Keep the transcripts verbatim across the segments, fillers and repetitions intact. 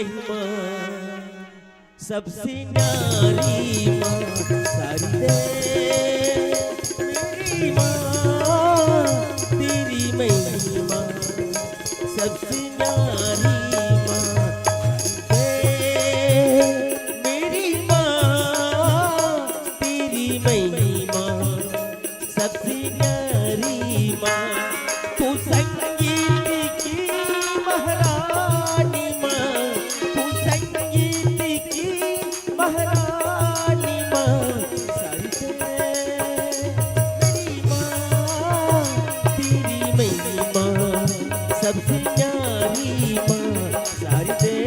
महिमा, सबसे न्यारी माँ शारदे। मेरी माँ, तेरी महिमा, सबसे न्यारी माँ शारदे। मेरी माँ, तेरी महिमा, सबसे न्यारी माँ, तू संगीत की महारानी माँ, तू संगीत की महारानी माँ, शारदे मेरी माँ, तेरी महिमा, सबसे न्यारी माँ, शारदे।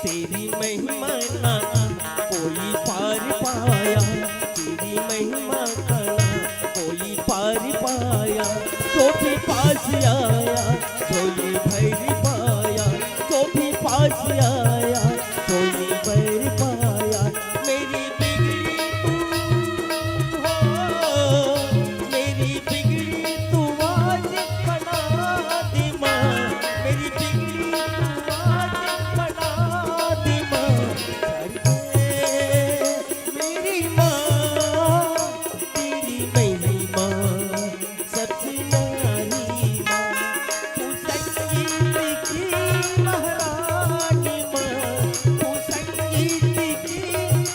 तेरी महिमा ना कोई पार पाया, तेरी महिमा का ना कोई पार पाया। जो भी पास आया, झोली भर पाया, जो भी पास आया, झोली भर पाया। मेरी बिगड़ी तू हो, मेरी बिगड़ी तू आज बना दे माँ, मेरी बिगड़ी तू आज बना दे माँ। शारदे मेरी माँ, तेरी महिमा, सबसे न्यारी माँ, तू संगीत की महारानी माँ, तू संगीत की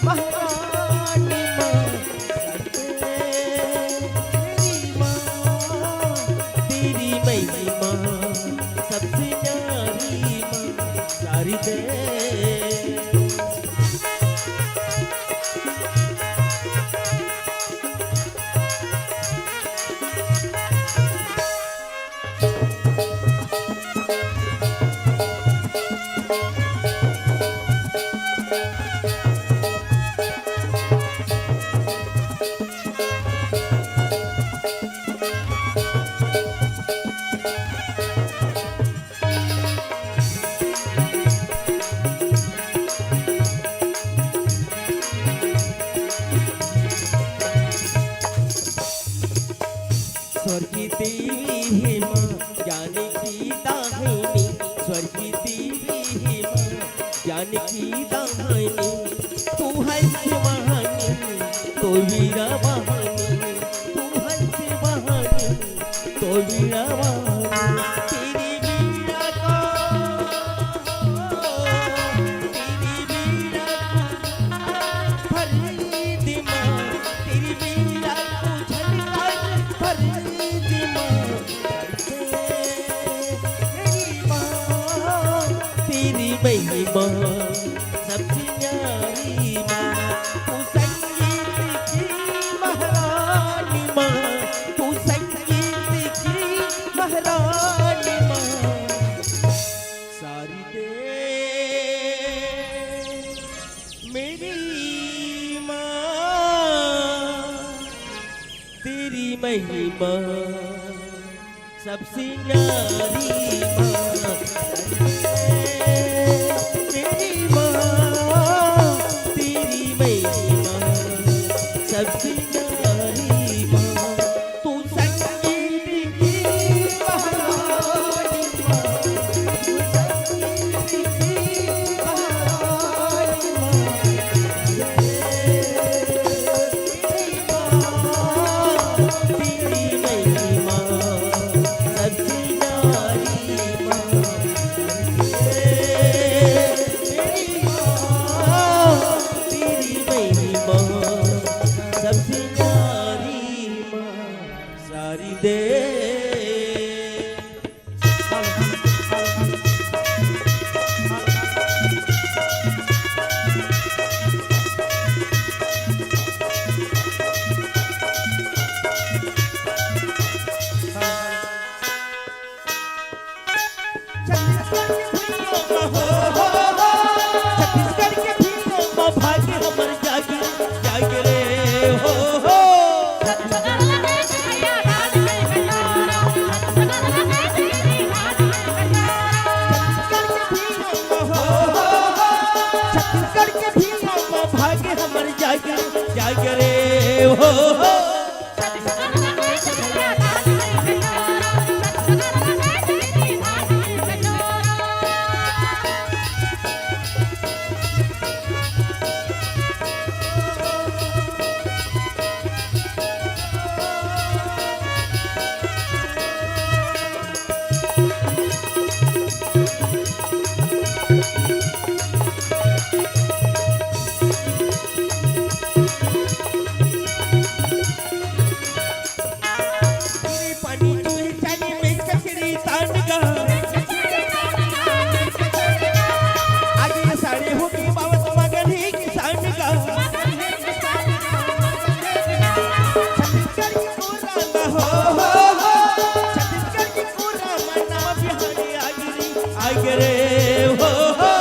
महारानी माँ, शारदे मेरी माँ, तेरी महिमा, सबसे न्यारी माँ, शारदे। स्वर्गीय देवी हे माँ, ज्ञान की दाहिनी, स्वर्गीय देवी हे माँ, ज्ञान की दाहिनी। तू हंस वाहनी, तो वीणा वाहनी, तू हंस वाहनी, तो वीणा वाहनी। तेरी वीणा को, तेरी वीणा को भर दे माँ, तेरी वीणा को झनकार भर दे माँ। शारदे मेरी माँ, तेरी महिमा, सबसे न्यारी माँ, तू संगीत की महारानी माँ, तू संगीत की महारानी माँ। शारदे मेरी माँ, तेरी महिमा, सबसे न्यारी माँ, शारदे मेरी माँ, तेरी महिमा, सबसे न्यारी माँ। तू संगीत की महारानी माँ, तू संगीत की महारानी माँ। शारदे। हो, हो, हो, छत्तीसगढ़ के पूरा मना बिहारी आगे रे, आगे रे, हो, हो।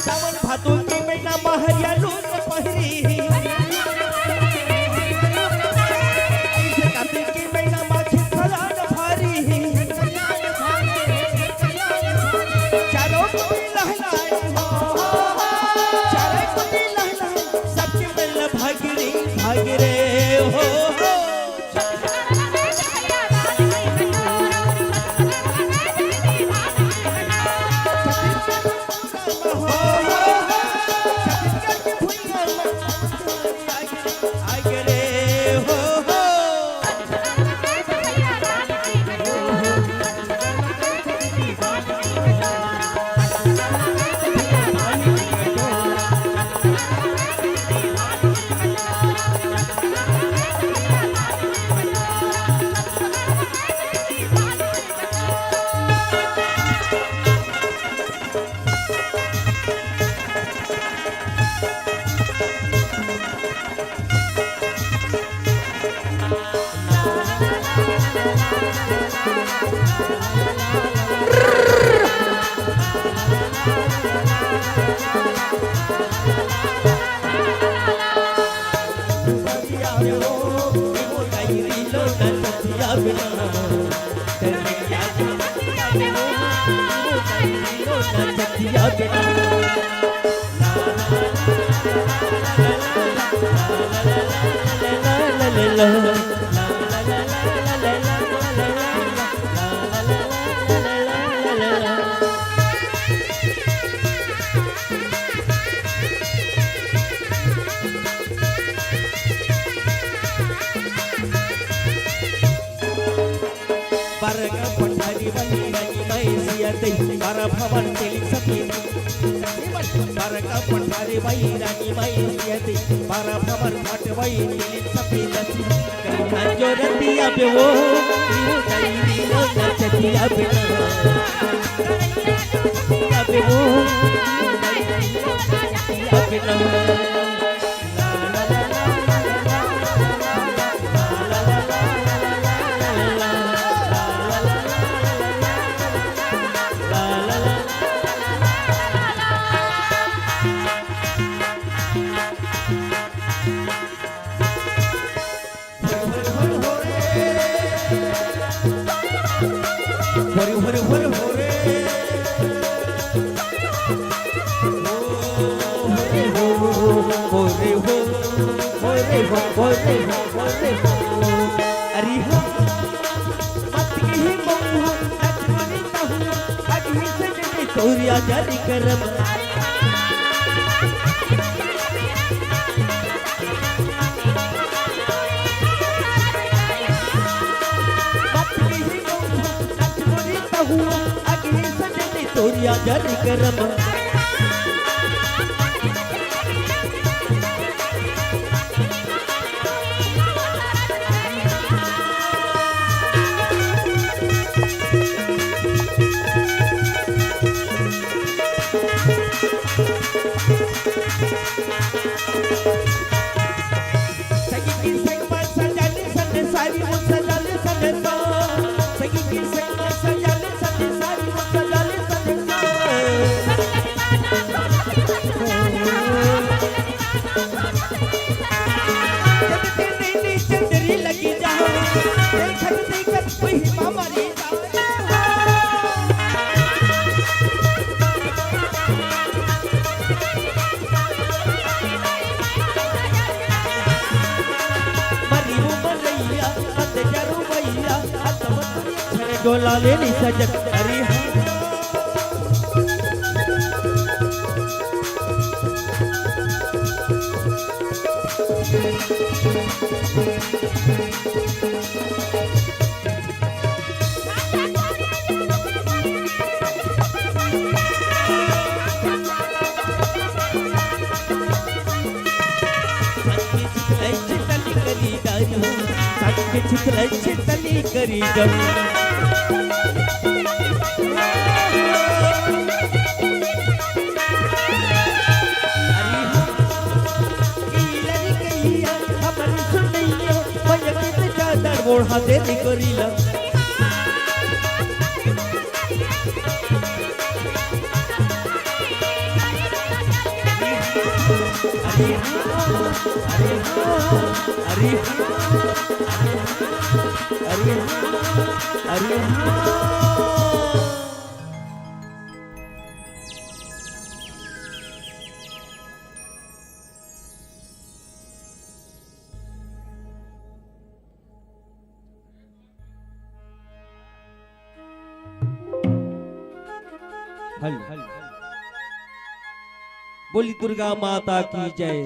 सावन भादो के महीना म हरिया लोग पहिरी, अइसे कार्तिक के महीना म छितफलान भारी। चारों कोती लहलाए हो, चारों कोती लहलाए, सबके मन ल भाग रे, भाग रे, हो, हो। बरका पठारी बहिरानी मैसिया ते, बरा भवन तेली सफेद। बरका पठारी बहिरानी मैसिया ते, बरा भवन भटवई तेली सफेद। कन्हा जोरतिया बे वो, यो कैरी लो नचतिया बे ना। या बे वो, यो कैरी लो नचतिया बे ना। हरि हरि हरि हरि। ओ हरि हो, हरि हो, हरि हो, हरि हो। अरे हाँ, मत कही मऊहा, नचवनी तहुआ, अभी से जने तोरिया जारी करम। तोरिया जरी करम। सगी की संग मा सजाली संग सारी वो सजाली संग सा। सगी की संग मा सजाली संग सारी वो सजाली संग सा। जब तेरे नीचे तेरी लगी जाओ, देखत देखत कोई मामा रे। मरी वो मरैया, मत जरू भैया, हाथ मत छड़े डोला ले ली सजन। अरे हाँ। संग चितलय चितली करी दारू, संग चितलय चितली करी दारू। अरे हाँ, ई लड़कइया हमर सुनइया, बजबे त चादर ओढ़ा दे रे गोरिल्ला। अरे हाँ, अरे हाँ, अरे हाँ, अरे हाँ, अरे हाँ, अरे हाँ। हल। बोली दुर्गा माता की जय,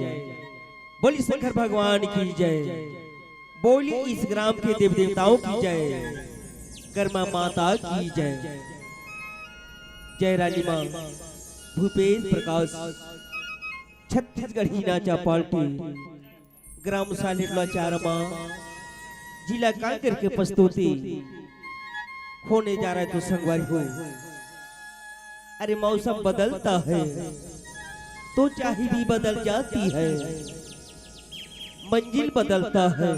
बोली शंकर भगवान की जय, बोली इस ग्राम के देव देवताओं की जय, कर्मा माता की जय। जय रानी माँ, भूपेश प्रकाश, छत्तीसगढ़ी नाचा पार्टी, ग्राम सालेटला चारमा, जिला कांकेर के प्रस्तुति होने जा रहा है। तो संगवारी हो, अरे मौसम बदलता है तो चाही भी बदल जाती है, मंजिल बदलता है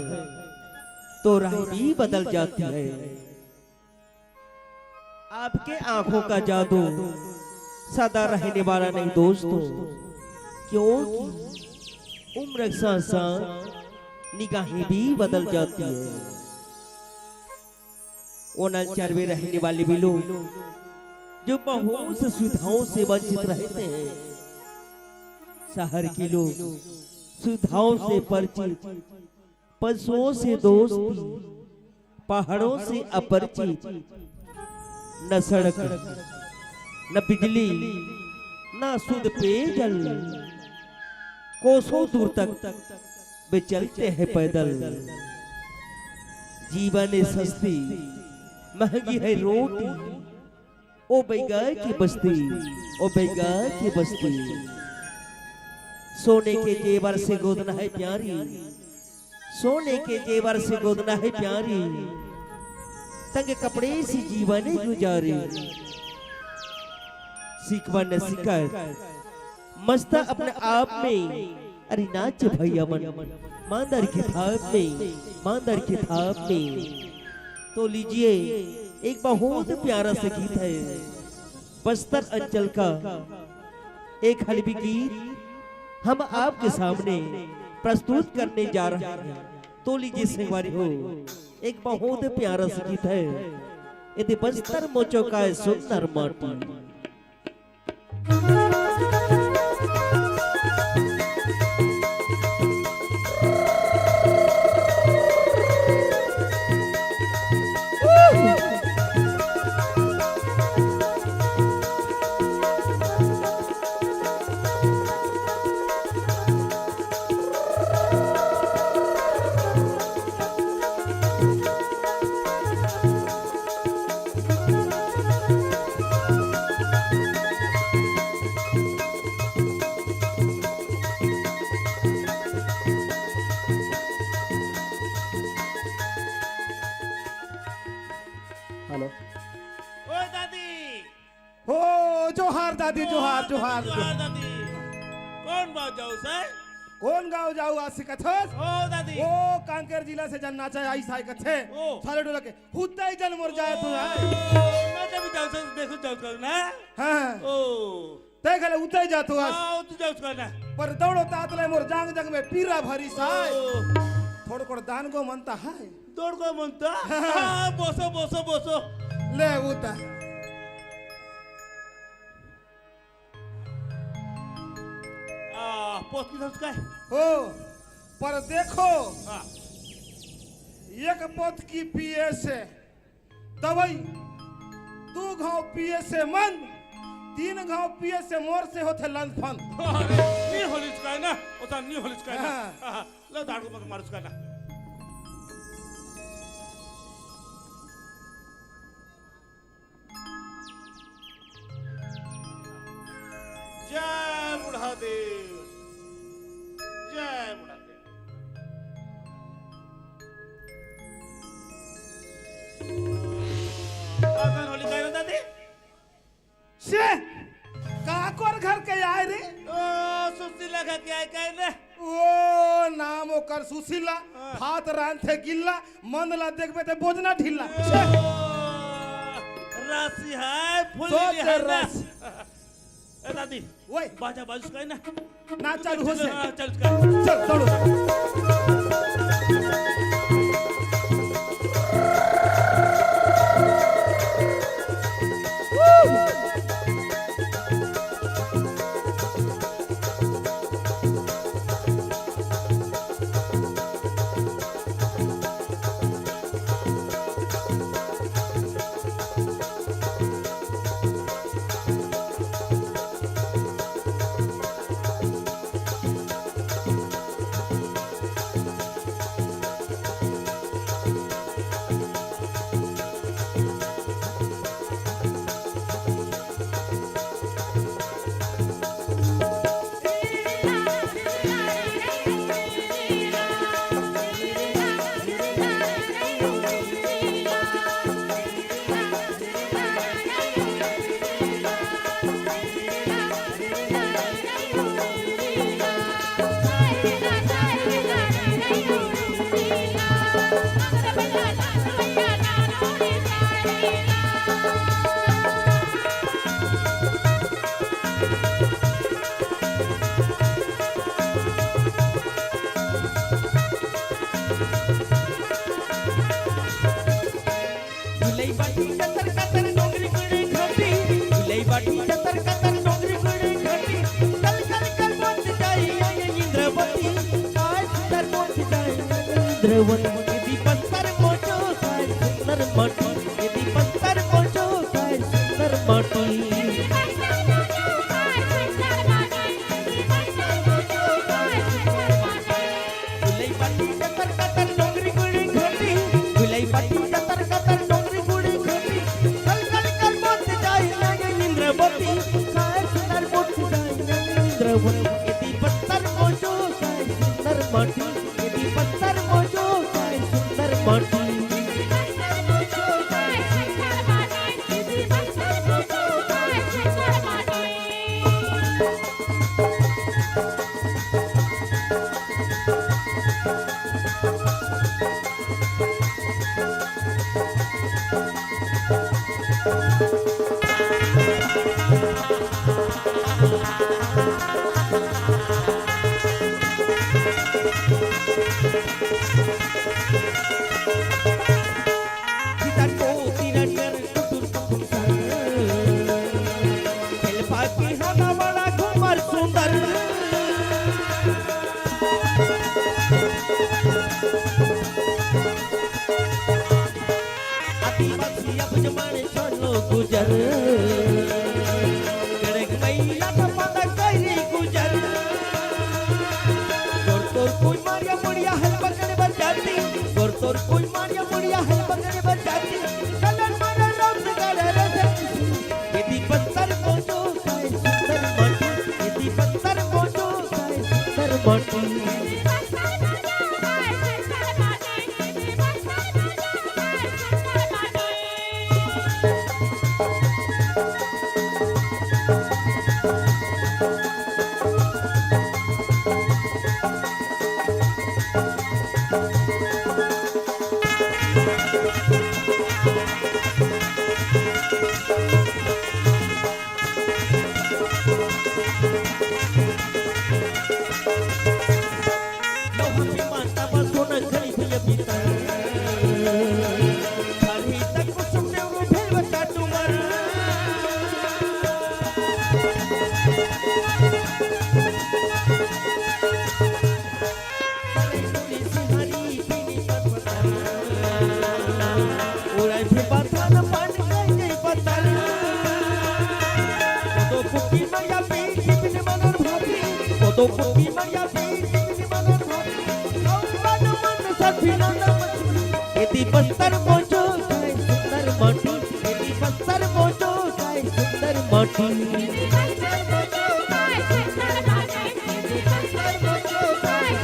तो राह भी बदल जाती है। आपके आंखों का जादू सदा रहने वाला नहीं दोस्तों, क्योंकि उम्र के साथ साथ निगाहें भी बदल जाती है। वो नलचरवे रहने वाले भी लोग जो बहुत से सुविधाओं से वंचित रहते हैं, शहर के लोग सुविधाओं से परिचित, पशुओं से दोस्ती, पहाड़ों से अपरिचित, न सड़क, न बिजली, न शुद्ध पेयजल, कोसों दूर तक वे चलते हैं पैदल। जीवन सस्ती, महंगी है रोटी, ओ बैगा की बस्ती, ओ बैगा की बस्ती। सोने के जेवर से गोदना है प्यारी, सोने के जेवर से गोदना है प्यारी, तंग कपड़े से जीवन गुजारी। शिकवा न शिकायत, मस्त अपने आप में। अरे नाच भैया मन, मांदर के थाप में, मांदर के थाप में। तो लीजिए, एक बहुत प्यारा सा गीत है बस्तर अंचल का, एक हलबी गीत हम आपके सामने प्रस्तुत करने जा रहे हैं। तो लीजिए संगवारी हो, एक बहुत प्यारा सा गीत है, यदि बस्तर मोचो का है सुंदर माटी। हेलो। ओ दादी। हो, जोहार दादी, जोहार, जोहार। जोहार दादी। कौन बात जाऊ सर? कौन गाँव जाऊ आज से कथस? ओ दादी। ओ कांकेर जिला से जन नाचा आई साय कथे। ओ। साले डोला के हुत्ता ही जन मोर जाए तू आए। ओ, ना जब जाऊ सर, देखो जाऊ सर ना। हाँ। ओ। तै घले उतै जाथो आज। हाँ, उतै जाथो ना। पर दौड़ो तातले मोर जांग जांग में पीरा भरी साय। ओ। थोड़ कोड़ दान गो मनता है। दौड़ गो मनता? हाँ। हाँ, बोसो, बोसो, बोसो। ले उता। आ, पोत की धस का है? हो, पर देखो। हाँ। एक पोत की पिए से दवई, दू घाव पिए से मन, तीन घाव पिए से मोर से होथे लंदफंद। अरे, नी होलिस काय ना, ओता नी होलिस काय ना। हाँ। हाँ, हाँ, लो दाड़ू मत मारुस काय ना। का क्या है, क्या है रे? ओ, नाम ओकर सुशीला, हाँ। भात रांधथे गिल्ला, मन ला देखबे ते बोजना ढिल्ला। ओ, राशि है, फूल सोच है ना। राशि। ए दादी, ओए। बाजा बाजू का है ना? ना चालू हो से। हाँ, चल, चल। चल, दौड़ो। ढिलई बाटी कतर कतर डोंगरी गुड़ी घाटी, ढिलई बाटी कतर कतर डोंगरी गुड़ी घाटी, कल कल कल बोत जाई इंद्रावती, काय सुंदर बोत जाई इंद्रावती, दीदी पत्थर मोजो काय सुंदर माटी, दीदी पत्थर मोजो काय सुंदर माटी। ढिलई बाटी कतर कतर डोंगरी गुड़ी घाटी, ढिलई बाटी कतर कतर डोंगरी गुड़ी घाटी, कल कल कल बोत जाई इंद्रावती, काय सुंदर बोत जाई इंद्रावती, दीदी पत्थर मोजो काय सुंदर माटी, दीदी पत्थर मोजो काय सुंदर माटी। आदिवासी अब जमाने चलो गुजर, गणक मैया का पता करी गुजर। गोर तोर कोई मारिया मुड़िया हल पकड़ बजाती, गोर तोर कोई मारिया मुड़िया हल पकड़ बजाती। कलन मारा राम गाड़ा रजत, यदि पत्थर मोजो काय सुंदर माटी, यदि पत्थर मोजो काय सुंदर माटी। यदि बस्तर मोजो काय सुंदर माटी, यदि बस्तर मोजो काय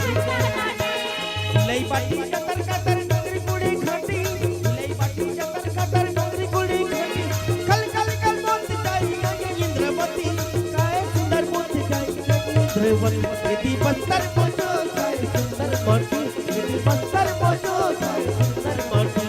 सुंदर माटी। लई बाटी कतर कतर डोंगरी गुड़ी घाटी, लई बाटी कतर कतर डोंगरी गुड़ी घाटी। कल कल कल मोत जाई इंद्रावती, काय सुंदर मोत जाई इंद्रावती। एती बस्तर मोर जोस आय सुंदर माटी, एती बस्तर मोर जोस आय सुंदर माटी।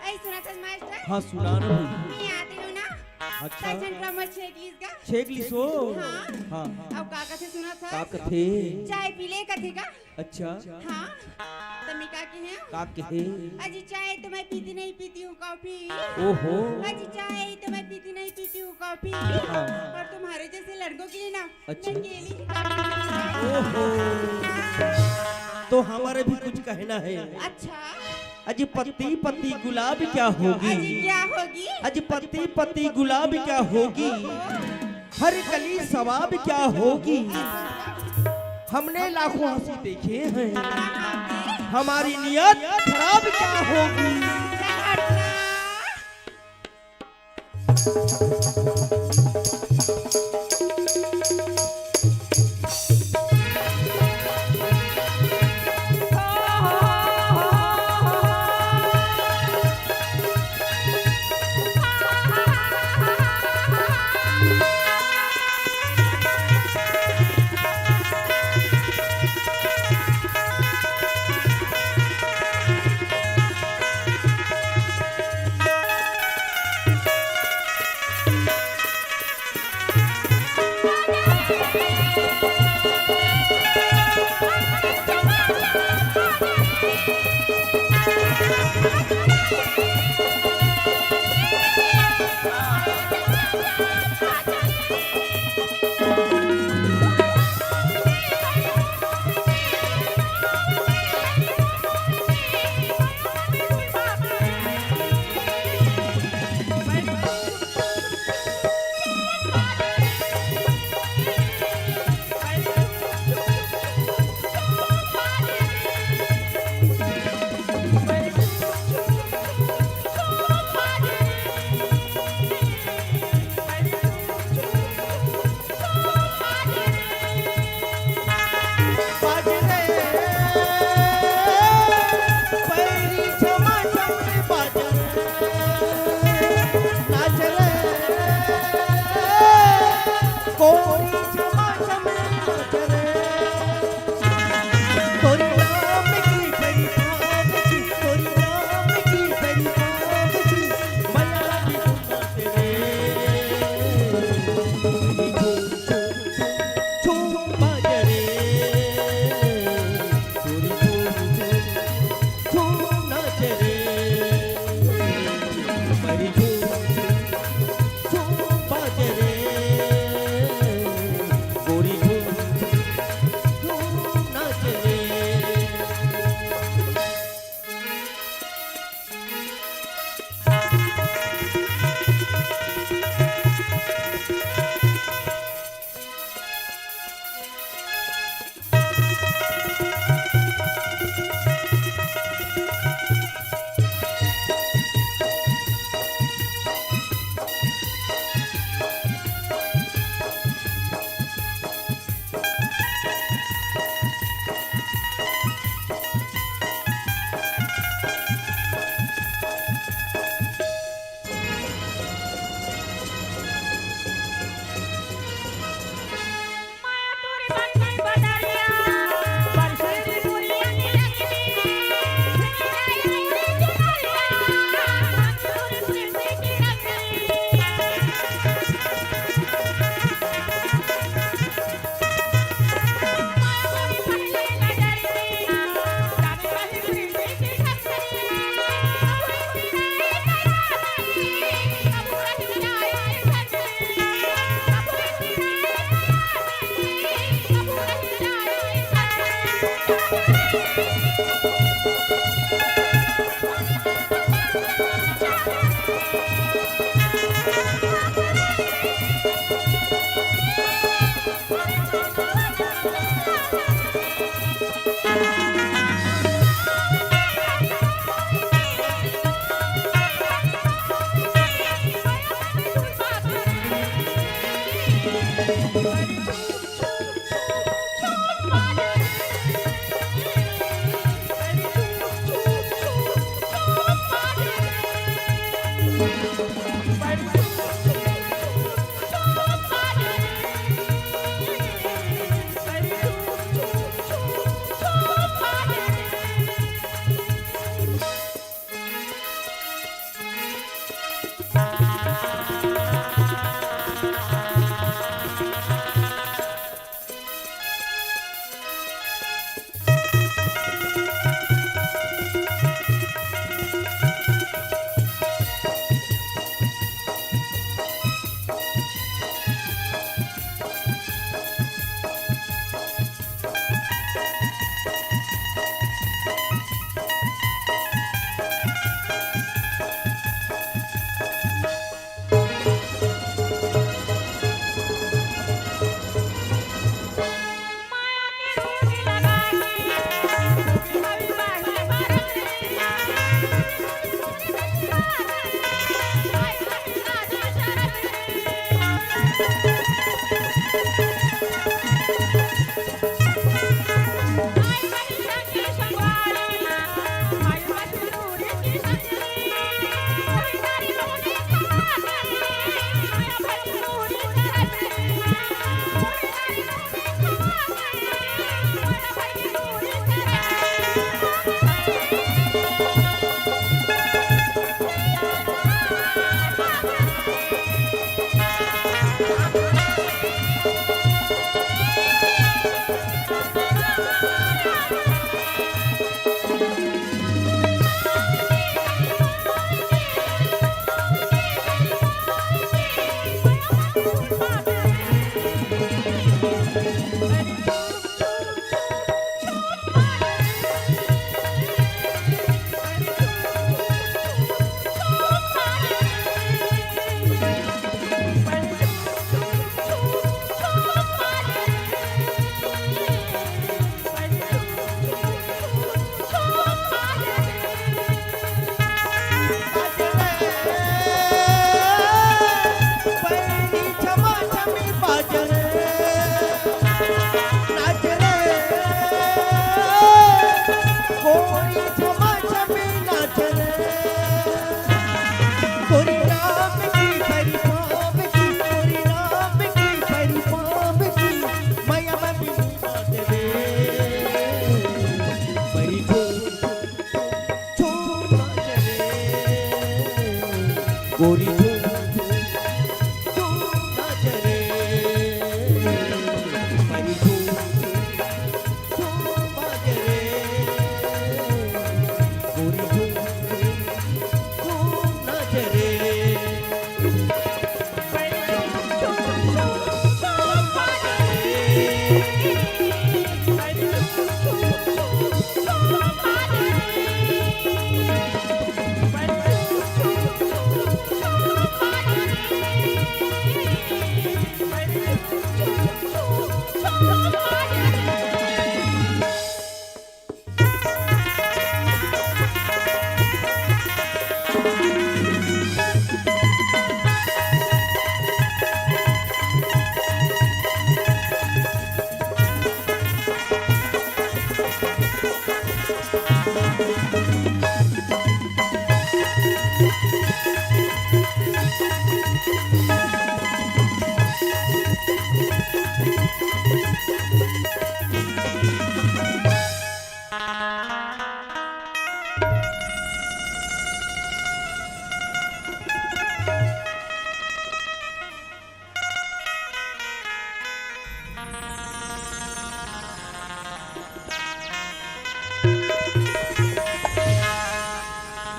ऐ सुनत हस मास्टर? हाँ, सुना ना भाई। मैं आते हो ना? अच्छा। कैसन ड्रामा छेक लिस गा? छेक लिस हो? हाँ। हाँ। अब का कथे सुनत हस? का कथे? चाय पी ले कथे का? अच्छा। हाँ। त मैं का कहे? का कहे? अजी चाय तो मैं पीती नहीं पीती हूँ कॉफी। ओहो। अजी चाय तो मैं पीती नहीं पीती हूँ कॉफी। हाँ। और तुम्हारे जैसे लड़कों के लिए ना अच्छा। मैं केली। ओहो। तो हमारे भी कुछ कहना है। अच्छा। अजी पत्ती पत्ती गुलाब क्या होगी? अजी क्या होगी? अजी पत्ती पत्ती गुलाब क्या होगी? हर कली सवाब क्या होगी? हमने लाखों हंसी देखे हैं, हमारी नियत खराब क्या होगी?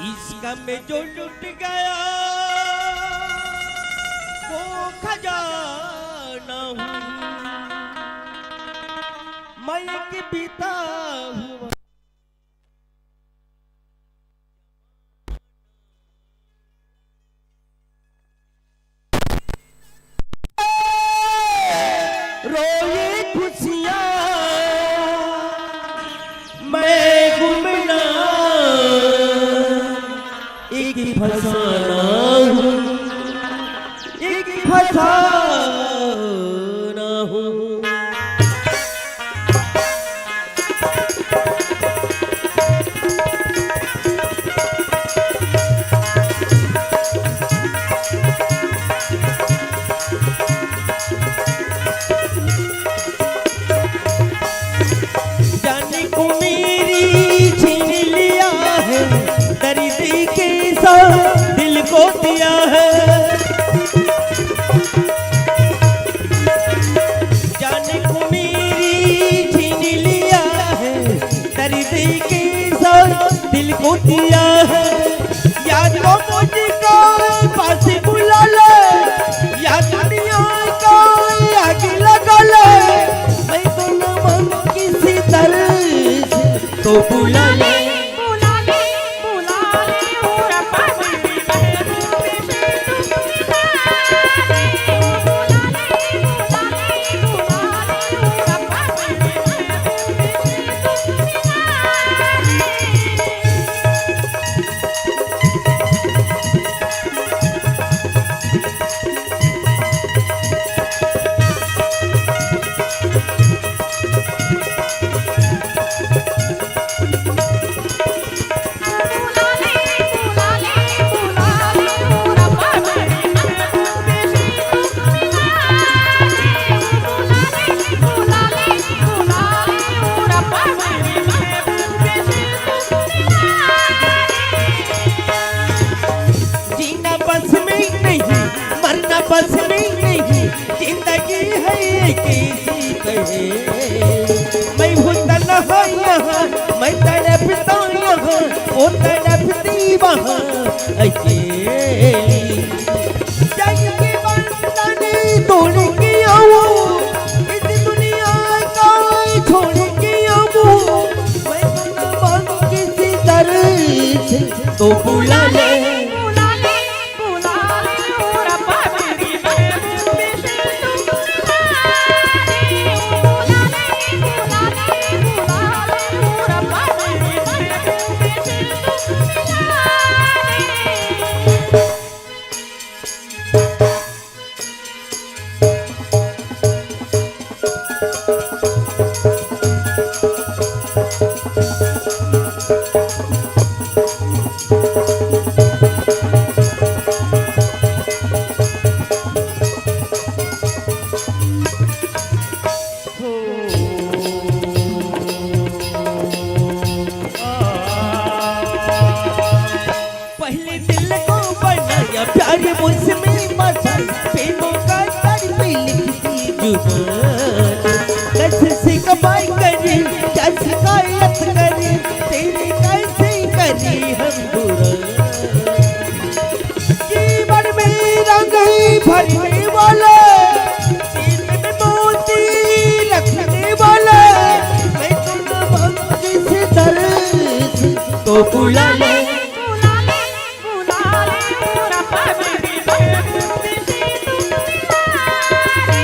इसका में जो लुट गया वो खजाना हूँ, मैं एक बीता हुआ। फसाना हूँ, एक फसाना हूँ। जाने को मेरी छीन लिया है, दर्द के साथ दिल को दिया है। जाने को मेरी छीन लिया है, दर्द के साथ दिल को दिया है। या तो मुझको पास बुला ले, या दुनिया को आग लगा ले। मैं तो न मानूं किसी दर से, तो बुला ले। बुला ले, बुला ले, ओ रब्बा, मेरी महबूब से तू मिला दे। बुला ले, बुला ले, बुला ले, ओ रब्बा, मेरी महबूब से तू मिला दे। जीना बस में नहीं, मरना बस में नहीं, जिंदगी है एक ही कहे। मैं हूँ तन्हा यहाँ, मैं तड़पता यहाँ, वो तड़पती वहाँ, अकेली। जग के बंधन तोड़ के आऊं, इस दुनिया को छोड़ के आऊं, मैं तो न मानूं किसी दर से, तो बुला ले। बुला ले, बुला ले, ओ रब्बा, मेरी महबूब से तू मिला दे। बुला ले, बुला ले, बुला ले, ओ रब्बा, मेरी महबूब से तू मिला दे। पहले दिल को बनाया प्यार, मुझ में मजा, प्रेमों का तड़पे लिखती जुबान। कैसे शिकवा करी, क्या शिकायत करी, तेरी कैसे करी हम बुरा। जीवन में रंग भरने वाले, सीने में मोती रखने वाले, मैं तो न मानूं किसी दर से, तो बुला ले। बुला ले, बुला ले, ओ रब्बा, मेरी महबूब से तू मिला दे।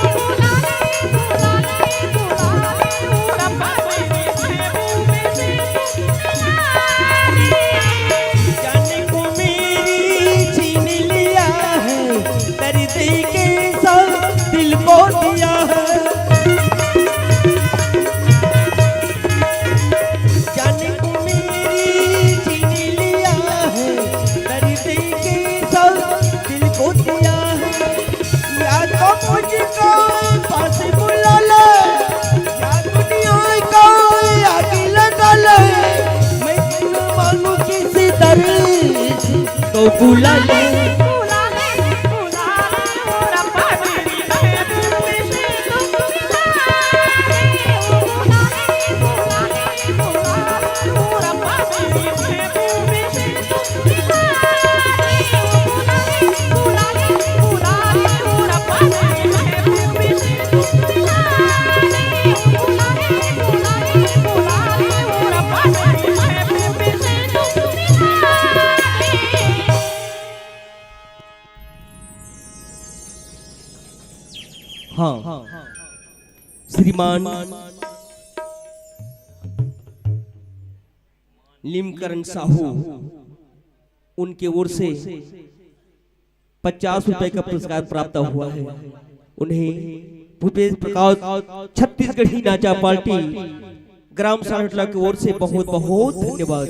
बुला ले, बुला ले, बुला ले, ओ रब्बा, मेरी महबूब से तू मिला दे। जाने को मेरी छीन लिया है, दर्द के साथ दिल को दिया है। जाने को मेरी छीन लिया है, दर्द के साथ दिल को दिया है। या तो मुझको पास बुला ले, या दुनिया को आग लगा ले। मैं तो न मानूं किसी दर से, तो बुला ले। हाँ, श्रीमान नीलकंठ साहू, उनके ओर से पचास रुपए का पुरस्कार प्राप्त हुआ है। उन्हें भूपेश प्रकाश छत्तीसगढ़ी नाचा पार्टी ग्राम सारहटला की ओर से बहुत बहुत धन्यवाद।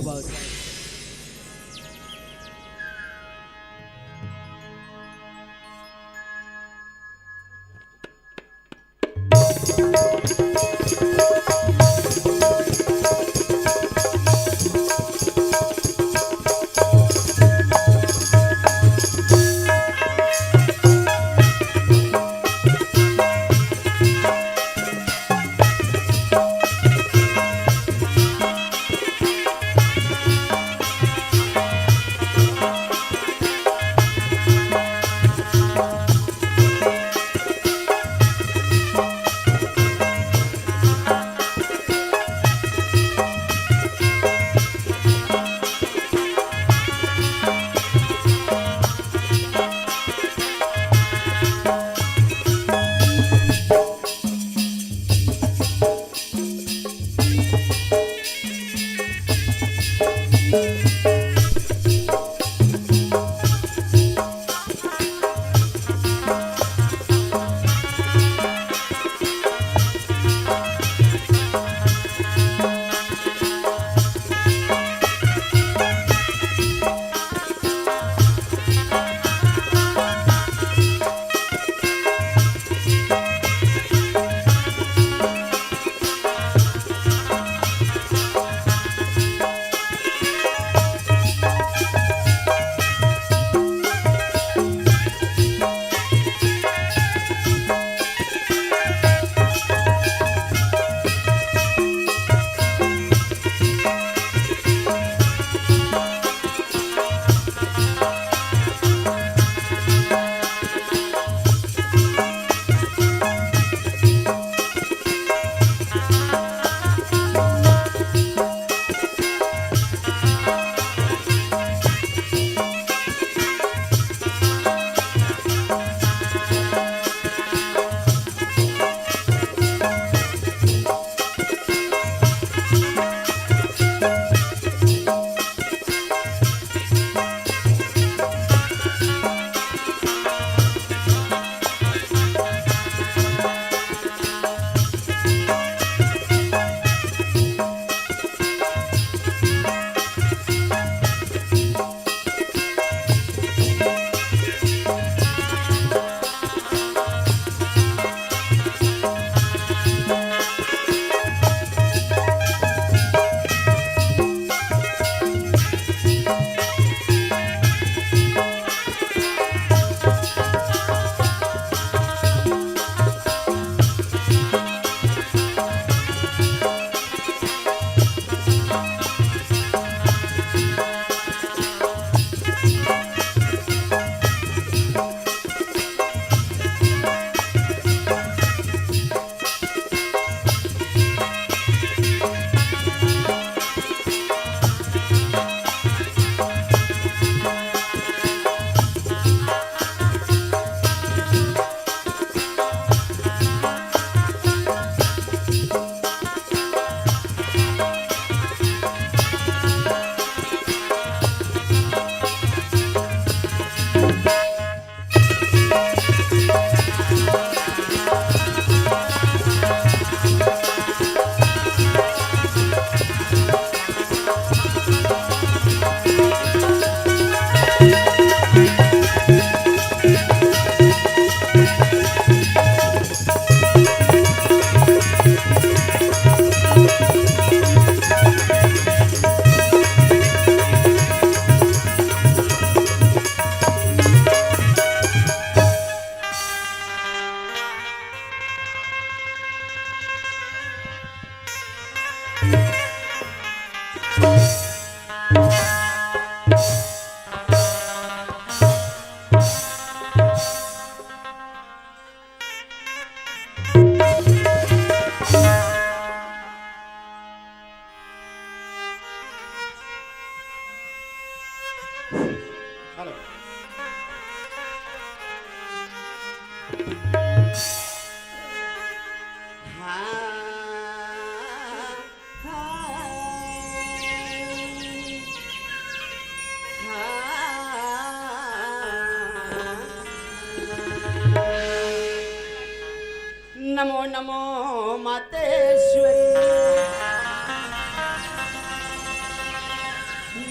नमो मातेश्वरी,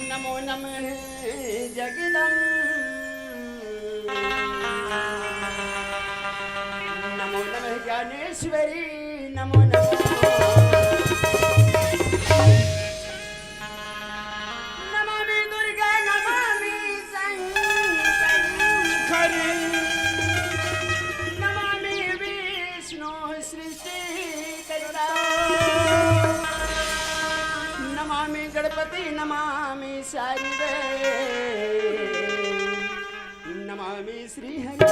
नमो नमः जगदम्ब, नमो नमः ज्ञानेश्वरी, नमो नमः। नमामि दुर्गा, नमामि शंकर, नमामि विष्णु सृष्टिकर्ता, नमामि गणपति, नमामि शारदे। नमामि श्री हरि।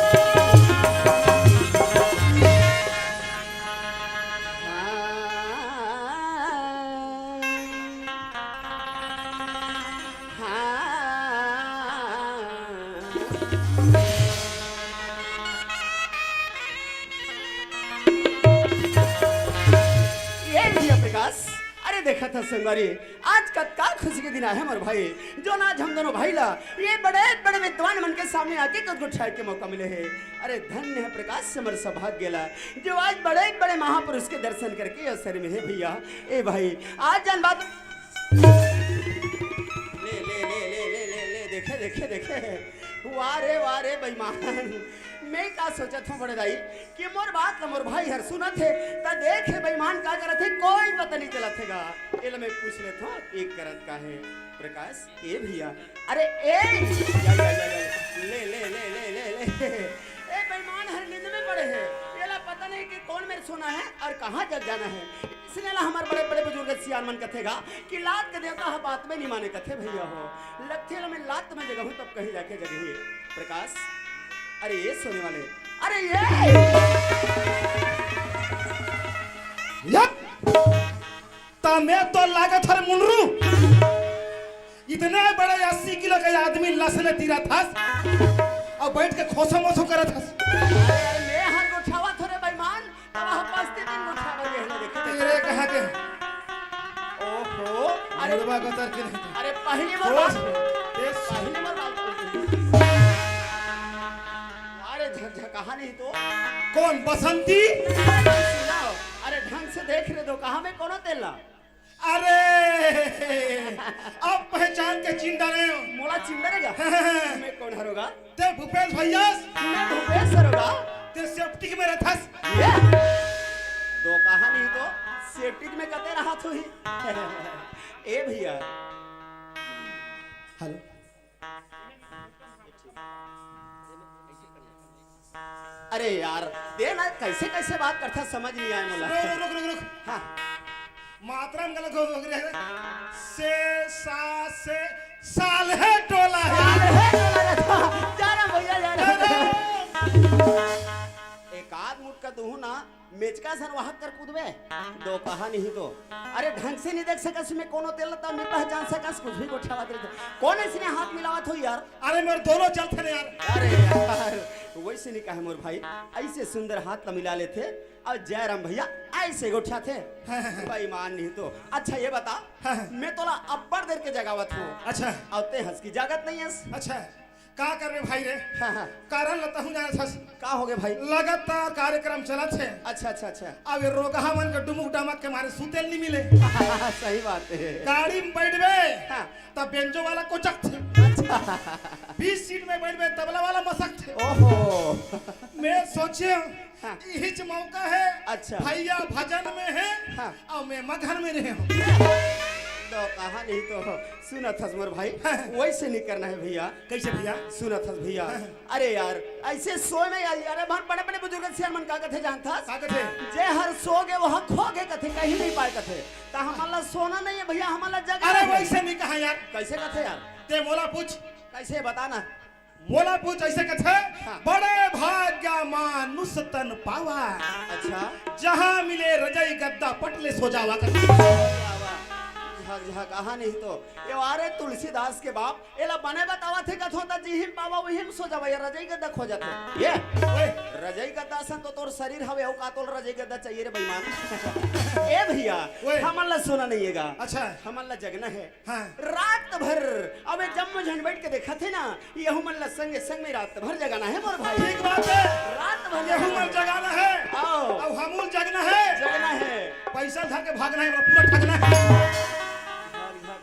ये भैया प्रकाश, अरे देखा था संगवारी, आज कतका खुशी के दिन आय हे मोर भाई, जोन आज हम दोनों भाई ला ये बड़े बड़े विद्वान मन के सामने आके कत गोठियाय के मौका मिले हे। अरे धन्य हे प्रकाश हमर सौभाग्य ला, जो आज बड़े बड़े महापुरुष के दर्शन करके अवसर में हे भैया। ए भाई, आज जान बात ले, ले, ले, देखे, देखे, देखे। वाह रे, वाह रे बेईमान। मैं का सोचत हूँ बड़े दाई, कि मोर बात ल मोर भाई हर सुनत हे, त देख हे बेईमान का करत हे, कोई पता नहीं चलत हे गा। एला मैं पूछ लेत हूँ, एक करत का हे प्रकाश? ए भैया, अरे ए, या, या, या, या, ले, ले, ले। ए बेईमान हर नींद में पड़े हे, एला पता नहीं कि कौन मेर सोना हे अउ कहाँ जग जाना हे। इसने ला हमर बड़े-बड़े बुजुर्ग सियान मन कथे गा कि लात के देवता ह बात में नहीं माने कथे भैया हो। लगथे ला मैं लात में जगहूँ तब कहीं जाके जगही। प्रकाश, अरे ये सोने वाले, अरे ये। यप। त मैं तो लागत हर मुनरू। इतने बड़े अस्सी किलो के आदमी लस ले तीरा था अउ बैठ के खोसो मोसो करत हस। अरे, अरे, मैं हर गोठियावत हूँ रे बेईमान। अब हम पाँच तीन दिन गोठियावत रहे ना, देखे, देखे। तेरे कहाँ के? ओहो, अरे, मुड़वा को तर के नहीं। अरे, पहली बार सोच, बात, ये पहली बार बात। अरे, झकझकाहा नहीं तो। कौन, बसंती? अरे, ढंग से देख रे दो, कहाँ में कोनो तेल ला? अरे, अब पहचान के चिन डारे हो। मोला चिन डारे गा? मैं कौन हरों गा? ते भूपेश भैया। मैं भूपेश हरों गा। ते सेप्टिक में रहथस। ये? दो कहानी तो सेप्टिक में कते रहत होही। ए भैया। हेलो। अरे यार, दे ना, कैसे कैसे बात करथा, समझ नहीं आय मोला। रुक, रुक, रुक, रुक। हाँ। मात्रा में गलत हो, हो गया है। से, सा, से, साल है टोला है। साल है टोला है। जा रहा भैया, जा रहा। अरे। एक आध मुटका दूहूं ना, मेचका सन वहां कर कूदबे। दो कहा नहीं तो। अरे ढंग से नहीं देख सकस में कोनो तेल ला, नहीं पहचान सकस, कुछ भी गोठियावत रहिथे। कौन इसने हाथ मिलावत हो यार? अरे मोर दोनों चलथे ना यार। अरे यार, वैसे नहीं कहे मोर भाई, ऐसे सुंदर हाथ ला मिला लेथे। अउ जयराम भैया ऐसे गोठियाथे। बेईमान नहीं तो। अच्छा ये बता, मैं तोला अब्बड़ देर के जगावत हूँ। अच्छा। अउ ते हंस की जागत नहीं हस। अच्छा। का करबे भाई रे? हाँ, हाँ। कारण ल तहूं जानत हस। का होगे भाई? लगातार कार्यक्रम चलत हे। अच्छा, अच्छा, अच्छा। अब ये रोगहा मन के डुमुक डामक के मारे सुते ल नहीं मिले। सही बात है। गाड़ी में बैठबे, हाँ। तब बेंजो वाला कोचकथे। अच्छा। बीच सीट में बैठबे, तबला वाला मसकथे। ओहो। मैं सोचे, हाँ। इहिच मौका है। अच्छा। भैया भजन में है, हाँ। अउ मैं मगन में रहे हूँ। तो कहा नहीं तो सुनत हस मोर भाई, हाँ। वैसे नहीं करना है भैया। कैसे भैया? सुनत हस भैया। हाँ। अरे यार, ऐसे सोए में यार, अरे भान बड़े-बड़े बुजुर्ग सियान मन का कथे जानत हस? का कथे? जे हर सो गे, वो हर खो गे कथे, कहीं नहीं पाए कथे। त हमन ला सोना नहीं है भैया, हमन ला जगना अरे है। वैसे नहीं कहा यार। कैसे कथे यार? ते मोला पूछ। कैसे बता ना? मोला पूछ ऐसे कथे, हाँ। बड़े भाग्य मानुष तन पावा। अच्छा। जहाँ मिले रजाई गद्दा पट ले सो जावा कथे। वाह, वाह। कहा नहीं तो। ये अरे तुलसीदास के बाप, एला बने बतावत हे कथों त जिहिम पावा उहिम सो जावा, ये रजई गद्दा खोजत हे। ये ओए, रजई गद्दा असन तो तोर शरीर हवे, अउ का तोर रजई गद्दा चाहिए रे बेईमान? ए भैया, ओए। हमन ला सोना नहीं हे गा। अच्छा। हमन ला जगना हे। हाँ। रात भर, अबे जम्मो झन बैठ के देखत हे ना, यहू मन ला संगे संग में रात भर जगाना हे मोर भाई। ठीक बात हे। रात भर यहू जगाना मन हे। जगाना हे। आओ। अब हमू ल जगना हे। जगना हे। पैसा धर के भागना हे, पूरा ठगना हे।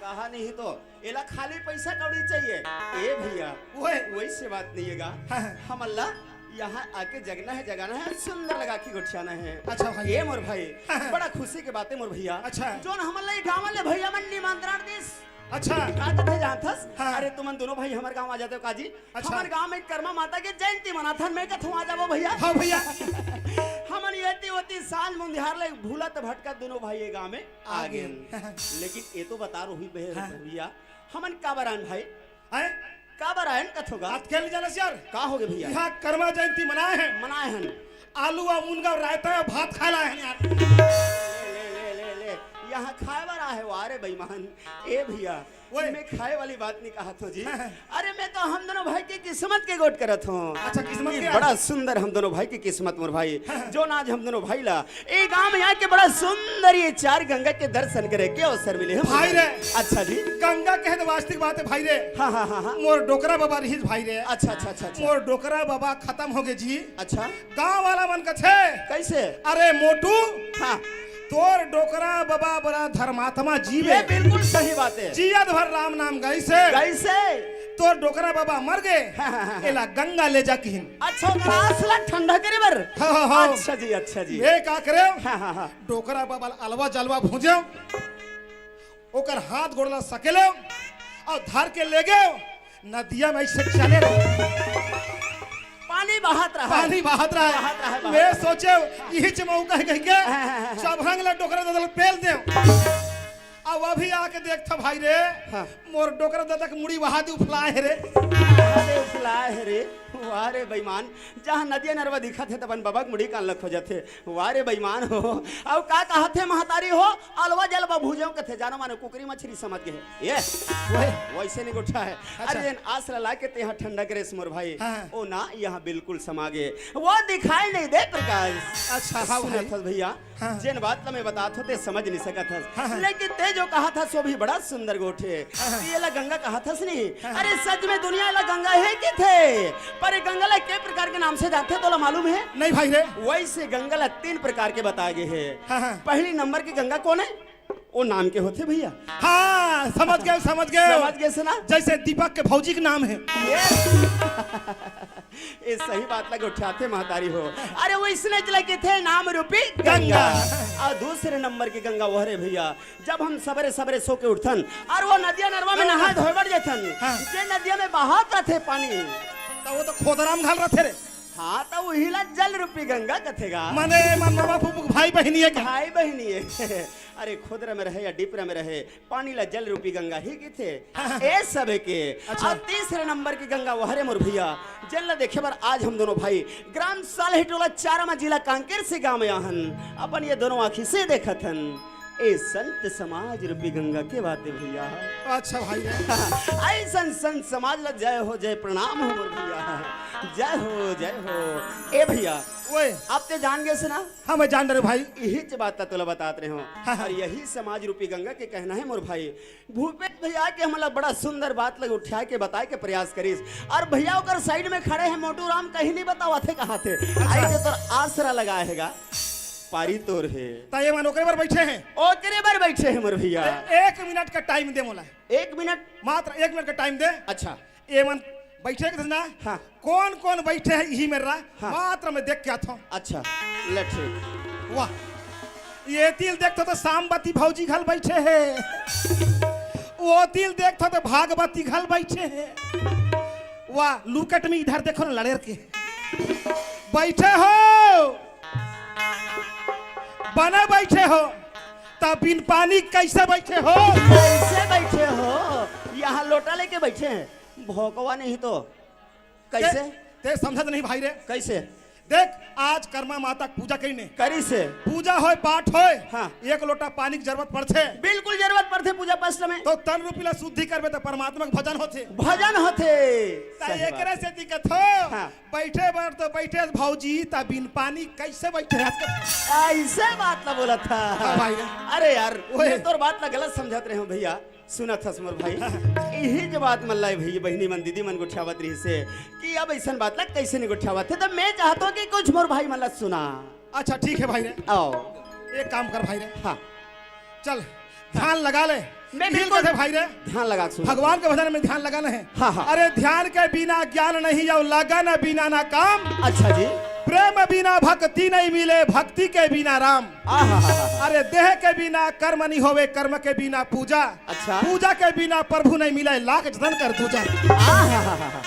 कहा नहीं तो, एला खाली पैसा कौड़ी चाहिए। ए भैया, ओए। वैसे बात नहीं हे गा। हाँ, हाँ। हमन ला यहाँ आके जगना हे, जगाना हे, सुंदर लगा के गोठियाना हे। अच्छा भाई। ए मोर भाई, हाँ, हाँ। बड़ा खुशी के बात हे मोर भैया। अच्छा। जोन हमन ला ये गाँव वाले भैया मन निमंत्रण दिस। अच्छा। का कथे जानथस? हाँ। अरे तुमन दोनों भाई हमर गाँव आ जाते हो काजी? अच्छा। हमर गाँव में करमा माता के जयंती मनाथन, मैं कथों आ जाबो भैया। हाँ भैया। हमन एती ओती साँझ मुंधियार ले भूलत भटकत दोनों भाई ये गाँव में आ आ गए। गए। लेकिन ये तो बता रही बे-, हाँ। भैया, हमन काबर आन भाई? हैं? काबर आयन कथों गा? अतके नहीं जानस यार। का होगे भैया? यहाँ करमा जयंती मनाए हे। मनाए हन। आलू अउ मुनगा अउ रायता अउ भात खाए ला आए हन यार। ले, ले, ले, ले, ले। यहाँ खाए बर आए हो, अरे बेईमान। ए भैया, ओए। मैं खाए वाली बात नहीं कहत हों जी। अरे मैं तो हम दोनों भाई के किस्मत के गोठ करत हों। अच्छा, किस्मत ये के बड़ा आज? सुंदर हम दोनों भाई के किस्मत मोर भाई। जोन आज हम दोनों भाई ला ए गाँव में आके बड़ा सुंदर ये चार गंगा के दर्शन करे के अवसर मिले हे भाई रे। अच्छा जी। गंगा कहे तो वास्तविक बात हे भाई रे। हाँ, हाँ, हाँ, हाँ। मोर डोकरा बाबा रहिस भाई रे। अच्छा, अच्छा, अच्छा, अच्छा। मोर डोकरा बाबा खतम होगे जी। अच्छा। गाँव वाला मन कथे। कैसे? अरे मोटू। हाँ। तोर डोकरा बाबा बड़ा धर्मात्मा जीव हे। ये बिल्कुल सही बात हे। जियत भर राम नाम गाइस हे। कैसे? तोर डोकरा बाबा मर गे। हाँ, हाँ, हाँ, हाँ। एला गंगा ले जा किहिन। अच्छा, ओकर आस ला ठंडा करे बर? हाँ, हाँ, हाँ। अच्छा जी, अच्छा जी। मैं का करेंव? हाँ, हाँ, हाँ। डोकरा बाबा ला अलवा जलवा भूंजेंव, ओकर हाथ गोड़ ला सकेलेंव अउ धर के ले गेंव नदिया में, अइसे चले रहे। पानी बहत रहा। पानी बहत रहा। बहत रहा, बहत मैं रहा। सोचेंव, इहीच मौका हे कहिके हाँ, हाँ, हाँ, हाँ। चबरंग ला डोकरा ददा ल पेल देंव। अब अभी आके देखथंव भाई रे, हाँ। मोर डोकरा ददा के मुड़ी वहा दे उफलाए हे रे। अरे उफलाए हे रे, वाह रे बेईमान, जहाँ नदिया नरवा दिखत हे, तबन बबा के मुड़ी कान ल खोजत हे। वाह रे बेईमान हो। अउ का कहत हे महतारी हो, अलवा जलवा भूंजेंव कथे, जानो माने कुकरी मछरी समझ गे हे। ये, ओए। वैसे नहीं गोठिया हे। अच्छा। अरे जेन आस ला लाके तेहा ठंडा करेस मोर भाई, हाँ। ओ ना यहाँ बिल्कुल समा गे। वो दिखाई नहीं दे प्रकाश। अच्छा, हाँ भाई। सुनत हस भैया, हाँ। जेन बात ला मैं बतात हों ते समझ नहीं सकत हस। हाँ, हाँ। लेकिन ते जो कहत हस वो भी बड़ा सुंदर गोठ हे। हाँ, हाँ। ते एला गंगा कहत हस नहीं? हाँ, हाँ। अरे सच में दुनिया ला गंगा हे कथे, पर ये गंगा ला के प्रकार के नाम से जानथे तोला मालूम हे? नहीं भाई रे। वैसे गंगा ला तीन प्रकार के बताए गे हे। हाँ, हाँ। पहली नंबर की गंगा कौन हे? ओ नाम के होथे भैया। हाँ, समझ गेंव, समझ गेंव। समझ गेस ना? जैसे दीपक के भौजी के नाम हे। ये, ये सही बात ला गोठियाथे महतारी हो। अरे वइसने च ला कथे नाम रूपी गंगा। गंगा। अउ दूसरे नंबर की गंगा वो हरे भैया, जब हम सबेरे सबेरे सो के उठथन अउ वो नदिया नरवा में नहा धोए बर जाथन, हाँ। जे नदिया में बहत रथे पानी, त वो तो खोदरा म घल रथे रे। हाँ, त उही ला जल रूपी गंगा कथे गा। माने मन मामा फूफू के भाई बहिनी हे का? भाई बहिनी हे। अरे खोदरा में रहे या डिपरा में रहे, पानी ला जल रूपी गंगा ही कथे। हाँ, हाँ। ए सबे के। अच्छा। अउ तीसरे नंबर की गंगा वो हरे मोर भैया, जेन ला देखे बर आज हम दोनों भाई ग्राम सालही टोला चारामा जिला कांकेर से गाँव में आहन, अपन ये दोनों आँखी से देखत हन। ए संत समाज रूपी गंगा के बात हे भैया। अच्छा भाई रे। अइसन संत समाज ला जय हो, जय प्रणाम हो मोर भैया। जय हो, जय हो। ए भैया, ओए। अब ते जान गेस ना? हाँ, मैं जान डरेंव भाई। इहीच बात ला तोला बतात रहेंव। हाँ, हाँ। अउ यही समाज रूपी गंगा के कहना हे मोर भाई। भूपेश भैया के हमला बड़ा सुंदर बात ला उठा के बताए के प्रयास करिस। अउ भैया ओकर side में खड़े हे मोटू राम, कहीं नहीं बतावत हे कहाँ थे। अच्छा। अइसे तोर आसरा लगाए हे गा। पारी तोर हे। त ये मन ओकरे बर बैठे हे। ओकरे बर बैठे हे मोर भैया। ए-, एक मिनट का time दे मोला। एक मिनट? मात्र एक मिनट का time दे। अच्छा। ये मन बैठे हे ना? हाँ। कौन कौन बैठे हे इही मेर रा? हाँ। मात्र मैं देख के आथंव। अच्छा, ले ठीक। वाह, एती ल देखथंव त सामवती भौजी घल बैठे हे, ओती ल देखथंव त भागवती घल बैठे हे। वाह, look at me, इधर देखो ना, लड़ेर के बैठे हो, बने बैठे हो, त बिन पानी कैसे बैठे हो? कैसे बैठे हो? यहाँ लोटा लेके बैठे हे, भोकवा नहीं तो। कैसे? ते, ते समझत नहीं भाई रे। कैसे? देख, आज करमा माता के पूजा करिन हे। करिस हे। पूजा होय, पाठ होय, हाँ। एक लोटा पानी के जरूरत पड़थे। बिल्कुल जरूरत पड़थे पूजा पाठ में। तो तन रूपी ला शुद्धि करबे त परमात्मा के भजन होथे। भजन होथे। त सही बात एकरे हे। सेती कथों, हाँ। बइठे बर तो बइठे भौजी, त बिन पानी कइसे बइठे? अइसे बात ला बोलत हस। हाँ भाई रे। अरे यार, ओए। मैं तोर बात ला गलत समझत रहेंव भइया। सुनत हस मोर भाई, इही जो बात मन ला भइया, बहिनी मन, दीदी मन गोठियावत रहिस हे कि अब अइसन बात ला कइसे नइ गोठियावत हे, त मैं चाहत हों कि कुछ मोर भाई मन ला सुना। अच्छा, ठीक हे भाई रे। आओ। एक काम कर भाई रे। हाँ। चल, ध्यान लगा ले। मैं इही बिल्कुल कथे भाई रे। ध्यान लगा के सुन। भगवान के भजन में ध्यान लगाना हे। हाँ, हाँ। अरे, ध्यान के बिना ज्ञान नहीं, अउ लगन बिना ना काम। अच्छा जी। प्रेम बिना भक्ति नहीं मिले, भक्ति के बिना राम। आहा, हा, हा, हा। अरे, देह के बिना कर्म नहीं होवे, कर्म के बिना पूजा। अच्छा। पूजा के बिना प्रभु नहीं मिले, लाख जतन कर दूजा। आहा, हा, हा, हा।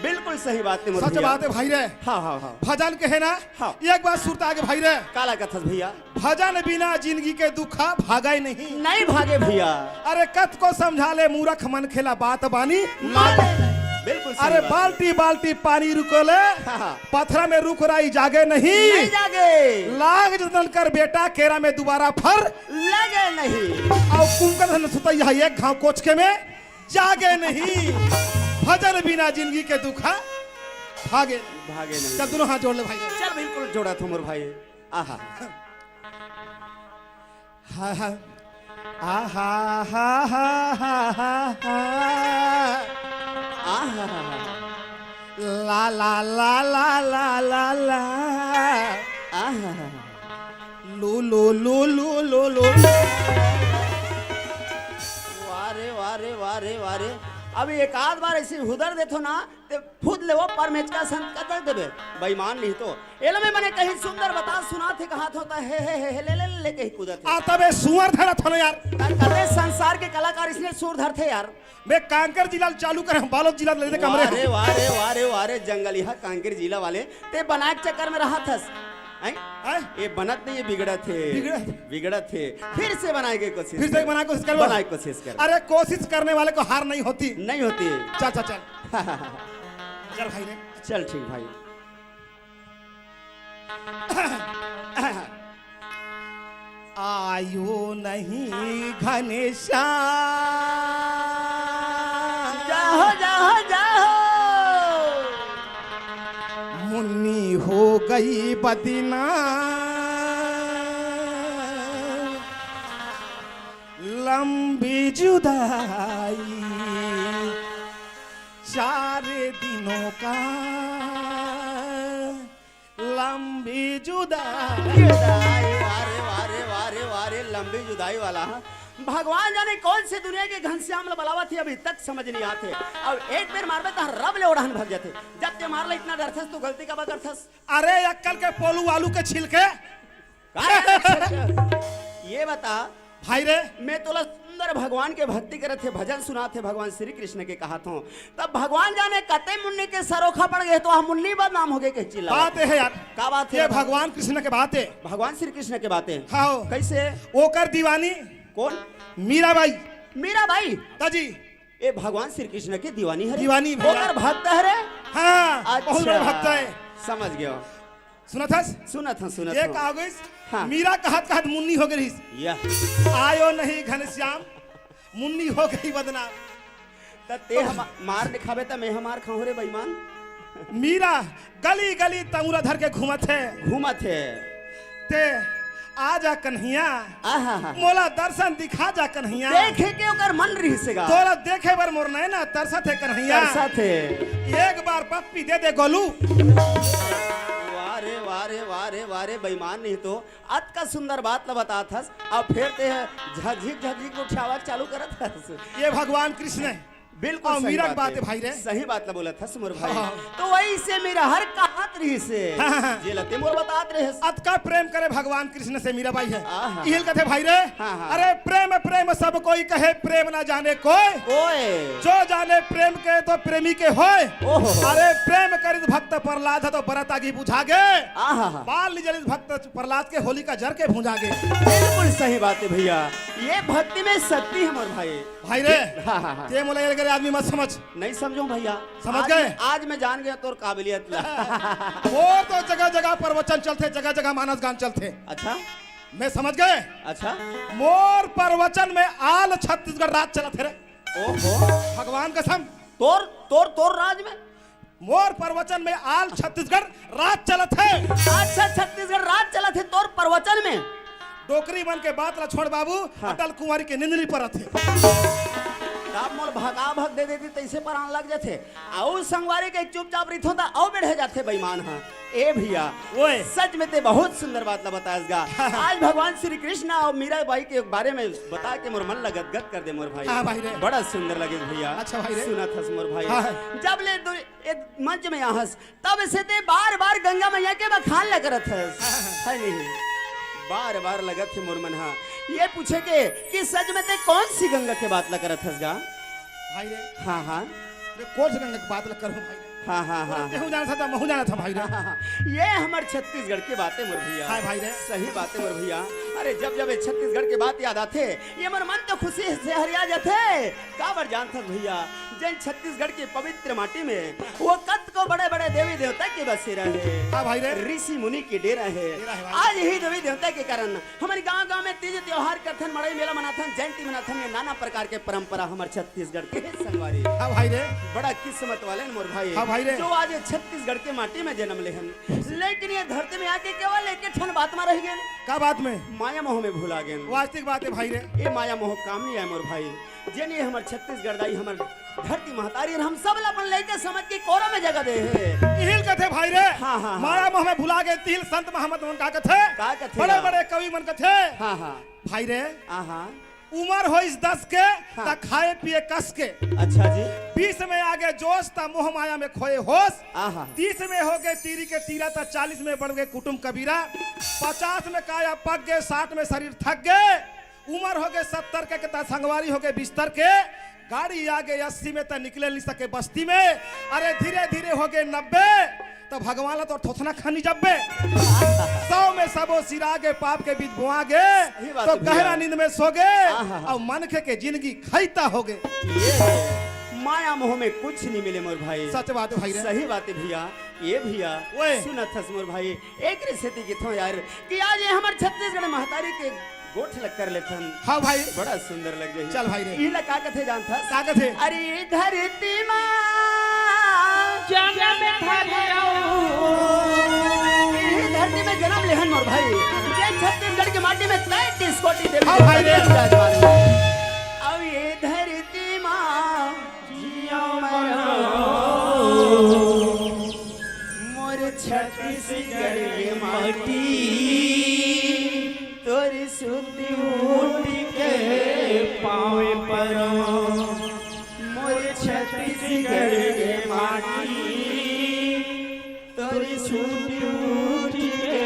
बिल्कुल सही बात हे मोर सच भइया। बात हे भाई रे। हाँ, हाँ, हाँ। भजन के हे ना? हाँ। एक बार सुरता आगे भाई रे। काला कथस भइया? भजन बिना जिनगी के दुखा भागे नहीं। नहीं भागे भइया। अरे कतको समझा ले मूरख मनखे ला बात बानी माने। माने। बिल्कुल सही अरे बात हे। बाल्टी बाल्टी पानी रुको ले, हाँ, हाँ। पथरा में रुख राई जागे नहीं। नहीं जागे। लाख जतन कर बेटा केरा में दुबारा फर लगे नहीं। अउ कुंकन धन सुतैया एक घाव कोचके में जागे नहीं। भजन बिना जिनगी के दुखा भागे। भागे नहीं। चल दोनों हाथ जोड़ ले भाई। चल बिल्कुल जोड़त हों मोर भाई। आहा। हा, हा। आहा, हा, हा, हा, हा, हा। आहा, हा, हा। ला, ला, ला, ला, ला, ला, ला। आहा, हा, हा। लो, लो, लो, लो, लो, लो। वाह रे, वाह रे, वाह रे, वाह रे। अब एक आध बार अइसे हुदर देथों ना, ते फुद ले वो परमेचका संत कतक देबे, बेईमान नहीं तो। एला में मने कहीं सुंदर बता सुनात हे, कहात हों त हे, हे, हे, हे, ले, ले, ले, ले कहीं कूदत हे। आ तबे सुअर धरत हन यार। त कते संसार के कलाकार अइसने सुर धरथे यार। मैं कांकर जिला ल चालू करे, बालोद जिला ल ले दे कमरे। वाह रे, वाह रे, वाह रे, वाह रे, जंगलिहा कांकर जिला वाले, ते बनाए के चक्कर में रहत हस। हैं? हैं? ये बनत नहीं, ये बिगड़त हे। बिगड़त? बिगड़त हे। फिर से बनाए के कोशिश फिर से कर। बनाए के कोशिश कर। बनाए के कोशिश कर। अरे, कोशिश करने वाले को हार नहीं होती। नहीं होती। चल, चल, चल। चल भाई रे। चल ठीक भाई। आयो नहीं घनश्याम। जाओ, जाओ, जाओ। मुन्नी हो गई बदनाम। लंबी जुदाई चार दिनों का। लंबी जुदाई। जुदाई, वाह रे, वाह रे, वाह रे, वाह रे, लंबी जुदाई वाला। भगवान जाने कौन से दुनिया के घनश्याम ल बलावत हे, अभी तक समझ नहीं आत हे। अब एक बेर मारबे त रब ले ओढ़न भग जाथे। जब ते मार ले इतना डरथस तो गलती काबर करथस? अरे अक्कल के पोलू आलू के छिलके। का रे? ये बता, भाई रे। मैं तोला सुंदर भगवान के भक्ति करत हे, भजन सुनात हे, भगवान श्री कृष्ण के कहात हों। तब भगवान जाने कते मुन्नी के सरोखा पड़ गे, त वह मुन्नी बदनाम हो गे कहि चिल्ला। बात हे यार। का बात हे ये बता? भगवान कृष्ण के बात हे। भगवान श्री कृष्ण के बात हे। हाँ। कइसे? ओकर दीवानी। कौन? मीराबाई। मीराबाई? दाजी। ये भगवान श्री कृष्ण के दीवानी हरे। दीवानी भइया। ओकर भक्त हरे? हाँ, बहुत अच्छा। बड़ा भक्त हे। समझ गेंव। सुनत हस? सुनत हँव, सुनत हँव। ये का हो गइस? हाँ। मीरा कहत कहत मुन्नी हो गे रहिस। या। आयो नहीं घनश्याम, मुन्नी हो गई बदनाम। त ते हम मार नइ खाबे त मैं हमार खाहूँ रे बेईमान। मीरा गली गली तंगुरा धर के घूमत हे। घूमत हे। ते आ जा कन्हैया। आहा हा। मोला दर्शन दिखा जा कन्हैया। देखे के ओकर मन रहिस हे गा। तोला देखे बर मोर नैना तरसत हे कन्हैया। तरसत हे। एक बार पप्पी दे दे गोलू। वाह रे, वाह रे, वाह रे, वाह रे, बेईमान नहीं तो अतका सुंदर बात ल बतात हस, अउ फेर ते ह झकझिक झकझिक गोठियावत चालू करत हस। ये भगवान कृष्ण हे। बिल्कुल अउ सही मीरा के बात बात हे। हे भाई रे। सही बात ल बोलत हस मोर भाई। हाँ। तो वइसे मीरा हर कहत रहिस हे, हाँ, हाँ, हाँ। जेला ते मोर बतात रहिस। अतका प्रेम करे भगवान कृष्ण से मीरा बाई ह। आहा। इही ल कथे भाई रे। हाँ, हाँ। अरे प्रेम प्रेम सब कोई कहे, प्रेम ना जाने कोई। कोई। जो जाने प्रेम के तो प्रेमी के होय। ओहो। अरे प्रेम करिस भक्त प्रहलाद तो बरत आगी बुझा गे। आहा हा। बाल नी जलिस भक्त प्रहलाद के होलिका जर के भुंजा गे। बिल्कुल सही बात हे भइया, ये भक्ति में शक्ति है मोर भाई। भाई रे, हाँ, हाँ, हाँ। ते मोला ये करे आदमी मत समझ। नहीं समझो भैया। समझ आज गए? मैं, आज मैं जान गया तोर काबिलियत ला। वो तो जगह जगह प्रवचन चलथे, जगह जगह मानस गान चलथे। अच्छा। मैं समझ गए। अच्छा। मोर प्रवचन में all छत्तीसगढ़ राज चलत हे रे। ओहो। भगवान कसम। तोर, तोर, तोर राज में? मोर प्रवचन में all छत्तीसगढ़ राज चलत हे। अच्छा, छत्तीसगढ़ राज चलत हे तोर प्रवचन में? डोकरी मन के बात ला छोड़ बाबू, हाँ। अटल कुंवारी के निंदनी परत हे। तब मोर भगा भग दे देती, तैसे परान लग जाथे। अउ संगवारी के चुपचाप रहिथो त अउ बेढ़े जाथे बेईमान ह। ए भैया, ओए। सच में ते बहुत सुंदर बात ला बतायस गा। आज भगवान श्री कृष्ण अउ मीरा बाई के बारे में बता के मोर मन ला गदगद कर दे मोर भाई। हाँ भाई रे। बड़ा सुंदर लगे भैया। अच्छा भाई रे। सुनत हस मोर भाई। हाँ। जब ले दु-, ए मंच में आहस, तब से ते बार-बार गंगा मैया के बखान ला करत हस। है नहीं? बार-बार लगत हे मोर मन हा ये पूछे के कि सच में ते कौन सी गंगा के बात ला करत हस गा? भाई रे। हाँ, हाँ। मैं कौन सी गंगा के बात ला करूँ भाई रे? हाँ, हाँ, हाँ, तेहू हाँ। जानत था, महू जानत था भाई रे। हाँ, हाँ, हाँ। ये हमर छत्तीसगढ़ के बात हे मोर भैया। हाँ भाई रे। सही बात हे मोर भैया। अरे जब जब ये छत्तीसगढ़ के बात याद आथे, ये मोर मन तो खुशी से हरिया जाथे। काबर जानथस भैया, जेन छत्तीसगढ़ के पवित्र माटी में वो कतको बड़े-बड़े देवी देवता के बसेरा हे। हाँ भाई रे। ऋषि मुनि के डेरा हे। डेरा हे भाई। आज यही देवी देवता के कारण हमर गांव-गांव में तीज त्योहार करथन, मड़ई मेला मनाथन, जयंती मनाथन, ये नाना प्रकार के परंपरा हमर छत्तीसगढ़ के हे संगवारी। हाँ भाई रे। बड़ा किस्मत वाले न मोर भाई। हाँ भाई रे। जो आज ये छत्तीसगढ़ के माटी में जन्म लेहन, लेकिन ये धरती में आके केवल एक ठन बात में रह गेन। का बात में? माया मोह में भुला गेन। वास्तविक बात हे भाई रे। ये माया मोह काम नहीं आय मोर भाई। जेन ये हमर छत्तीसगढ़ दाई, हमर धरती महतारी, हम सब ला अपन लइका समझ के कोरा में जगह दे हे। इही ल कथे भाई रे। हाँ, हाँ, हाँ। माया मोह में भुला गेन, तिही ल संत महामत मन का कथे? का कथे बड़े गा? बड़े कवि मन कथे। हाँ, हाँ। भाई रे। हाँ, हाँ। उमर होइस दस के, हाँ। त खाए पिए कस के। अच्छा जी। बीस में आगे जोश, त मोह माया में खोए होश। आहा। तीस में होगे तीरी के तीरा, त चालीस में बढ़ गे कुटुम कबीरा। पचास में काया पक गे, साठ में शरीर थक गे। उमर होगे सत्तर के, त संगवारी होगे बिस्तर के। गाड़ी आगे अस्सी में, त निकले नहीं सके बस्ती में। अरे धीरे धीरे होगे नब्बे, त भगवान ला तोर थोथना खनी जब्बे। सौ में सबो सिरा गे, पाप के बीज बोआ गे, सही बात तो है भैया। गहरा नींद में सो गे, आहा। अउ मनखे के जिंदगी खैता हो गे। ये है, माया मोह में कुछ नहीं मिले मोर भाई। सच बात है भाई रे। सही बात है भैया। ये भैया, ओए। सुनत हस मोर भाई, एकरे सेती कथों यार कि आज ये हमर छत्तीसगढ़ महतारी के गोठ ल कर लेथन। हाँ भाई। बड़ा सुंदर लग जाही। चल भाई रे। इही ला का कथे जानथस? का कथे? अरे धरती माँ जन्म धरे अउ। इही धरती में जन्म लेहन मोर भाई। ये छत्तीसगढ़ के माटी में तैंतीस कोटि देवी हाँ भाई रे। विराजमान हैं। अब ये धरती माँ जियो मरो। मोर छत्तीसगढ़ के माटी, तोर सुध उठ के पाँव परो। मोर छत्तीसगढ़ के माटी, तोर सुध उठ के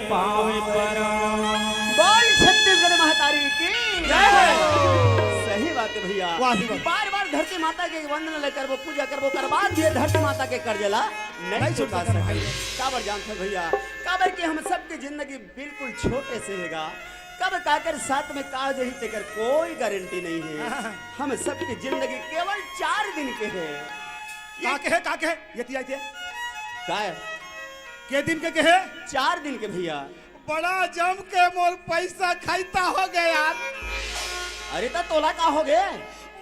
पाँव परो। बोल छत्तीसगढ़ महतारी की जय हो। सही बात है भैया। वाह जी वाह। बार बार धरती माता के वंदना ले करबो, पूजा करबो, ओकर बाद भी ये धरती माता के कर्जा ला नहीं नहीं चुका चुका सकन भाई। भाई। काबर जानथस भैया, काबर कि हम सबके जिंदगी बिल्कुल छोटे से हे गा। कब काकर साथ में का जही तेकर कोई गारंटी नहीं है। हम सबके जिंदगी केवल चार दिन के है। का के हे, का के हे? ये तिया, ये तिया। का है? के दिन के, के हे? चार दिन के भैया। बड़ा जम के मोर पैसा खैता हो गे यार। अरे त तोला का हो गे?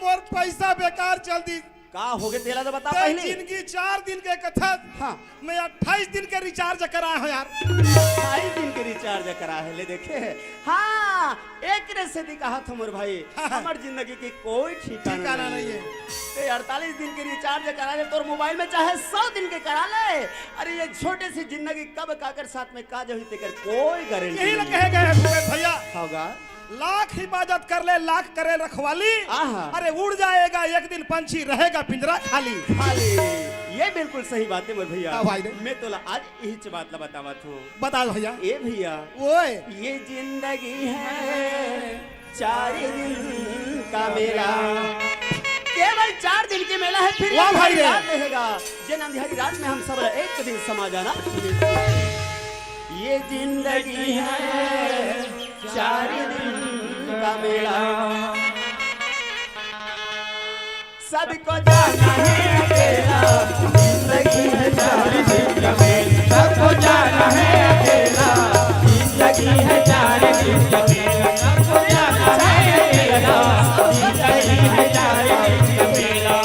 मोर पैसा बेकार चल दी। का हो गे तेला तो बता ते पहले। जिंदगी चार दिन के कथस। हाँ। मैं अट्ठाईस दिन के रिचार्ज कराए हों यार। अट्ठाईस दिन के रिचार्ज कराए हे, ले देखे। हाँ, एकरे सेती कहा थों मोर भाई, हाँ। हमर जिंदगी के कोई ठिकाना ठिकाना नहीं नहीं है। है। ते अड़तालीस दिन के रिचार्ज करा ले, तोर मोबाइल में चाहे सौ दिन के करा ले। अरे ये छोटे सी जिंदगी कब काकर साथ में का जही तेकर कोई गारंटी यही नहीं। कहे गए हैं भूपेश भैया। होगा। लाख हिफाजत कर ले, लाख करे रखवाली। आहा। अरे उड़ जाएगा एक दिन पंछी, रहेगा पिंजरा खाली। खाली। ये बिल्कुल सही बात है मोर भैया। हाँ भाई रे। मैं तोला आज इही बात ला बतावत हूँ। बता भैया। ए भैया। ओए। ये जिंदगी है चार दिन का मेला। केवल चार दिन के मेला है, फिर वाह भाई रे। याद रहेगा। जेन अंधेरी रात में हम सब एक दिन समा जाना। ये जिंदगी है चार दिन का मेला। सबको जाना है अकेला, जिंदगी है चार दिन का मेला। सबको जाना है अकेला, जिंदगी है चार दिन का मेला। सबको जाना है अकेला, जिंदगी है चार दिन का मेला।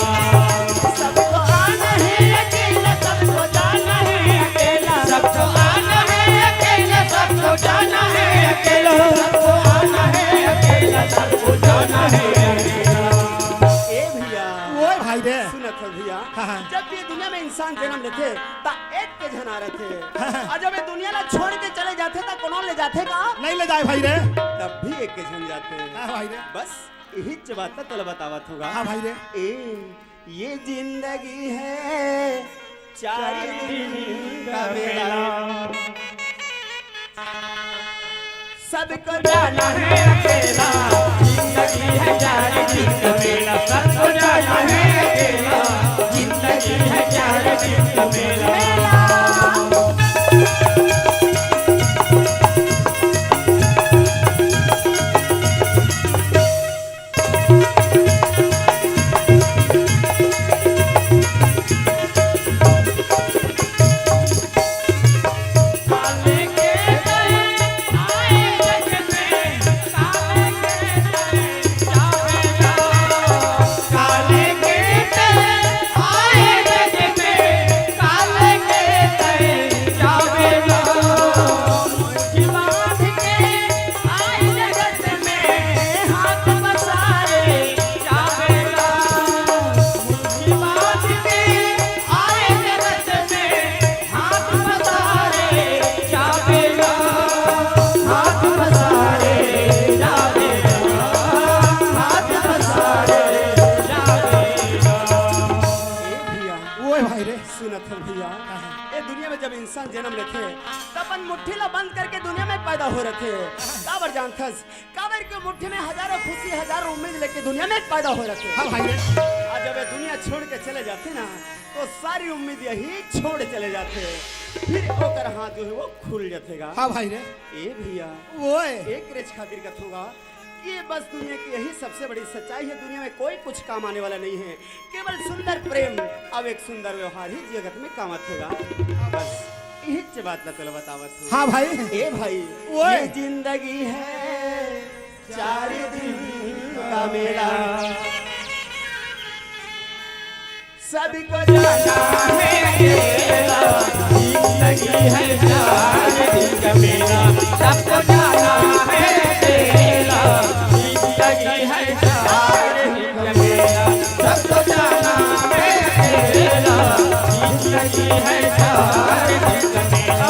सबको आना है अकेला, सबको जाना है अकेला। सबको आना है अकेला, सबको जाना है अकेला। सबको आना है अकेला, सबको जाना है अकेला। ए भैया। ओए भाई रे। सुनत हो भैया। हाँ, हाँ। जब ये दुनिया में इंसान जन्म लेथे, त एक के झन आ रथे। हाँ। अउ जब ये दुनिया ला छोड़ के चले जाथे, त कोनो ले जाथे का? नहीं ले जाए भाई रे। तब भी एक के झन जाथे। हाँ भाई रे। बस इहीच बात त तोला बतावत होगा। हाँ भाई रे। ए, ये जिंदगी है चार दिन का मेला। सबको जाना है अकेला, जिंदगी है चार दिन का मेला। सबको जाना है अकेला, जिंदगी है चार दिन का मेला। ए भैया, ओए भाई रे। सुनत हन भैया, हाँ, हाँ। ए दुनिया में जब इंसान जन्म लेथे, त अपन मुट्ठी ला बंद करके दुनिया में पैदा हो रथे। काबर जानथस? काबर के मुट्ठी में हजारों खुशी, हजारों उम्मीद लेके दुनिया में पैदा हो रथे। हाँ भाई रे। अउ जब ये दुनिया छोड़ के चले जाथे ना, तो सारी उम्मीद यही छोड़ चले जाथे। फिर ओकर हाथ जो है वो खुल जाथेगा। हाँ भाई रे। ए भैया, ओए। एक रेच खातिर कथोगा, ये बस दुनिया की यही सबसे बड़ी सच्चाई है। दुनिया में कोई कुछ काम आने वाला नहीं है, केवल सुंदर प्रेम अउ एक सुंदर व्यवहार ही जगत में काम आथेगा। बस इहीच बात ला तोला बतावत हूँ। हाँ भाई। ए भाई, ओए। ये जिंदगी है चार दिन का मेला। सबको जाना है अकेला, जिंदगी है चार दिन का मेला। सबको जाना है अकेला, जिंदगी है चार दिन का मेला। सबको जाना है अकेला, जिंदगी है चार दिन का मेला।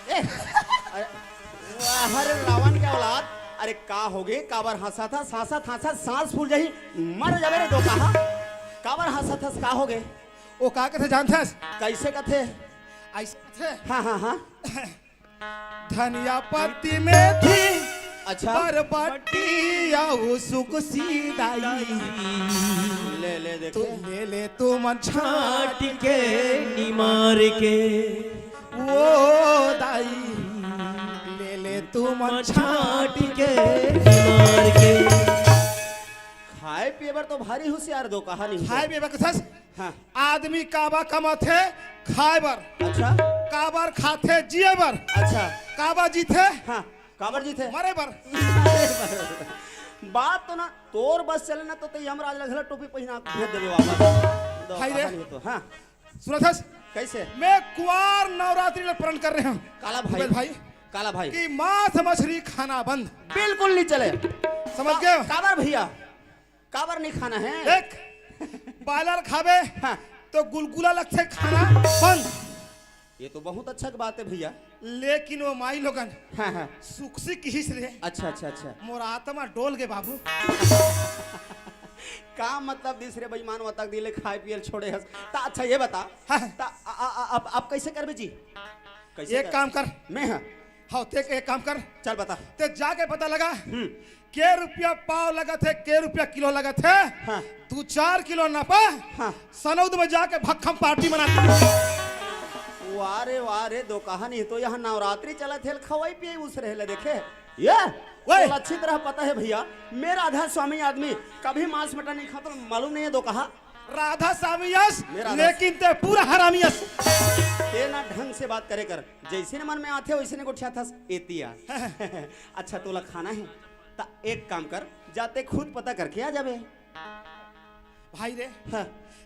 ए, अरे, वाह रे रावण के औलाद, अरे का होगे? काबर हंसत हस? हंसत हंसत सांस फूल जाही, मर जाबे रे दो कहा। काबर हंसत हस? का होगे? ओ का कथे जानथस? कैसे कथे? ऐसे कथे। हाँ, हाँ, हाँ। धनिया पत्ती मेथी, अच्छा। बरबट्टी अउ सुकसी दाई। ले, ले, देखे। तू ले, ले, तू मन छांट के निमार के। ओ दाई। छाट के मार के। खाए पिए बर तो भारी होशियार दो, कहा नहीं हो। खाए पिए बर कस। हाँ। आदमी काबर कमाथे? खाए बर। अच्छा। काबर खाथे? जिए बर। अच्छा। काबर जीथे? हाँ। काबर जीथे? मरे बर। बात तो ना तोर बस चले ना, तो तई यमराज ला घला टोपी पहिना भेज देबे वापस। दो भाई रे। कहा नहीं तो, हाँ। सुनत हस? कैसे? मैं कुंवार नवरात्रि ले प्रण कर रहे हूँ। काला भाई। भाई। काला भाई। कि मांस मछली खाना बंद। बिल्कुल नहीं चले। समझ का-, गए? काबर भैया? काबर नहीं खाना है? देख, बॉयलर खाबे, हाँ। तो गुलगुला लगथे, खाना बंद। ये तो बहुत अच्छा बात है भैया। लेकिन वो माई लोगन हाँ, हाँ। सुख से किहिस रे। अच्छा, अच्छा, अच्छा। मोर आत्मा डोल गे बाबू। का मतलब दिस रे बेईमान, वतक दिले खाए पियल छोड़े हस। ता अच्छा ये बता, हाँ। ता आ, आ, आ, अब, अब कैसे करबे जी? कैसे एक कर? काम कर। मैं हाँ। हाँ, ते एक काम कर। चल बता। ते जाके पता लगा। हम्म। के रुपया पाव लगत है, के रुपया किलो लगत है। हाँ। दू चार किलो नपा। हाँ। सनौद में जाके भक्खम पार्टी मना। वाह रे, वाह रे, दो कहा नहीं तो यहाँ नवरात्रि चलत है, खवाई पिए उस रहे ले देखे। ये ओए! बोला, अच्छी तरह पता है भैया, मैं राधा स्वामी आदमी, कभी मांस मटन नहीं खाता, मालूम नहीं है दो कहा। राधा स्वामी यस, मेरा लेकिन ते पूरा हरामी यस। ते ना ढंग से बात करे कर, जैसे ने मन में आथे वैसे ने गोठियाथस एतिया। अच्छा तोला खाना है, ता एक काम कर, जाते खुद पता करके आ जाबे। भाई रे, हाँ।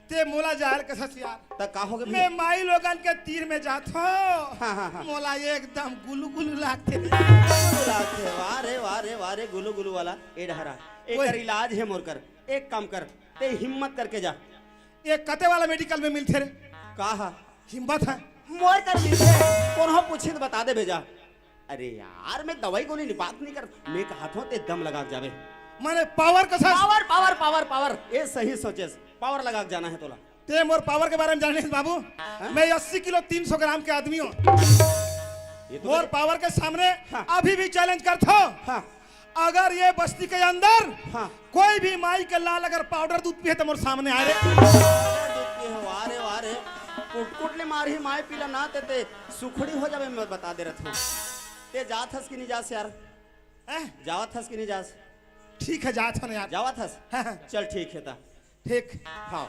ते मोला जायल कसस यार। ता का होगे मैं भैया? माई लोगन के तीर में जात हूँ। हाँ, हाँ, हाँ। मोला एकदम गुलू गुलू लागथे। गुलू गुलू लागथे, वाह रे, वाह रे, वाह रे, गुलू गुलू वाला। ए डहरा, ओए। एकर इलाज है मोर कर। एक काम कर, ते हिम्मत करके जा। ये कते वाला मेडिकल में मिलथे रे? का हा? हिम्मत है? मोर कर मिलथे, कोनो पूछी तो बता दे भेजा। अरे यार, मैं दवाई गोली नहीं, बात नहीं कर, मैं कहा था ते दम लगा के जावे। माने पावर के साथ? Power, power, power, power. ए सही सोचेस, पावर लगा के जाना है तोला। ते मोर पावर के बारे में जाने बाबू, हाँ? मैं अस्सी किलो तीन सौ ग्राम के आदमी हूँ। ये तो मोर मेरे पावर के सामने हाँ। अभी भी चैलेंज करता हूँ। हाँ। अगर ये बस्ती के अंदर हाँ। कोई भी माई के लाल अगर पाउडर दूध पिए तो मोर सामने आ रे। पाउडर दूध पिए हो, वाह रे, वाह रे। कुट कुट ले मारही माई पीला ना ते, ते सुखड़ी हो जावे, मैं बता दे रहा हूँ। ते जात हस कि नहीं जास यार? हैं? जावत हस कि नहीं जास? ठीक है, जात हन यार। जावत हस? हाँ, हाँ। चल ठीक है ता। ठीक। हाँ।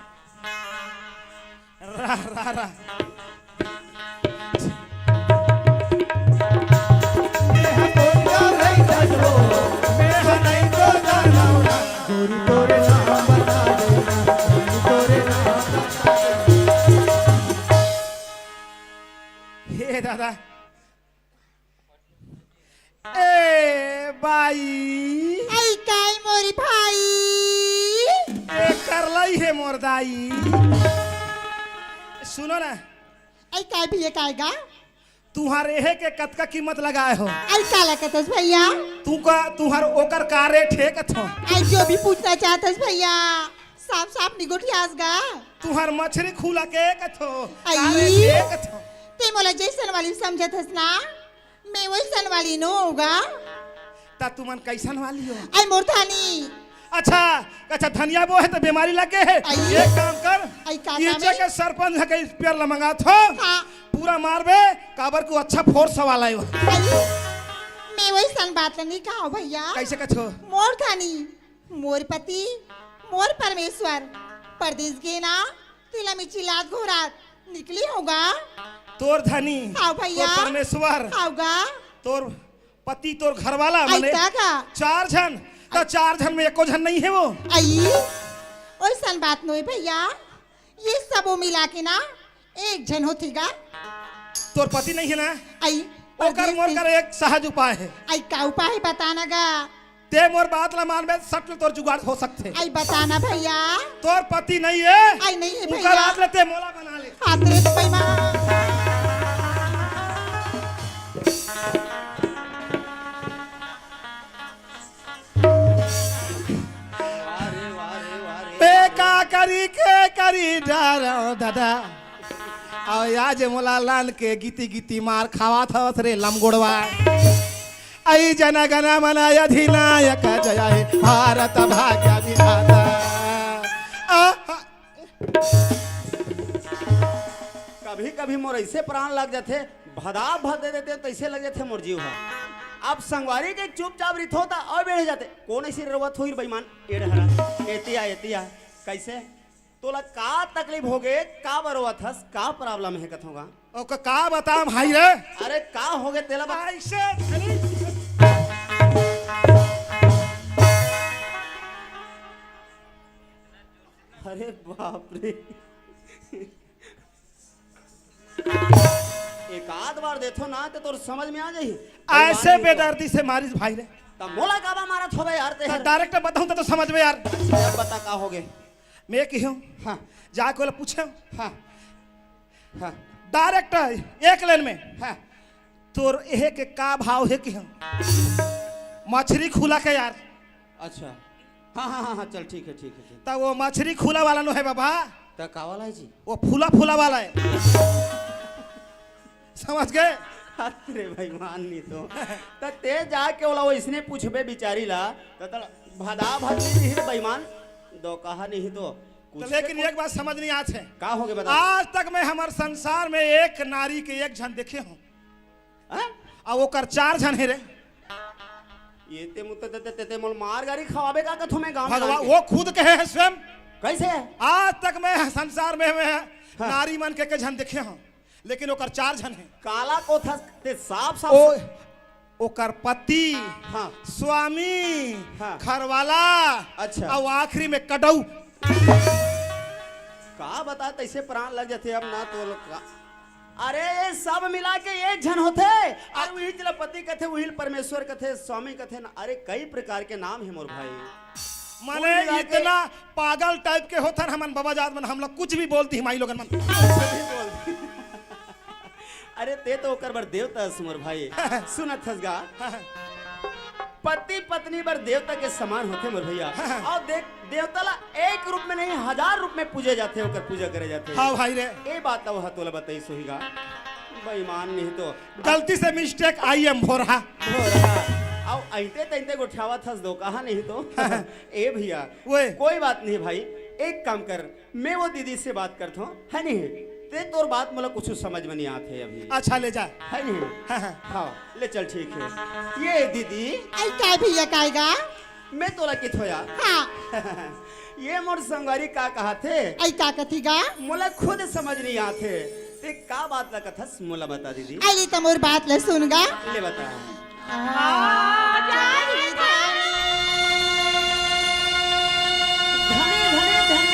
रा, रा, रा। हे दादा, ए बाई। आई काय मोरी भाई? ए करलई हे मोर दाई। सुनो ना। आई काय भैया काय गा? तुहार एहे के कतका कीमत लगाए हो? आई काला कथस भैया? तू का, तुहार ओकर का रेट हे कथो? आई जो भी पूछना चाहतस भैया, साफ साफ निगोठियास गा। तुहार मछरी खुला के कथो? आई। का रेट हे कथो? ते मोला जैसन वाली समझत हस ना? मैं वैसन वाली नो होगा। ता तुमन कैसन वाली हो? आई मोर धानी। अच्छा, अच्छा, धनिया बो है तो बीमारी लगे है। आई। एक काम कर, आई का ये काम है? जगह सरपंच है के स्पेयर ला मंगात हो। हाँ। पूरा मारबे, काबर को अच्छा फोर्स वाला है वो। आई, मैं वैसन बात ला नहीं कहा भैया। कैसे कछो? मोर धानी। मोर पति, मोर परमेश्वर, परदेस गे ना, तेला में चिल्लात घोरात निकली होगा। तोर धनी, हाव भैया। तोर परमेश्वर, हाव गा। तोर पति, तोर घरवाला, आई मने ता का? चार झन, त चार झन में एको झन नहीं है वो। आई, ओइसन बात नोय भैया, ये सबो मिला के ना एक झन होथे गा। तोर पति नहीं है ना? आई, ओकर परदेस मोर से कर एक सहज उपाय है। आई, का उपाय है बताना गा? ते मोर बात ला मानबे, सट ले तोर जुगाड़ हो सकथे। आई, बताना भैया। तोर पति नहीं है। आई, नहीं है उनका भैया। बात ले ते मोला बना ले। हाथ रे तो बेईमान। वाह रे, वाह रे, वाह रे। बे का करी, के करी डरौं दादा। अउ आज मोला लान के गीती गीती मार खावात हवस रे लमगोड़वा। आई जन गण मन अधिनायक जय हे भारत भाग्य विधाता। आ, आ। कभी कभी मोर ऐसे प्राण लग जाथे, भदा भद दे देते तैसे लग जाथे मोर जीव ह। अब संगवारी के चुपचाप रिथो त अउ बेढ़ जाते। कोन ऐसे रोवत होही बेईमान? ए डहरा, एतिया, एतिया। कैसे? तोला का तकलीफ होगे? का बर रोवत हस? का problem हे कथों गा? ओका का बताम भाई रे? अरे का होगे तेला बता। ऐसे धनी। अरे बाप रे। एक आध बार देथो ना त तोर समझ में आ जाही। ऐसे बेदर्दी से मारिस भाई रे। त मोला काबर मारत होबे यार ते? त direct बताहूं त तो समझबे यार। अब बता का होगे? मैं कहियों, हाँ। जाके ओला पूछे, हाँ। हाँ। Direct एक line में, हाँ। तोर एहे के का भाव हे कहियों? मछरी खुला के यार। अच्छा। हाँ, हाँ, हाँ, हाँ, चल, ठीक है, ठीक है, ठीक। त वो मछरी खुला वाला नो हे बाबा। त का वाला हे जी? वो फूला फूला वाला हे। समझ गे? अरे भाई, मान नहीं तो। त ते जाके ओला वइसने पूछबे बिचारी ला, त, त भदा भद नहीं रही बेईमान, दो कहा नहीं तो। तो कुछ लेकिन एक बात समझ नहीं आत हे। का होगे बता? आज तक में हमर संसार में एक नारी के एक झन देखे हों। हाँ? अउ ओकर चार झन हे रे। ये ते मुत ते, ते, ते, ते मोल मार गारी खवाबे का कथों मैं गांव में भगवान, डाल के? वो खुद कहे हे स्वयं। कैसे? आज तक मैं संसार में, मैं हाँ। नारी मन के, के झन देखे हों, लेकिन ओकर चार झन हे। काला कोथस ते साफ साफ ओ, ओकर पति, हाँ। स्वामी, हाँ। घरवाला, अच्छा। अउ आखिरी में कटऊ। का बता, तैसे प्राण लग जाथे अब ना तो लोग का। अरे, ये सब मिला के एक झन होथे। अरे, उही ला पति कथे, उही ला परमेश्वर कथे, स्वामी कथे ना। अरे, कई प्रकार के नाम हे मोर भाई। माने कुल मिला के इतना पागल type के होथन हमन बाबा जात मन, हम लोग कुछ भी बोलती माई लोगन मन। कुछ भी बोलती। अरे, ते तो ओकर बर देवता हस मोर भाई। सुनत हस गा? पति पत्नी बर देवता के समान होथे मोर भैया। अउ देख, देवता ला एक रूप में नहीं, हजार रूप में पूजे जाथे, ओकर पूजा करे जाथे। हाँ भाई रे। ए बात ला ओहा तोला बताइस होही गा। बेईमान नहीं तो। गलती से mistake, I am भोरहा। भोरहा। अउ अइते तइते गोठियावत हस दो, कहा नहीं तो। ए भैया, ओए। कोई बात नहीं भाई, एक काम कर, मैं वो दीदी से बात करत हों, है नहीं? ते तोर बात मोला कुछ समझ में नहीं आत हे अभी। अच्छा, ले जा। है नहीं? हाँ, हाँ। हाँ, ले चल, ठीक है। ये दीदी। आई का भैया, काय गा? मैं तोला कित होया? हाँ। ये मोर संगवारी का कहाथे? आई का कथी गा? मोला खुद समझ नहीं आथे। ते का बात ला कथस, मोला बता दीदी। आई ले त मोर बात ला सुन गा। ले बता। धनी, धनी, धनी।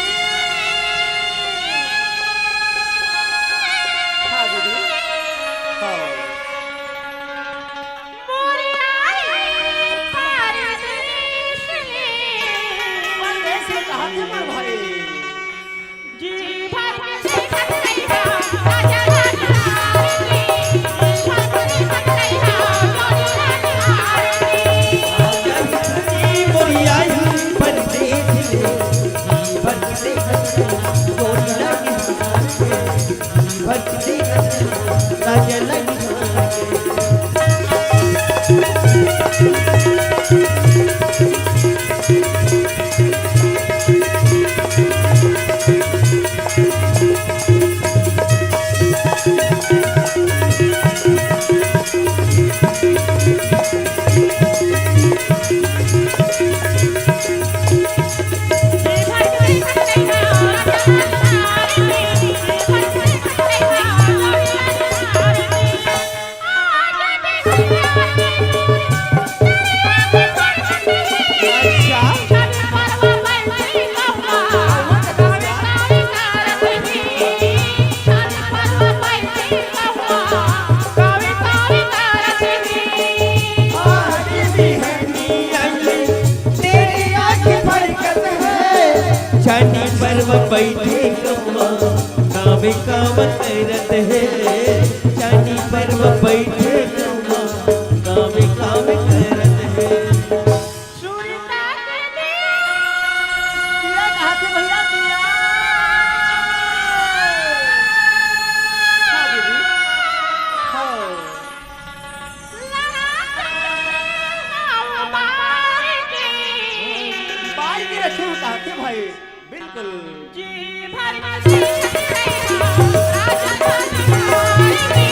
हाँ, दीदी। हाँ। परदेश में कहाँ थे मोर भाई? छानी पर्व बैठे कौआ, कामे काम करत हे। छानी पर्व बैठे कौआ, कामे काम करत हे। सुरता के दिया। दिया कहाँ थे भैया, दिया? हाँ दीदी। हाँ। बाल के रखे हो कहाँ थे भाई? बिल्कुल। जी भर में से राजा राजा। जी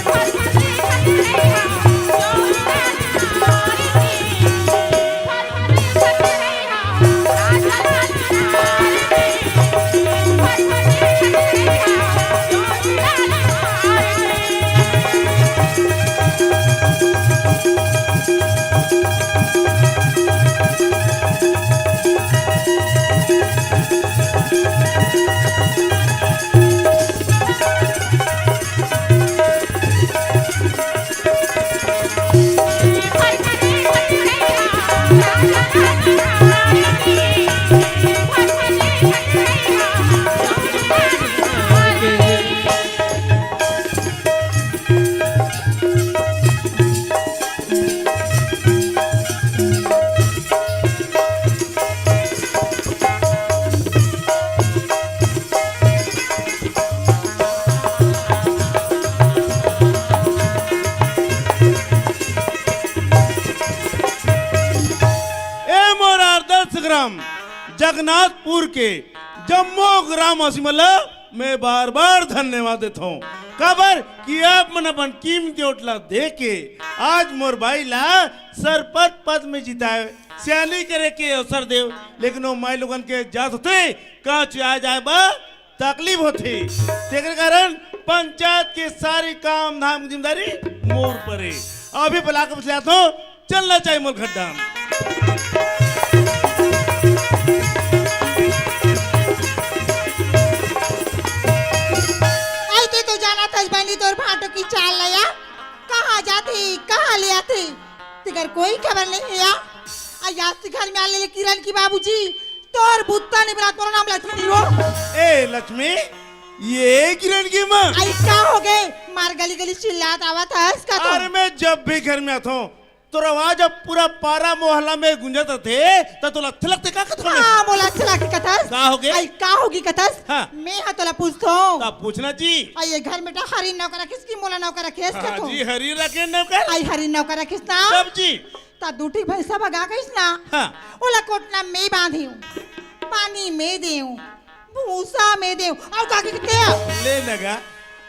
भर में से राजा। ग्राम जगन्नाथपुर के जम्मो ग्रामवासी मन ल मैं बार-बार धन्यवाद देथौं, काबर कि आप मन अपन कीमती वोट ला दे के आज मोर बाई ला सरपंच पद में जिताए, सियानी करे के अवसर देव, लेकिन वो माई लोगन के जात होथे, कहाँ चुआ जाए बा तकलीफ होथे। तेकर कारण पंचायत के सारी काम धाम की जिम्मेदारी मोर पर हे। अभी बुला के बतलात हौं, चलना चाहिए मोर खड्डा। आई ते तो जाना था बनी तोर भाटो की चाल लया, कहाँ जाथे, कहाँ ले आथे, तेकर कोई खबर नहीं है या। आ याद से घर में आ ले किरण की बाबूजी, तोर बुत्ता निबरात मोर नाम लक्ष्मी नहीं हो। ए लक्ष्मी, ये किरण की माँ। आई का हो गए, मार गली गली चिल्लात आवत हस का तो? अरे मैं जब भी घर में आता हूँ, तोर आवाज अब पूरा पारा मोहल्ला में गूंजत रथे, त तोला अच्छा लगथे का कथों में? हाँ, मोला अच्छा लगथे कथस। का हो गए? आई का होगी कथस? हाँ। मैं हा तोला पूछथों। का पूछना जी? आई ये घर में टा हरी नौकर रखिस कि मोला नौकर रखे हस हाँ कथों? जी, हरी रखे नौकर। आई हरी नौकर रखिस ना? तब जी? त दू ठी भैंसा भगा गईस ना? हाँ। ओला कोटना में बांधी हूँ, पानी में दे हूँ, भूसा में दे हूँ, अउ का के किते? ले नगा,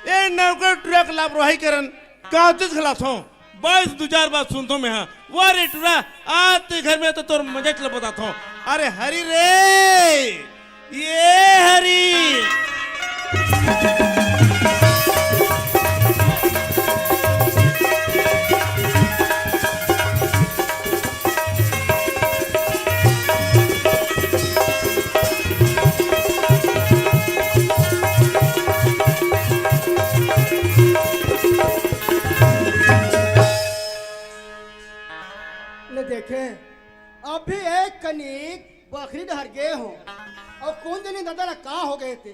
ए नौकर टुरा के लापरवाही करन, का चीज खिलाथों? बस दू चार बात सुनथों मैं, हाँ। वाह रे टुरा, आज ते घर में तो तोर मजा चला बताथों। अरे हरी रे, ये हरी। ले देखे, अभी एक कनिक बखरी डहर गे हों, अउ कोन जनी ददा ला का हो गए ते,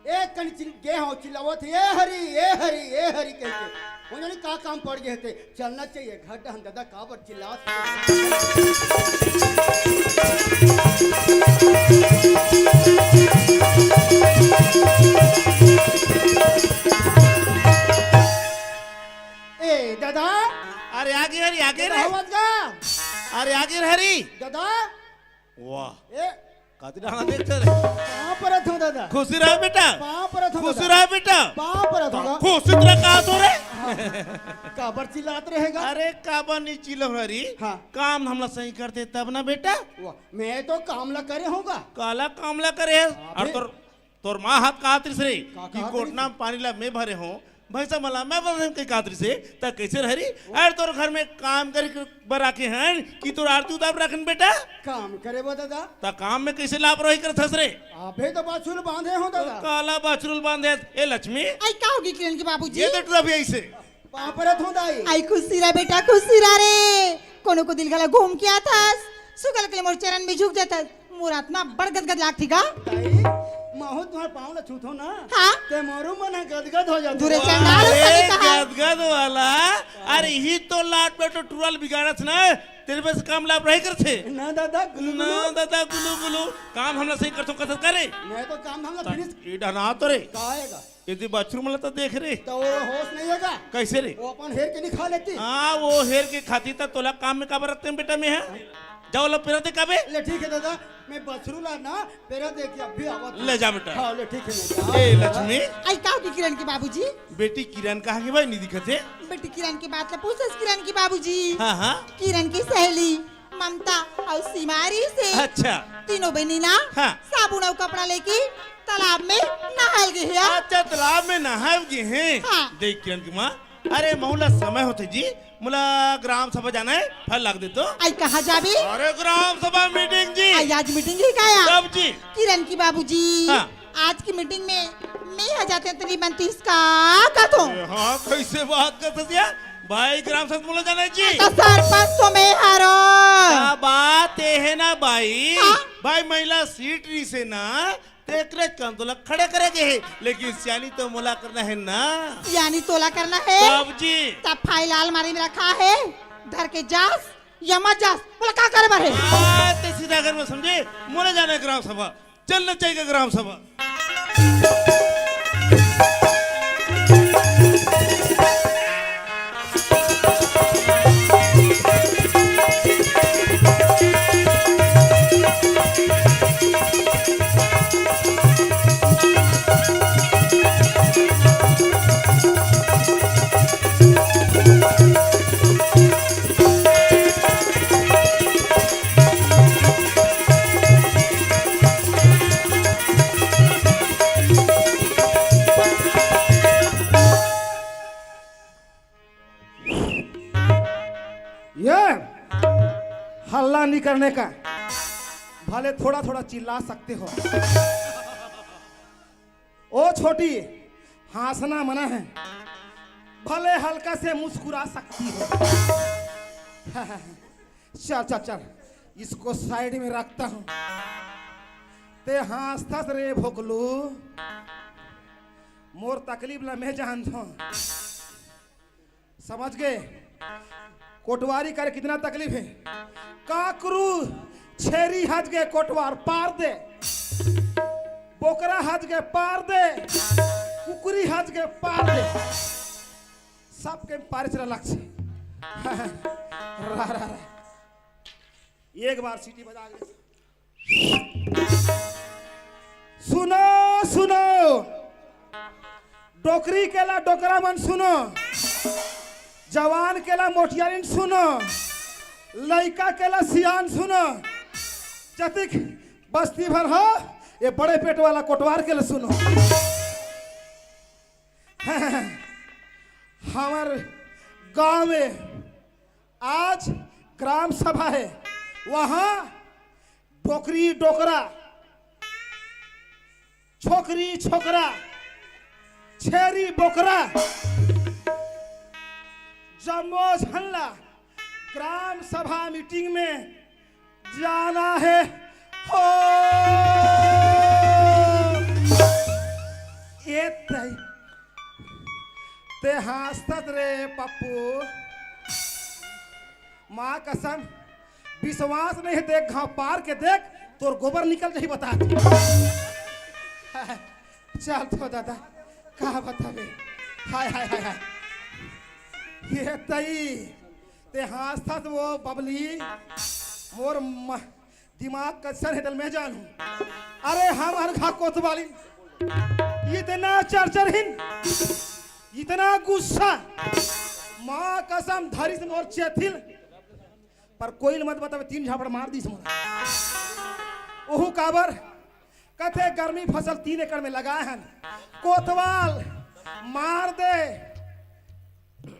एक कनिक चिल-, गे हों, चिल्लावत हे, "ए हरी, ए हरी, ए हरी," कहिके। कोन जनी का काम पड़ गए ते, चलना चाहिए घर डहन ददा, काबर चिल्लात हे? ए ददा, अरे आगे हरी, आगे रे। अरे आगे हरी। ददा, वाह। ए। कति डाना देखते रे। पाँव परत हों ददा। खुशी रह बेटा। पाँव परत हों खुशी ददा। रह बेटा। पाँव परत हों। खुशी तरह कहा तो रे। हाँ। काबर चिल्लात रहेगा? अरे काबर नहीं चिल्ला रही। हाँ। काम हमला सही करते तब ना बेटा। वाह, मैं तो काम ला करे हों गा। काला काम ला करे है? हाँ, अरे बे- तोर तोर माँ हा कहात रिस रे, का कि कहात कोटना रिस? पानी ला मैं भरे हों, भैंसा मन ला मैं बंधे हों कहात रिस रे, त कैसे रह री? अरे तोर घर में काम करे बर आके हन, कि तोर आरती उतार राखन बेटा? काम करे बा ददा। त काम में कैसे लापरवाही करत हस रे? अबे तो बाछुल बांधे हों ददा। काला बाछुल बांधे हस? ए लक्ष्मी। आई का होगी किरण के बाबूजी? ये देख तू अभी ऐसे। पाँव परत हों दाई। आई खुशी रह बेटा, खुशी रह रे। कोनो को दिल घला घूम के आथस, सुगल के मोर चरण में झुक जाथस। मोर आत्मा बड़ गदगद लागथे गा। दाई, महूँ तुम्हार पाँव ला छूथों ना। हाँ। ते मोरो मन ह गदगद हो जाथे। दूरे चंडाल अरे, सही कहा। गदगद वाला, अरे ही तो लाट पे तो टुरल बिगाड़त ना, तेरे बस काम लाभ रही करथे। ना दादा, गुलू ना गुलू। दादा, गुलू गुलू, काम हमला सही करथों कथस करे। मैं तो काम हमला फिनिश। ये डना तो रे। का आएगा? यदि बछरू मन ला तो देख रे। तो वो होश नहीं होगा। कैसे रे? वो अपन हेर के नहीं खा लेती। हाँ, वो हेर के खाती त तोला काम में काबर रखते हैं बेटा मैं, हाँ? जाओ लो पेरा दे काबे। ले ठीक है दादा, मैं बछरू ला ना पेरा दे के अभी आवत हूँ। ले जा बेटा। हाँ, ले ठीक है, मैं जा। ए लक्ष्मी। आई का होगी किरण के बाबूजी? बेटी किरण कहाँ गे भाई, नहीं दिखत हे? बेटी किरण के बात ला पूछस किरण के बाबूजी। हाँ, हाँ। किरण की सहेली ममता अउ सिमारी से अच्छा। तीनों बहिनी ना हाँ। साबुन अउ कपड़ा लेके तालाब में नहाए गे हे। अच्छा, तालाब में नहाए गे हे। हाँ। देख किरण की माँ, अरे महूँ ला समय होथे जी, मोला ग्राम सभा जाना हे, फल लाग दे तो। आई कहाँ जाबे? अरे ग्राम सभा मीटिंग जी। आई आज मीटिंग हे का या? तब जी। किरण की बाबूजी। हाँ। आज की मीटिंग में मैं हा जाते तो नहीं बनती इसका कथों। अरे हाँ, कैसे बात करत हस या? भाई ग्राम सभा मोला जाना हे जी। तो सरपंच तो मैं हरों। का बात ये है ना भाई? हाँ। भाई महिला सीट रही से ना, तेकरे काम तोला खड़े करे गे हे, लेकिन सियानी तो मोला करना हे ना। सियानी तोला करना हे? तब जी। तब फाइल अलमारी में रखा हे, धर के जास या मत जास, मोला का करे बर हे? आ, ते सीधा घर में समझे, मोला जाना हे ग्राम सभा। चलना चाहिए ग्राम सभा। ये हल्ला नहीं करने का, भले थोड़ा थोड़ा चिल्ला सकते हो। ओ छोटी, हंसना मना है, भले हल्का से मुस्कुरा सकती हो। चल चल चल, इसको साइड में रखता हूँ। ते हंसथस रे भोकलू, मोर तकलीफ ला मैं जानथों। समझ गए? कोटवारी करे कितना तकलीफ है। काकरू छेरी हज गए कोटवार पार दे, बोकरा हज गए पार दे, कुकरी हज गए पार दे, सबके पारे चला लक्ष्य। रा, रा, रा। एक बार सीटी बजा के सुनो, सुनो, डोकरी केला डोकरा मन सुनो, जवान केला मोटियारिन सुनो, लइका केला सियान सुनो, जतिक बस्ती भर हो, ये बड़े पेट वाला कोटवार केला सुनो। हमर गांव में आज ग्राम सभा है, वहां डोकरी डोकरा, छोकरी छोकरा, छेरी बोकरा, जम्मो झन ला ग्राम सभा मीटिंग में जाना है। हो, ये तई ते हंसत रे पप्पू, माँ कसम, विश्वास नहीं है, देख घाव पार के देख, तोर गोबर निकल जाही बता। चल तो दादा, का बतावे? हाय, हाय, हाय, हाय। ये तई, ते हंसत वो बबली, मोर म-, दिमाग कइसन हे तेला मैं जानहूं। अरे हमर घा कोतवाली इतना चरचरहिन, इतना गुस्सा, माँ कसम धरिस मोर चेथिल, पर कोई ल मत बतावे, तीन झापड़ मार दिस मोला। ओहू काबर कथे गर्मी फसल तीन एकड़ में लगाए हन, कोतवाल मार दे।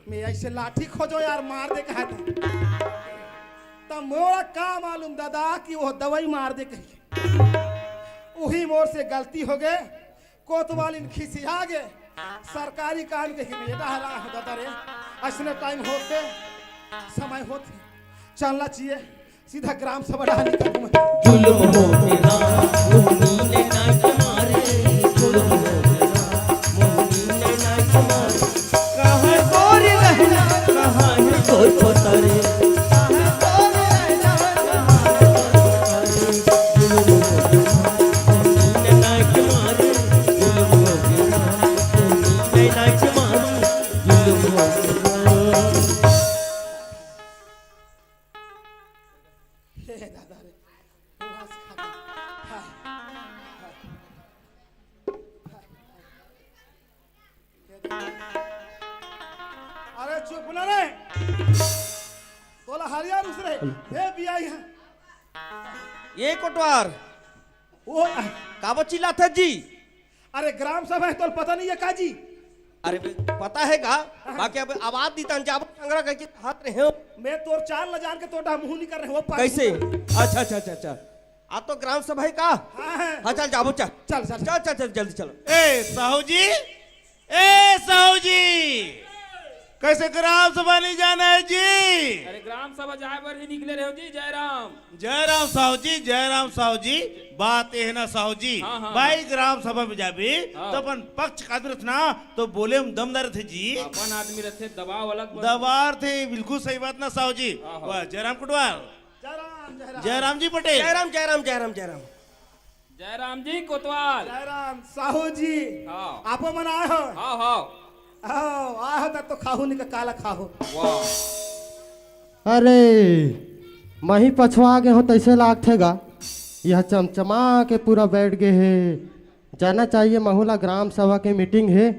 मैं ऐसे लाठी खोजो यार, मार दे कहा था। तब मोला का मालूम दादा कि वो दवाई मार दे कही। उही मोर से गलती हो गए, कोतवालिन खिसिया गे, सरकारी काम के ही बेटा हरा हो दादा रे। ऐसने टाइम होते, समय होते चलना चाहिए। सीधा ग्राम सभा डाली करूँ मैं। जुल्म हो गया, मोहिनी ने नाच मारे, जुल्म हो गया, मोहिनी ने नाच मारे। कहाँ तोर लहरा, कहाँ है तोर पतरे? कहाँ तोर लहरा, कहाँ है तोर पतरे? जुल्म हो गया, मोहिनी ने नाच मारे, जुल्म हो गया, मोहिनी ने नाच मारे, जुल्म हो गया। हे दादा रे, मांस खा ले। हाय। अरे चुप ना रे, तोला हरियर उस रे, हे बियाई है। ये कोटवार, वो काबर चिल्लाथस जी? अरे ग्राम सभा है, तोला पता नहीं है का जी? अरे पता है का? हाँ। बाकी अब आवाज दीतन जाबो संग्रह करके हाथ रहे हो। मैं तोर चाल न जान के तोटा मुंह नहीं कर रहे हो, पागल। कैसे? अच्छा, अच्छा, अच्छा, अच्छा। आज तो ग्राम सभा है का? हाँ, हाँ। हाँ, चल जाबो, चल। चल, चल, चल। चल, चल, चल, जल्दी चलो। ए, साहू जी, ए साहू जी, कैसे ग्राम सभा नहीं जाना है जी? अरे ग्राम सभा जाए बर ही निकले रहे हो जी, जयराम। जयराम साहू जी, जयराम साहू जी। बात ये है ना साहू जी, हाँ, हाँ, भाई हाँ। ग्राम सभा में जाबे हाँ। तो अपन पक्ष का रथ ना तो बोले हम दमदार थे जी। अपन आदमी रथे, दबाव अलग बन- दबार थे, बिल्कुल सही बात ना साहू जी। हाँ, हाँ। वाह, जयराम कुटवाल। जयराम, जयराम। जयराम जी पटेल। जयराम, जयराम, जयराम, जयराम। जयराम जी कोतवाल। जयराम साहू जी। हाँ। आपो मन आए हो? हाँ, हाँ। आओ, आए हो तब तो खाहू नहीं का काला खाहू। वाह। अरे, मही पछवा गे हो तैसे लागथे गा। यह चमचमा के पूरा बैठ गए हे। जाना चाहिए महू ला ग्राम सभा के मीटिंग हे।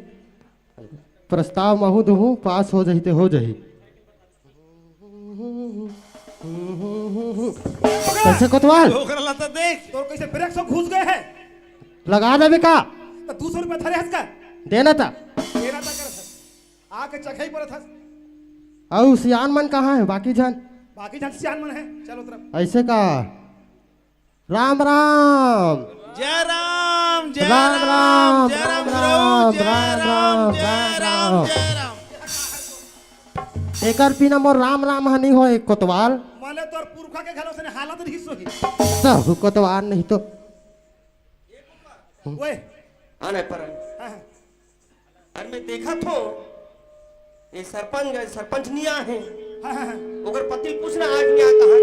प्रस्ताव महू दुहू पास हो जही ते हो जही। कैसे कोतवाल? ओकरा ला तो देख। तोर कैसे ब्रेक से घुस गए है? लगा देबे का? तो दो सौ रुपया धरे हस का? देना था। देना था करत हस। आके चघई परत हस। अउ सियान मन कहाँ है बाकी झन? बाकी झन सियान मन हे, चलो तरफ। ऐसे का? राम राम। जय राम, जय राम राम, राम, जय राम राम, गुरु, जय राम राम, राम, जय राम राम, राम। जय राम। एकर बिना मोर राम राम ह नहीं होय कोतवाल। माने तोर पुरखा के घलो से हालत नहीं सही। सहू कोतवाल नहीं तो। ओए। आने पर। हाँ, हाँ। अरे मैं देखा थो, ये सरपंच, सरपंच नहीं आए हैं। हाँ, हाँ, हाँ। ओकर पति पूछना आज नहीं आता है।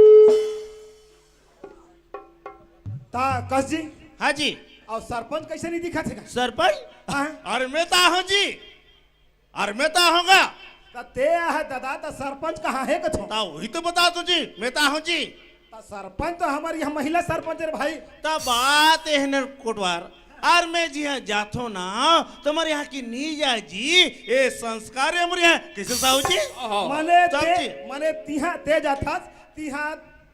ता कस जी। हाँ जी। अउ सरपंच कइसे नहीं दिखत हे का? सरपंच? हाँ। अरे मैं ता हूँ जी। अरे मैं ता हूँ का? ता ते आहे दादा, ता सरपंच कहाँ हे कथो? ता वही तो बता दो जी, मैं ता हूँ जी। ता सरपंच तो हमर यहाँ महिला सरपंच हे रे भाई। ता बात एहने कोटवार। अरे मैं जिहाँ जाथो ना, तुम्हारे यहाँ की नी जाए जी, ये संस्कार हे हमरे यहाँ। कइसे साहू जी? माने तब ते, जी। माने तिहाँ ते जाथस, तिहाँ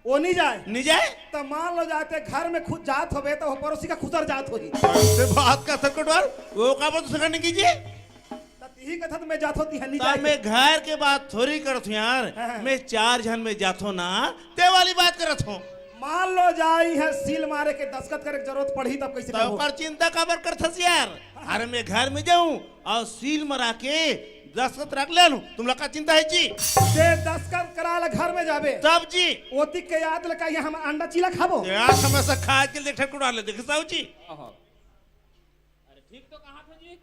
ओ नी जाए। नी जाए? त मान लो जाते घर में खुद जात होबे त ओ पड़ोसी का खुसर जात होही। कइसे बात करथस कोटवार? ओ का बात सका नहीं कीजिए? त तिही कथस त मैं जाथो तिहाँ नी त जाए। मैं घर के बात थोड़ी करत हूँ यार। हाँ, हाँ। मैं चार झन में जाथो ना, ते वाली बात करत हूँ। मान लो जाई है सील मारे के दस्तखत करे के जरूरत पड़ही तब कइसे तब करबो? पर चिंता काबर करथस यार? हाँ, हाँ। अरे मैं घर में जाऊँ अउ सील मरा के दस्तखत रख ले लूँ, तुमला का चिंता हे जी? ते दस्तखत करा ला घर में जाबे। तब जी। ओती के याद ले का यहाँ हम अंडा चीला खाबो? यार हमेशा खाए के देखे कुड़ा ले देखे साहू जी। अरे ठीक तो कहा था जी,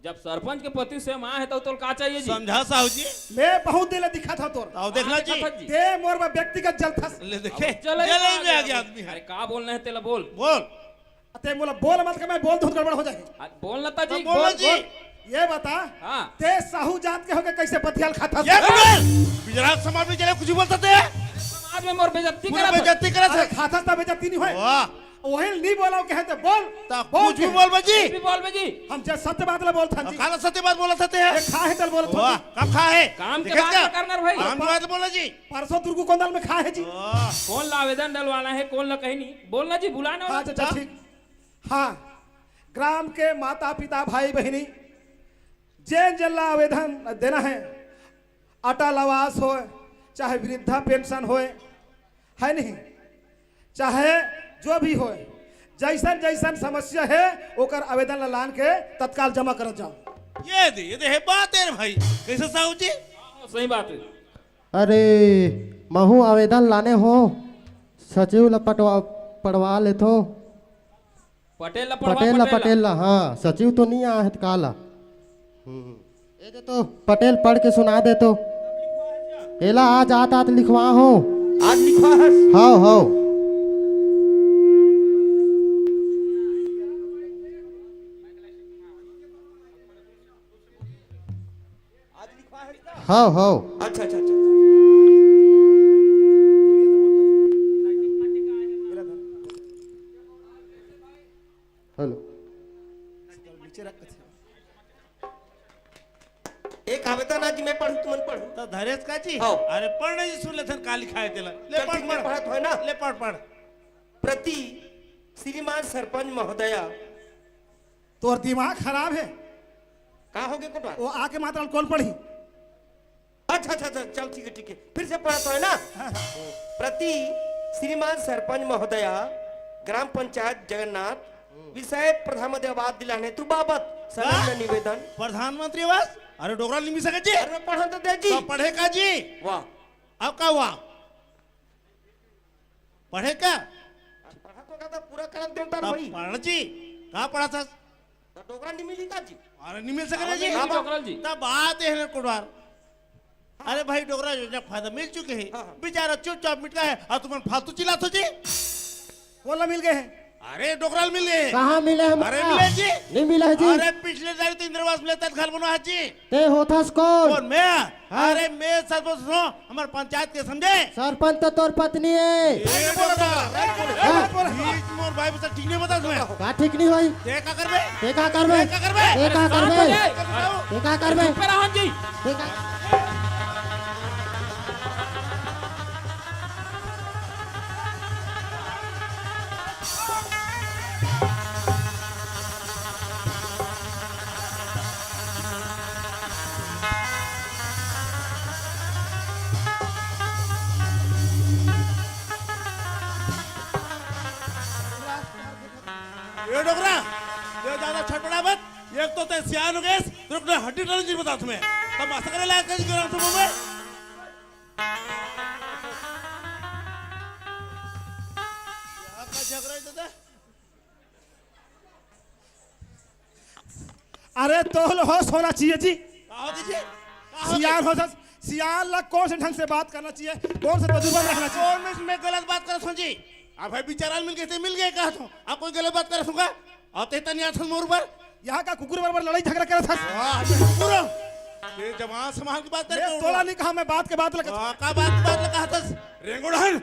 जब सरपंच के पति से माँ है तो तोल का चाहिए जी? समझा साहू जी। मैं बहुत दिल दिखा था तोर। आओ देखला जी। दिखा था जी। ते मोर में व्यक्तिगत जलथस। ले देखे। अब चले जले में आ गया आदमी है। अरे का बोलना है तेला बोल। बोल। अते मोला बोल मत के मैं बोल दूँ गड़बड़ हो जाए। आ, बोल ना ता जी, हाँ, बोल ना बोल, जी। बोल। ये बता, हाँ। ते साहू जात के होके कइसे पतियाल खाथस? ये बोल। बिजराज समाज में चले कुछ बोलता ते? समाज में मोर बेइज्जती पूरा करत है। बेइज्जती करत है। अरे खाथस ता बेइज्जती नहीं होय। वाह। वही नहीं बोला कहे तो बोल। ता बोल कुछ भी के। बोल बे जी। कुछ भी बोल बे जी। हम जे सत्य बात ला बोलथन जी। खाना सत्य बात बोलत हे ते। ये खा है तल बोलत वाह, होगी। कब खा है? काम के देखे बात क्या? ना करना रे भाई। काम के बात बोला जी। परसों दुर्गू कोंदल में खा है जी। वाह। कौन ला आवेदन डलवाना है, कौन ला कहीं नहीं। बोलना जी, बुलाना हाँ, वाला। अच्छा, अच्छा, ठीक। हाँ, ग्राम के माता पिता, भाई बहिनी, जेन जेन ला आवेदन देना है, अटल आवास होय, चाहे वृद्धा पेंशन होय, है नहीं, चाहे जो भी होय, जइसन जइसन समस्या हे, ओकर आवेदन ला लान के तत्काल जमा करत जाओ। ये दे, ये दे, हे बात हे रे भाई, कइसे साहू जी? सही बात हे। अरे, महू आवेदन लाने हो, सचिव ला पटवा, पढ़वा लेथो। पटेल ला पढ़वा, पटेल ला, पटेल ला। पटेल ला, हाँ, सचिव तो नहीं आया है, काला। हम्म। ये दे तो, पटेल पढ़ के सुना दे तो। एला आज आत आत लिखवा हो। आज लिखवा हस? हाव, हाव। आज लिखवा है का? हाव, हाव। अच्छा, अच्छा, अच्छा। हेलो। एक आवेदन आज मैं पढ़ूं, तुमन पढ़ू। त धरेस का जी? हाव। अरे पढ़ नहीं सुन लेथन का लिखा है तेला। ले चल पढ़, ठीक, मैं पढ़। पढ़त होय ना। ले पढ़, पढ़। प्रति श्रीमान सरपंच महोदया। तोर दिमाग खराब हे। का हो गे कोटवार? वो आके मात्र कौन पढ़ी? अच्छा, अच्छा, अच्छा, चल ठीक हे, ठीक हे। फिर से पढ़त होय ना। हाँ, हाँ। प्रति श्रीमान सरपंच महोदया, ग्राम पंचायत जगन्नाथ, विषय प्रधानमंत्री आवास दिलाने हेतु बाबत संलग्न का? निवेदन। प्रधानमंत्री आवास? अरे डोकरा ल नहीं मिल सके जी। अरे पढ़न तो दे जी। तो पढ़े का जी? वाह। अब का हुआ? पढ़े का? पढ़ा तो का था, पूरा करत देता तब भाई। पढ़ जी। का पढ़ा था? तो डोकरा नहीं मिली का जी? अरे नहीं मिल सके ना जी। नहीं डोकरा जी। तब बात हे ना कोटवार। अरे भाई डोकरा योजना फायदा मिल चुके हे। हाँ, हाँ। बेचारा चुपचाप मिटका हे अउ तुमन फालतू चिल्लात हो जी। कोन ला मिल गे हे? अरे डोकरा ल मिल गे हे। कहाँ मिले हे अरे मोला? मिले जी। नहीं मिले हे जी। अरे पिछले तारीख तो इंदिरा आवास मिले तब घर बनवा हे जी। ते होथस कोन? कोन मैं? हाँ। अरे मैं सरपंच हूँ, हमर पंचायत के समझे। सरपंच तो तोर पत्नी हे। ए डोकरा। हाँ। बीच मोर भाई बता ठीक नहीं बता तुम्हें। का ठीक नहीं होई? ते का करबे? ते का करबे? ते का करबे? ते का करबे? ते का करबे? चुप रहन जी। ते का ए डोकरा, तैं ज्यादा छटपटा मत। एक तो तैं सियान हो गेस, तेरे को हड्डी टलन जी बता तुम्हें। तमाशा करे लायक है जी ग्राम सभा में। यहाँ का झगड़ा है दादा? अरे तोला होश होना चाहिए जी। का होथे जी? का होथे? सियान हो सस, सियान ला कौन से ढंग से बात करना चाहिए, कौन से तजुर्बा में रखना चाहिए। कौन में मैं गलत बात करत हूँ जी? अब भाई बिचारा मिल गए थे, मिल गए कहा तो। अब कोई गलत बात करत हूँ का? अब तैं तनी आथन मोर ऊपर। यहाँ का कुकुर बराबर लड़ाई झगड़ा करत हस। वाह, ये कुकुर। ये जवान समाज की बात कर मैं रहे हो। तोला नहीं कहा, मैं बात के बात लगा। वाह, का बात, बात लगा हस? रेंगोड़न।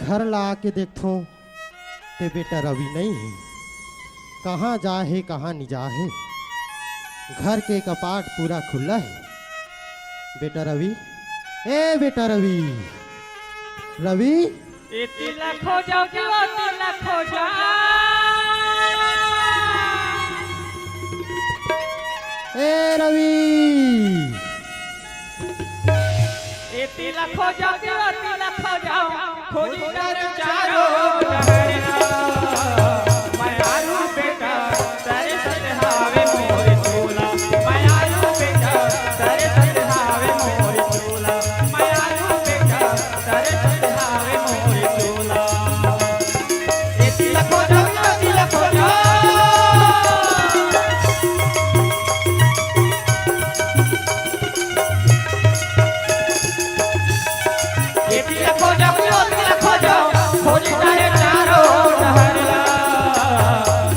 घर ला आके देखथों, ते बेटा रवि नहीं हे। कहाँ जाहे, कहाँ नि जाहे। घर के कपाट पूरा खुल्ला हे। बेटा रवि, ए बेटा रवि, रवि। एती ला खोजव कि ओती ला खोजव। ए रवि। एती ला खोजव कि ओती ला खोजव, खोजी डहर चारों डहरिया। मयारू बेटा तरसत हावे मोर चोला, मयारू बेटा तरसत हावे मोर चोला, मयारू बेटा तरसत हावे मोर चोला। एती ला खोजव, ओती ला खोजव। एती ला खोजव, ओती ला खोजव, खोजी डहर चारों डहरिया।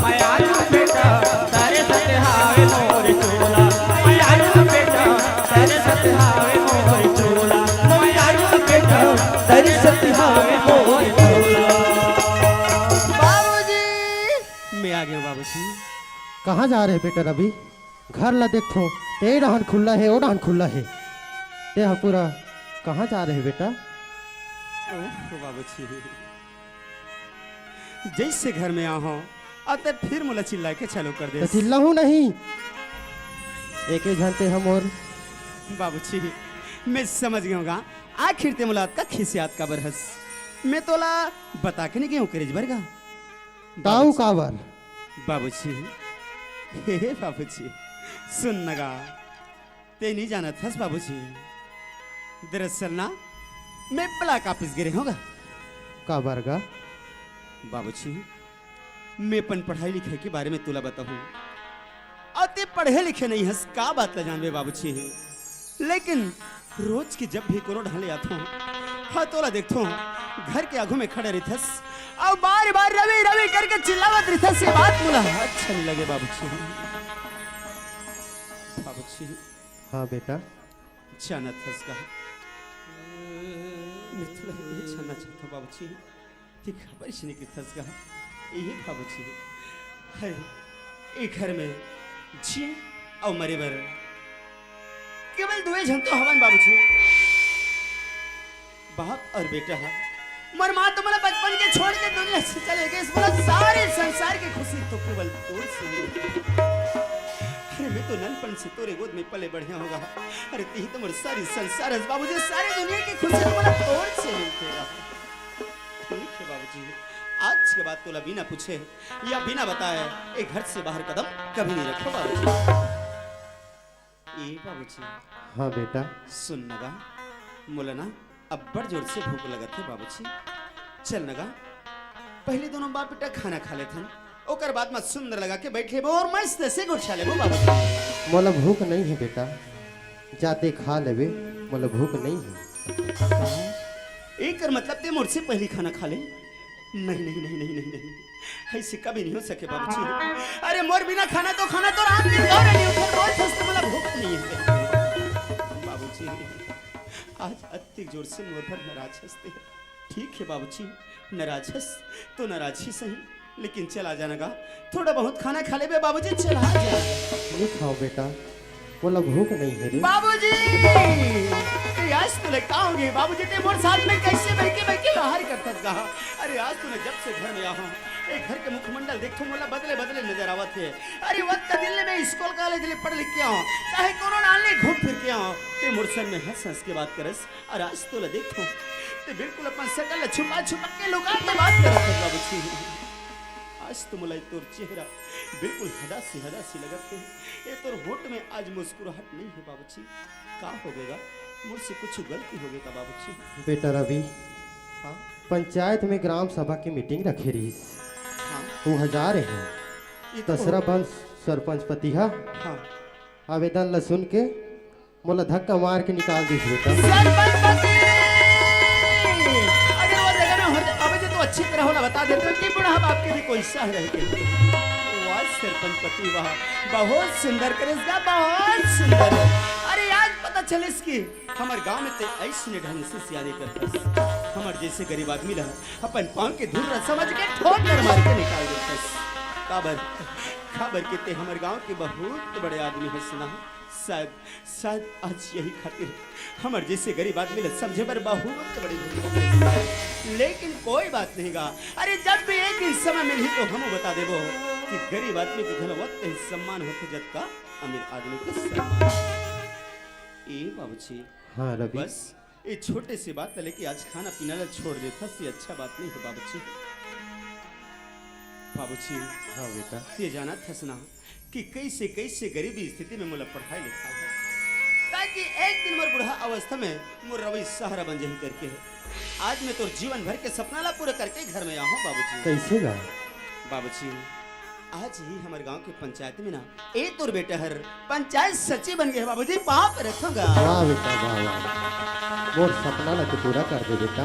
मयारू बेटा तरसत हावे मोर चोला, मयारू बेटा तरसत हावे मोर चोला, मयारू बेटा तरसत हावे मोर चोला। बाबूजी, मैं आ गया बाबूजी। कहाँ जा रहे बेटा रवि? घर ला देखथों, ए डहन खुल्ला हे, ओ डहन खुल्ला हे। ते ह पूरा कहाँ जा रहे बेटा? ओह बाबूजी, जैसे घर में आहों, अउ ते फिर मोला चिल्लाए के चालू कर देस। चिल्लाहूँ नहीं, एके झन ते हमर। बाबूजी, मैं समझ गया हूँ गा, आखिर ते मोला अतका खिसियात काबर हस। मैं तोला बता के नहीं गया हूँ करेज बर गा। दाऊ बाबूजी। काबर? बाबूजी, हे, हे बाबूजी, सुन न गा, ते नहीं जानत हस बाबूजी, दरअसल ना मैं ब्लॉक ऑफिस गे रहे हूँ गा। काबर गा? बाबूजी, मैं अपन पढ़ाई लिखाई के बारे में तोला बताहूँ, अउ ते पढ़े लिखे नहीं हस, का बात ला जानबे बाबूजी। लेकिन रोज के जब भी कोनो ढाले आथों, हाँ, तोला देखथों, घर के आगू में खड़े रहिथस, अउ बार-बार "रवि, रवि" करके चिल्लावत रहिथस, ये बात मोला अच्छा नहीं लगे बाबूजी। बाबूजी। हाँ बेटा। जानत हस का? मैं तोला ये जानना चाहता हूँ बाबूजी। ते काबर अइसने करथस गा? ए बाबूजी, हे, ए घर में जिए अउ मरे बर केवल दुए झन तो हवन बाबूजी, बाप अउ बेटा हा। मोर माँ तो मोला बचपन के छोड़ के दुनिया से चले गइस, मोला सारे संसार के खुशी तो केवल तोर से मिले। अरे मैं तो ननपन से तोरे गोद में पले बढ़े हँव गा। अरे तिही तो मोर सारी संसार हस बाबूजी, सारी दुनिया की खुशी तो मोला तोर से मिलथे गा। ठीक हे बाबूजी, आज के बाद तोला बिना पूछे या बिना बताए ए घर से बाहर कदम कभी नहीं रखहूँ बाबूजी। ए बाबूजी। हाँ बेटा। सुन न गा, मोला ना अब्बड़ जोर से भूख लगत हे बाबूजी। चल न गा, पहली दोनों बाप बेटा खाना खा लेथन, ओकर बाद म सुंदर लगा के बइठ लेबो अउ मस्त से गुठिया लेबो बाबूजी। मोला भूख नहीं हे बेटा, जाते खा लेबे, मोला भूख नहीं हे। एकर मतलब ते मोर से पहली खाना खा ले? नहीं, नहीं, नहीं, नहीं, नहीं, नहीं। अइसे कभी नहीं हो सके बाबूजी। अरे मोर बिना खाना तो खाना तो राम दिन गौर नहीं उठे, बोल सस्ते बोला भूख नहीं है। बाबूजी, आज अति जोर से मोर पर नाराज हँसते। ठीक है बाबूजी, नाराज हँस तो नाराज ही सही, लेकिन चला जाना गा, थोड़ा बहुत खाना खा लेबे बाबूजी, चला जा। नहीं खाओ बेटा, मोला भूख नहीं है रे। बाबूजी, ए, आज तोला का होगे? बाबूजी, ते मोर साथ में कैसे बइठ के, बइठ के लहारी करथस गा? अरे, आज तो मैं जब से घर में आया हूँ, ए घर के मुखमंडल देखथों, मोला बदले बदले नजर आवत हे। अरे, वक्त दिन ले मैं स्कूल कॉलेज ले पढ़ लिख के आया हूँ, चाहे कोनो नान ले घूम फिर के आया हूँ, ते मोर सन में हंस हंस के बात करस। अरे, आज तोला देखथों, ते बिल्कुल अपन शकल ला छुपा छुपा के लुका के बात करत हे बाबूजी। आज तो मोला तोर चेहरा बिल्कुल हदासी हदासी लगत हे। ए तोर होंठ में आज मुस्कुराहट नहीं है बाबूजी। का होगे गा? मोर से कुछ गलती होगे का बाबूजी? बेटा रवि, हाँ? पंचायत में ग्राम सभा की मीटिंग रखे रहिस। हाँ। वो हजार है। ये तो दसरा बहुत बंस सरपंच पति हा। हाँ। आवेदन ला सुन के मोला धक्का मार के निकाल दिस बेटा। सरपंच पति! अगर वो जगह में होते, बाबूजी तो अच्छी तरह होला बता देते कि बुढ़ा बाप के भी कोई सह रहे के। वाह सरपंच पति, वाह, बहुत सुंदर करेस गा, बहुत सुंदर। अरे, आज पता चलिस कि हमर गांव में ते ऐसने ढंग से सियानी करथस। हमर जैसे गरीब आदमी ला अपन पांव के धूल ला समझ के ठोकर मार के निकाल देथस। काबर, काबर के ते हमर गांव के बहुत बड़े आदमी हस ना। शायद, शायद आज यही खातिर हमर जैसे गरीब आदमी ला समझे बर बहुत बड़ी भूल होथे। लेकिन कोई बात नहीं गा। अरे, जब भी एक दिन समय मिलही तो हमू बता देबो कि गरीब आदमी के घलो वक्त ही सम्मान होथे जतका अमीर आदमी के सम्मान। ए बाबूजी, हाँ रवि। बस ए छोटे से बात ला लेके आज खाना पीना ला छोड़ देथस, ये अच्छा बात नहीं है बाबूजी। बाबूजी, हाँ बेटा। ते जानत हस ना कि कैसे कैसे गरीबी स्थिति में मोला पढ़ाई लिखाई है, ताकि एक दिन मोर बुढ़ा अवस्था में मोर रवि सहारा बन जाही करके है। आज मैं तोर जीवन भर के सपना ला पूरा करके घर में आया हूँ बाबूजी। कैसे गा? बाबूजी, आज ही हमर गांव के पंचायत में ना, ए तोर बेटा हर पंचायत सचिव बन गे हे बाबूजी, पाँव परथों गा। वाह बेटा, वाह, वाह। मोर सपना ला तो पूरा कर दे बेटा।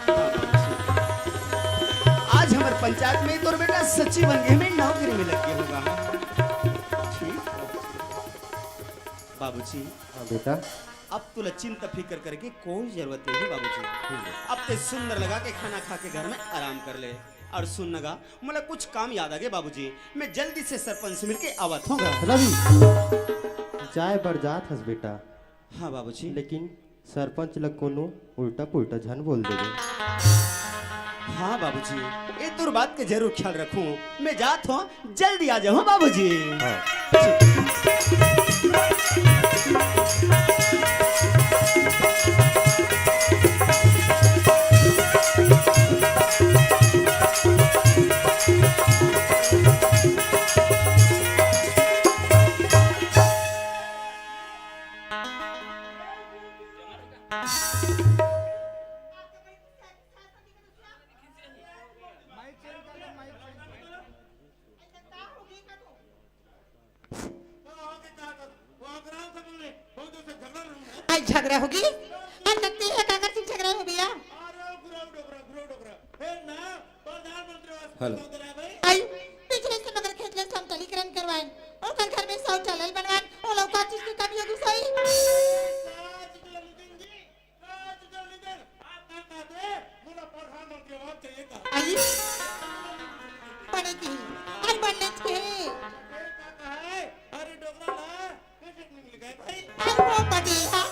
हाँ बाबूजी। आज हमर पंचायत में तोर बेटा सचिव बन गे हे, मैं नौकरी में लग गे हों गा। ठीक बाबूजी। बाबूजी, हाँ बेटा। अब तोला चिंता फिकर करे के कोई जरूरत नहीं बाबूजी। हम्म। अब ते सुंदर लगा के खाना खा के घर में आराम कर ले। और सुन ना गा, मोला कुछ काम याद आ गे बाबूजी, मैं जल्दी से सरपंच से मिलके आवत हों गा। रवि, जाए बर जात हस बेटा। हाँ बाबूजी। लेकिन सरपंच ल कोनो उल्टा पुल्टा झन बोल देबे। हाँ बाबूजी, ए तोर बात के जरूर ख्याल रखूं। मैं जात हों, जल्दी आ जाहूं बाबूजी। हाँ। आज झगड़ा होगे? अउ नत्ती हे काकर से झगड़ा हो भैया? हेलो। आई, पिछले से मगर खेत ले समतलीकरण करवाएन, ओकर घर में शौचालय बनवाएन, ओला का चीज की कमी होगी सही? आज जो नितिन, आज जो नितिन, आप का कहते, मुझे प्रधानमंत्री आवास चाहिए कहा। आई, बने की, अरे बनने के। ये का कहा है? अरे डोकरा ला, कैसे निकल गए भाई? अरे वो पटेल हा,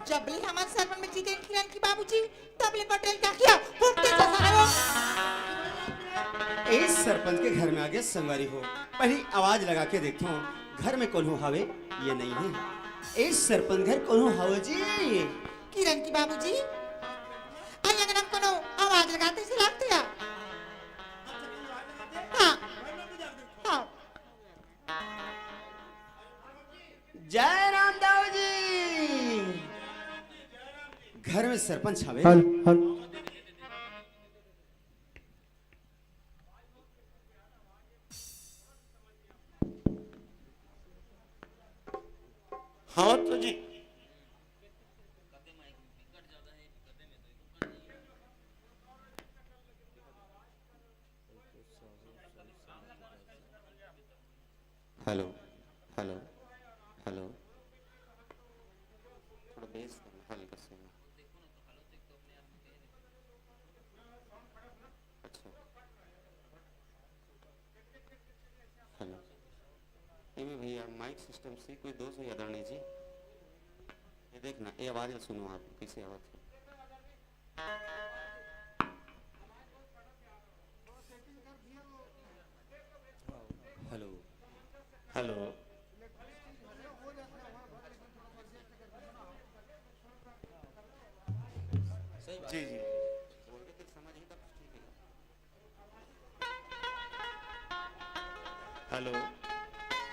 जब ले हमारे सरपंच में जीते किरण की बाबूजी, तब ले पटेल का किया, फुटके जैसा है वो। ए सरपंच के घर में आगे संगवारी हो, पहली आवाज लगा के देखो, घर में कौन हो हावे, ये नहीं है। ए सरपंच घर कौन हो हावे जी? किरण की बाबूजी, आई अगर हम कोनो आवाज लगाते से लागते या? हाँ, हाँ। जय राम दाऊ जी। घर में सरपंच हवे। हल, हल। हाँ तो जी। Hello, hello, hello. थोड़ा बेस कर, हल्का से। अच्छा। हेलो। नहीं, मैं ये माइक सिस्टम से कोई दोष हो आदरणीय जी? ये देखना, ये आवाज सुनो आप, कैसे आवाज। हेलो। हेलो। जी, जी। Hello,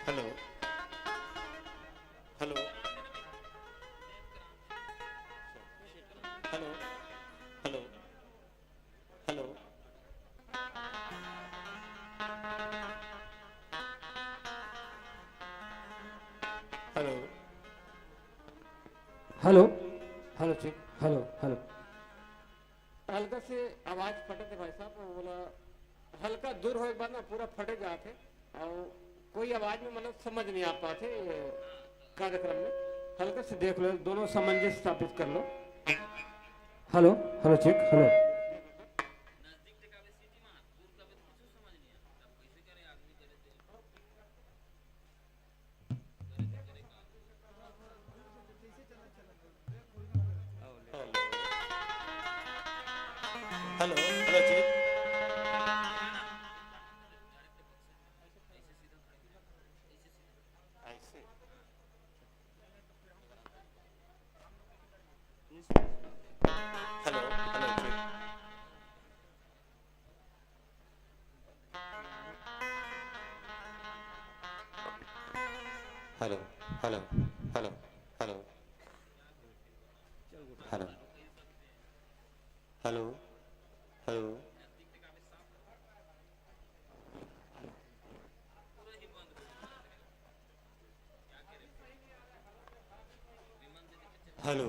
hello, hello, hello, hello, hello, hello. Hello, hello, check, hello, hello. हल्का से आवाज फटत हे भाई साहब, वो बोला हल्का दूर होए के बाद ना पूरा फटे जात हे और कोई आवाज में मतलब समझ नहीं आ पात हे। ये कार्यक्रम में हल्का से देख लो, दोनों सामंजस्य स्थापित कर लो। Hello, hello, check, hello. Hello, hello, check. ऐसे। Hello, hello, check. Hello, hello, hello, hello, hello, hello, hello. Hello.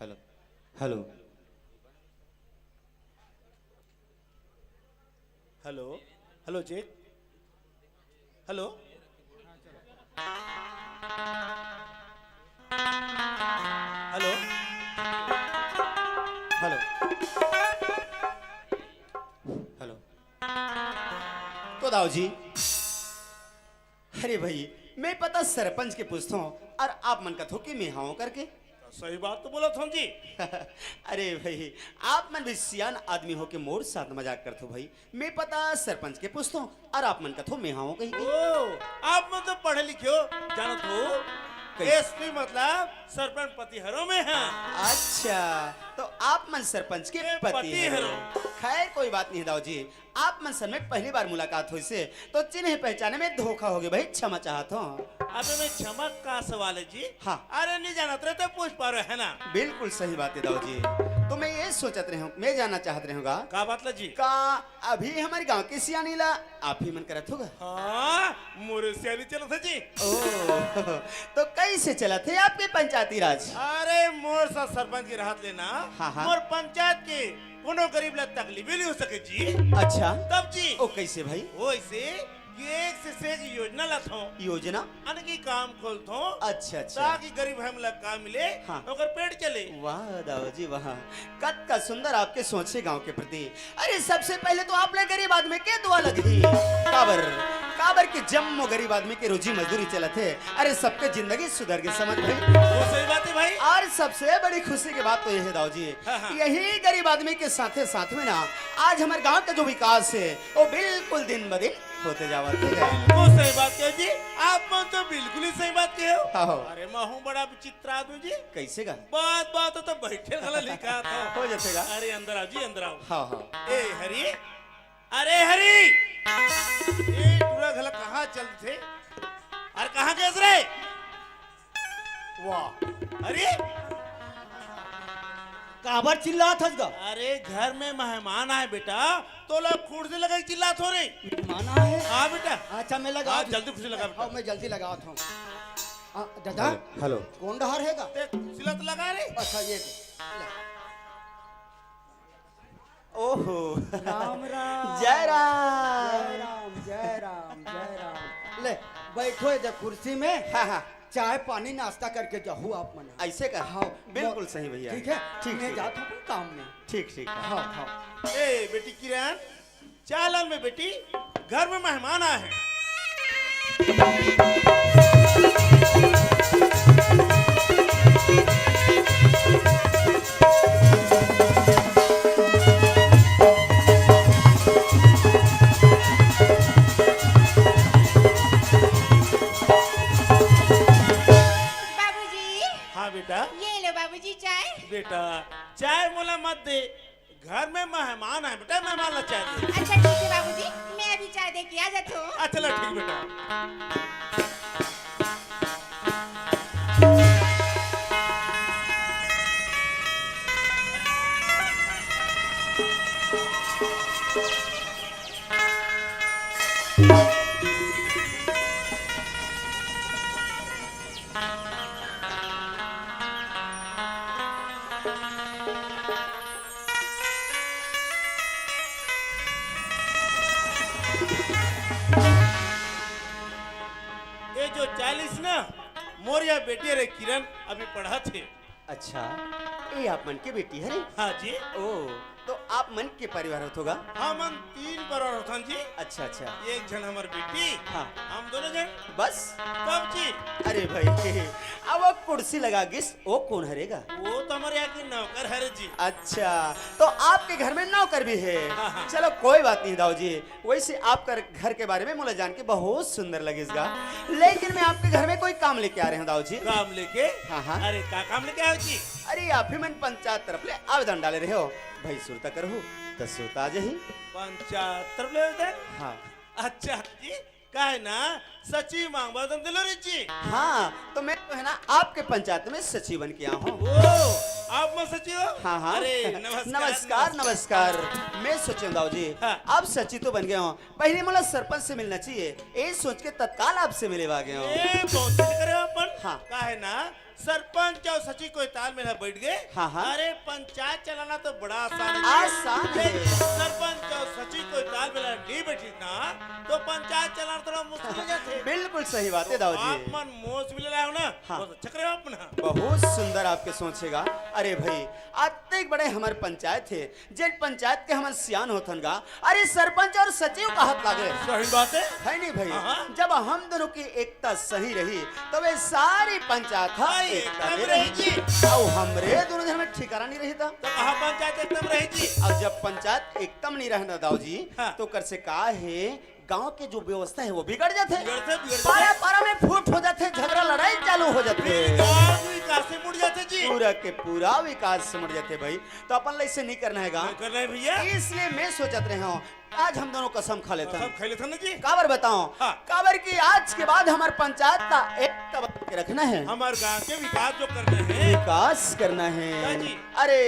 Hello, hello. Hello, hello, check. Hello. Hello. Hello. Hello. तो दाऊ जी, अरे भाई, मैं पता सरपंच के पूछथों अउ आप मन कथो कि मैं हवं करके। सही बात तो बोलत हंव जी। अरे भाई, आप मन भी सियान आदमी हो के मोर साथ मजाक करथो भाई। मैं पता सरपंच के पूछथों अउ आप मन कथो मैं हवं कहिके। ओ, आप मन तो पढ़े लिखे हो, जानत हो। कैसे? एसपी मतलब सरपंच पति हरो मैं हा। अच्छा, तो आप मन सरपंच के पति हरो। खैर, कोई बात नहीं दाऊ जी, आप मन से मैं पहली बार मुलाकात होइसे, तो चिन्हे पहचाने में धोखा होगे भाई, क्षमा चाहत हंव। अबे मैं क्षमा का सवाल हे जी? हाँ। अरे नहीं जानत रहे तो पूछ पारो, है ना? बिल्कुल सही बात हे दाऊ जी। तो मैं ये सोचत रहे हंव, मैं जानना चाहत रहे हंव गा। का बात ला जी? का अभी हमर गांव के सियानी ला आप ही मन करत हो गा? हाँ, मोरे सियानी चलत हे जी। ओ, तो कैसे चलत हे आपके पंचायती राज? अरे मोर साथ सरपंच के रहत ले ना, हाँ, हाँ। मोर पंचायत के कोनो गरीब ला तकलीफ ही नहीं हो सके जी। अच्छा। तब जी। ओ, कैसे भाई? वो ऐसे कि एक से सेज योजना लाथों। योजना? यानी कि काम खोलथों। अच्छा, अच्छा। ताकि गरीब हम ला काम मिले, हाँ। ओकर पेट चले। वाह दाऊ जी, वाह। कतका सुंदर आपके सोच हे गांव के प्रति। अरे, सबसे पहले तो आप ले गरीब आदमी के दुआ लगही। काबर, काबर के जम्मो गरीब आदमी के रोजी मजदूरी चलत हे। अरे, सबके जिंदगी सुधर गे समझ भाई। वो सही बात हे भाई। अउ सबसे बड़ी खुशी के बात तो ये हे दाऊ जी, हाँ, हाँ। यही गरीब आदमी के साथे साथ में ना आज हमर गांव का जो विकास हे वो बिल्कुल दिन ब दिन होते जावत हे। बिल्कुल सही बात कहे जी, आप मन तो बिल्कुल ही सही बात कहे हो। हाँ, हो। अरे, मैं हूँ बड़ा विचित्र आदमी जी। कैसे गा? बात बात तो बैठे घला लिखा था। हो जाथे गा। अरे, अंदर आओ जी, अंदर आओ। हाँ, हाँ। ए हरी, अरे हरी, ए टूरा घला कहाँ चलथे? अरे, कहाँ गेस रे? वाह। अरे, काबर चिल्लात हस गा? अरे, घर में मेहमान आए बेटा, तोला कुर्सी लगा के चिल्लात हों रे। मेहमान आए? हाँ बेटा। अच्छा, मैं लगावत हूँ। जल्दी कुर्सी लगा बेटा। हाँ, मैं जल्दी लगावत हूँ। आ, दादा, हेलो, हेलो। कौन डहर हे गा? ते कुर्सी ला तो लगा रे। अच्छा, ये दे। ले। ओहो। राम राम। जय राम। जय राम, जय राम, जय राम। ले, बैठो इधर कुर्सी में। हाँ, हाँ। चाय पानी नाश्ता करके जाहू आप मन। अइसे का? हाँ, बिल्कुल सही भैया। ठीक है, ठीक, मैं जात हूँ अपन काम में। ठीक, ठीक। हाँ, हाँ। ए बेटी किरण, चालन में बेटी, घर में मेहमान आए हैं। बाबूजी। हाँ बेटा। ये लो बाबूजी चाय। बेटा, चाय मोला मत दे, घर में मेहमान आए बेटा, मेहमान ला चाय दे। अच्छा ठीक है बाबूजी, मैं अभी चाय दे के आ जाती हूँ। अच्छा ला ठीक बेटा। ये जो चालीस ना, मोर या बेटी रे किरण अभी पढ़त हे। अच्छा, ये आप मन के बेटी हरे? हाँ जी। ओ, तो आप मन के परिवार होत होगा? हमन तीन परिवार होथन जी। अच्छा, अच्छा। एक झन हमर बेटी, हाँ। हम दोनों झन। बस? तब जी। अरे भाई, अब वो कुर्सी लगा गिस, वो कौन हरेगा? वो तो हमर यहाँ के नौकर हरे जी। अच्छा, तो आपके घर में नौकर भी है? हाँ, हाँ। चलो कोई बात नहीं दाऊ जी, वैसे आपका घर के बारे में मोला जान के बहुत सुंदर लगिस गा, लेकिन मैं आपके घर में कोई काम लेके आ रहे हूँ दाऊ जी। काम लेके? हाँ, हाँ। अरे का काम लेके आए हो जी? अरे आप ही मन पंचायत तरफ ले आवेदन डाले रहे हो, भाई सुरता करहू त सुरता आ जाही। पंचायत तरफ ले आवेदन? हाँ। अच्छा जी, काहे ना सचिव मांगबा तुम दिलो रे जी। हाँ, तो मैं तो है ना आपके पंचायत में सचिव बन के आया हूँ। ओ, आप मन सचिव हो? हाँ, हाँ। अरे नमस्कार, नमस्कार, नमस्कार। नमस्कार। मैं सोचे हूँ दाऊ जी, हाँ। अब सचिव तो बन गए हो, पहले मोला सरपंच से मिलना चाहिए, ये सोच के तत्काल आपसे मिले आ गए हो। ए, बहुत सही करे हो अपन। हाँ। काहे ना सरपंच अउ सचिव कोई तालमेल ह बैठ गए। हाँ, हाँ। अरे पंचायत चलाना तो बड़ा आसान है जी। आसान है। सरपंच अउ सचिव कोई तालमेल ह नहीं बैठिस ना, तो पंचायत चलाना थोड़ा मुश्किल हो जाथे। बिल्कुल सही बात है तो दाऊ जी। आप मन मोस भी ले रहे हो ना, हाँ। बहुत अच्छा करे हो आप मन। बहुत सुंदर आपके सोचेगा। अरे भाई, अतेक बड़े हमर पंचायत है, जेन पंचायत के हमन सियान होथन गा, अरे सरपंच अउ सचिव कहत लागे। सही बात है। है नहीं भाई? हाँ, हाँ। जब हम दोनों की एकता सही रही, तब ये सारी पंचायत ह हाँ, एकता एकता में में रही रही। जी। अउ हमरे दोनों झन में ठिकाना नहीं रही था। तो कहाँ पंचायत एकता में रही जी? अब जब पंचायत एकता में नहीं रहना दाऊ जी, हाँ। तो कर से का है, गांव के जो व्यवस्था है वो बिगड़ जाथे। बिगड़थे, बिगड़थे। पारा पारा में फूट हो जाथे, झगड़ा लड़ाई चालू हो जाथे। फिर गांव विकास से मुड़ जाथे जी। पूरा के पूरा विकास से मुड़ जाथे भाई। तो अपन ला ऐसे नहीं करना है गा। नहीं करना है भैया। इसलिए मैं सोचत रहे हूँ, आज हम दोनों कसम खा लेथन। कसम खा लेथन ना जी। काबर बताओ? हाँ। काबर कि आज के बाद हमार पंचायत ला एकता बना के रखना है। हमार गांव के विकास जो करना है। विकास करना है। हाँ जी। अरे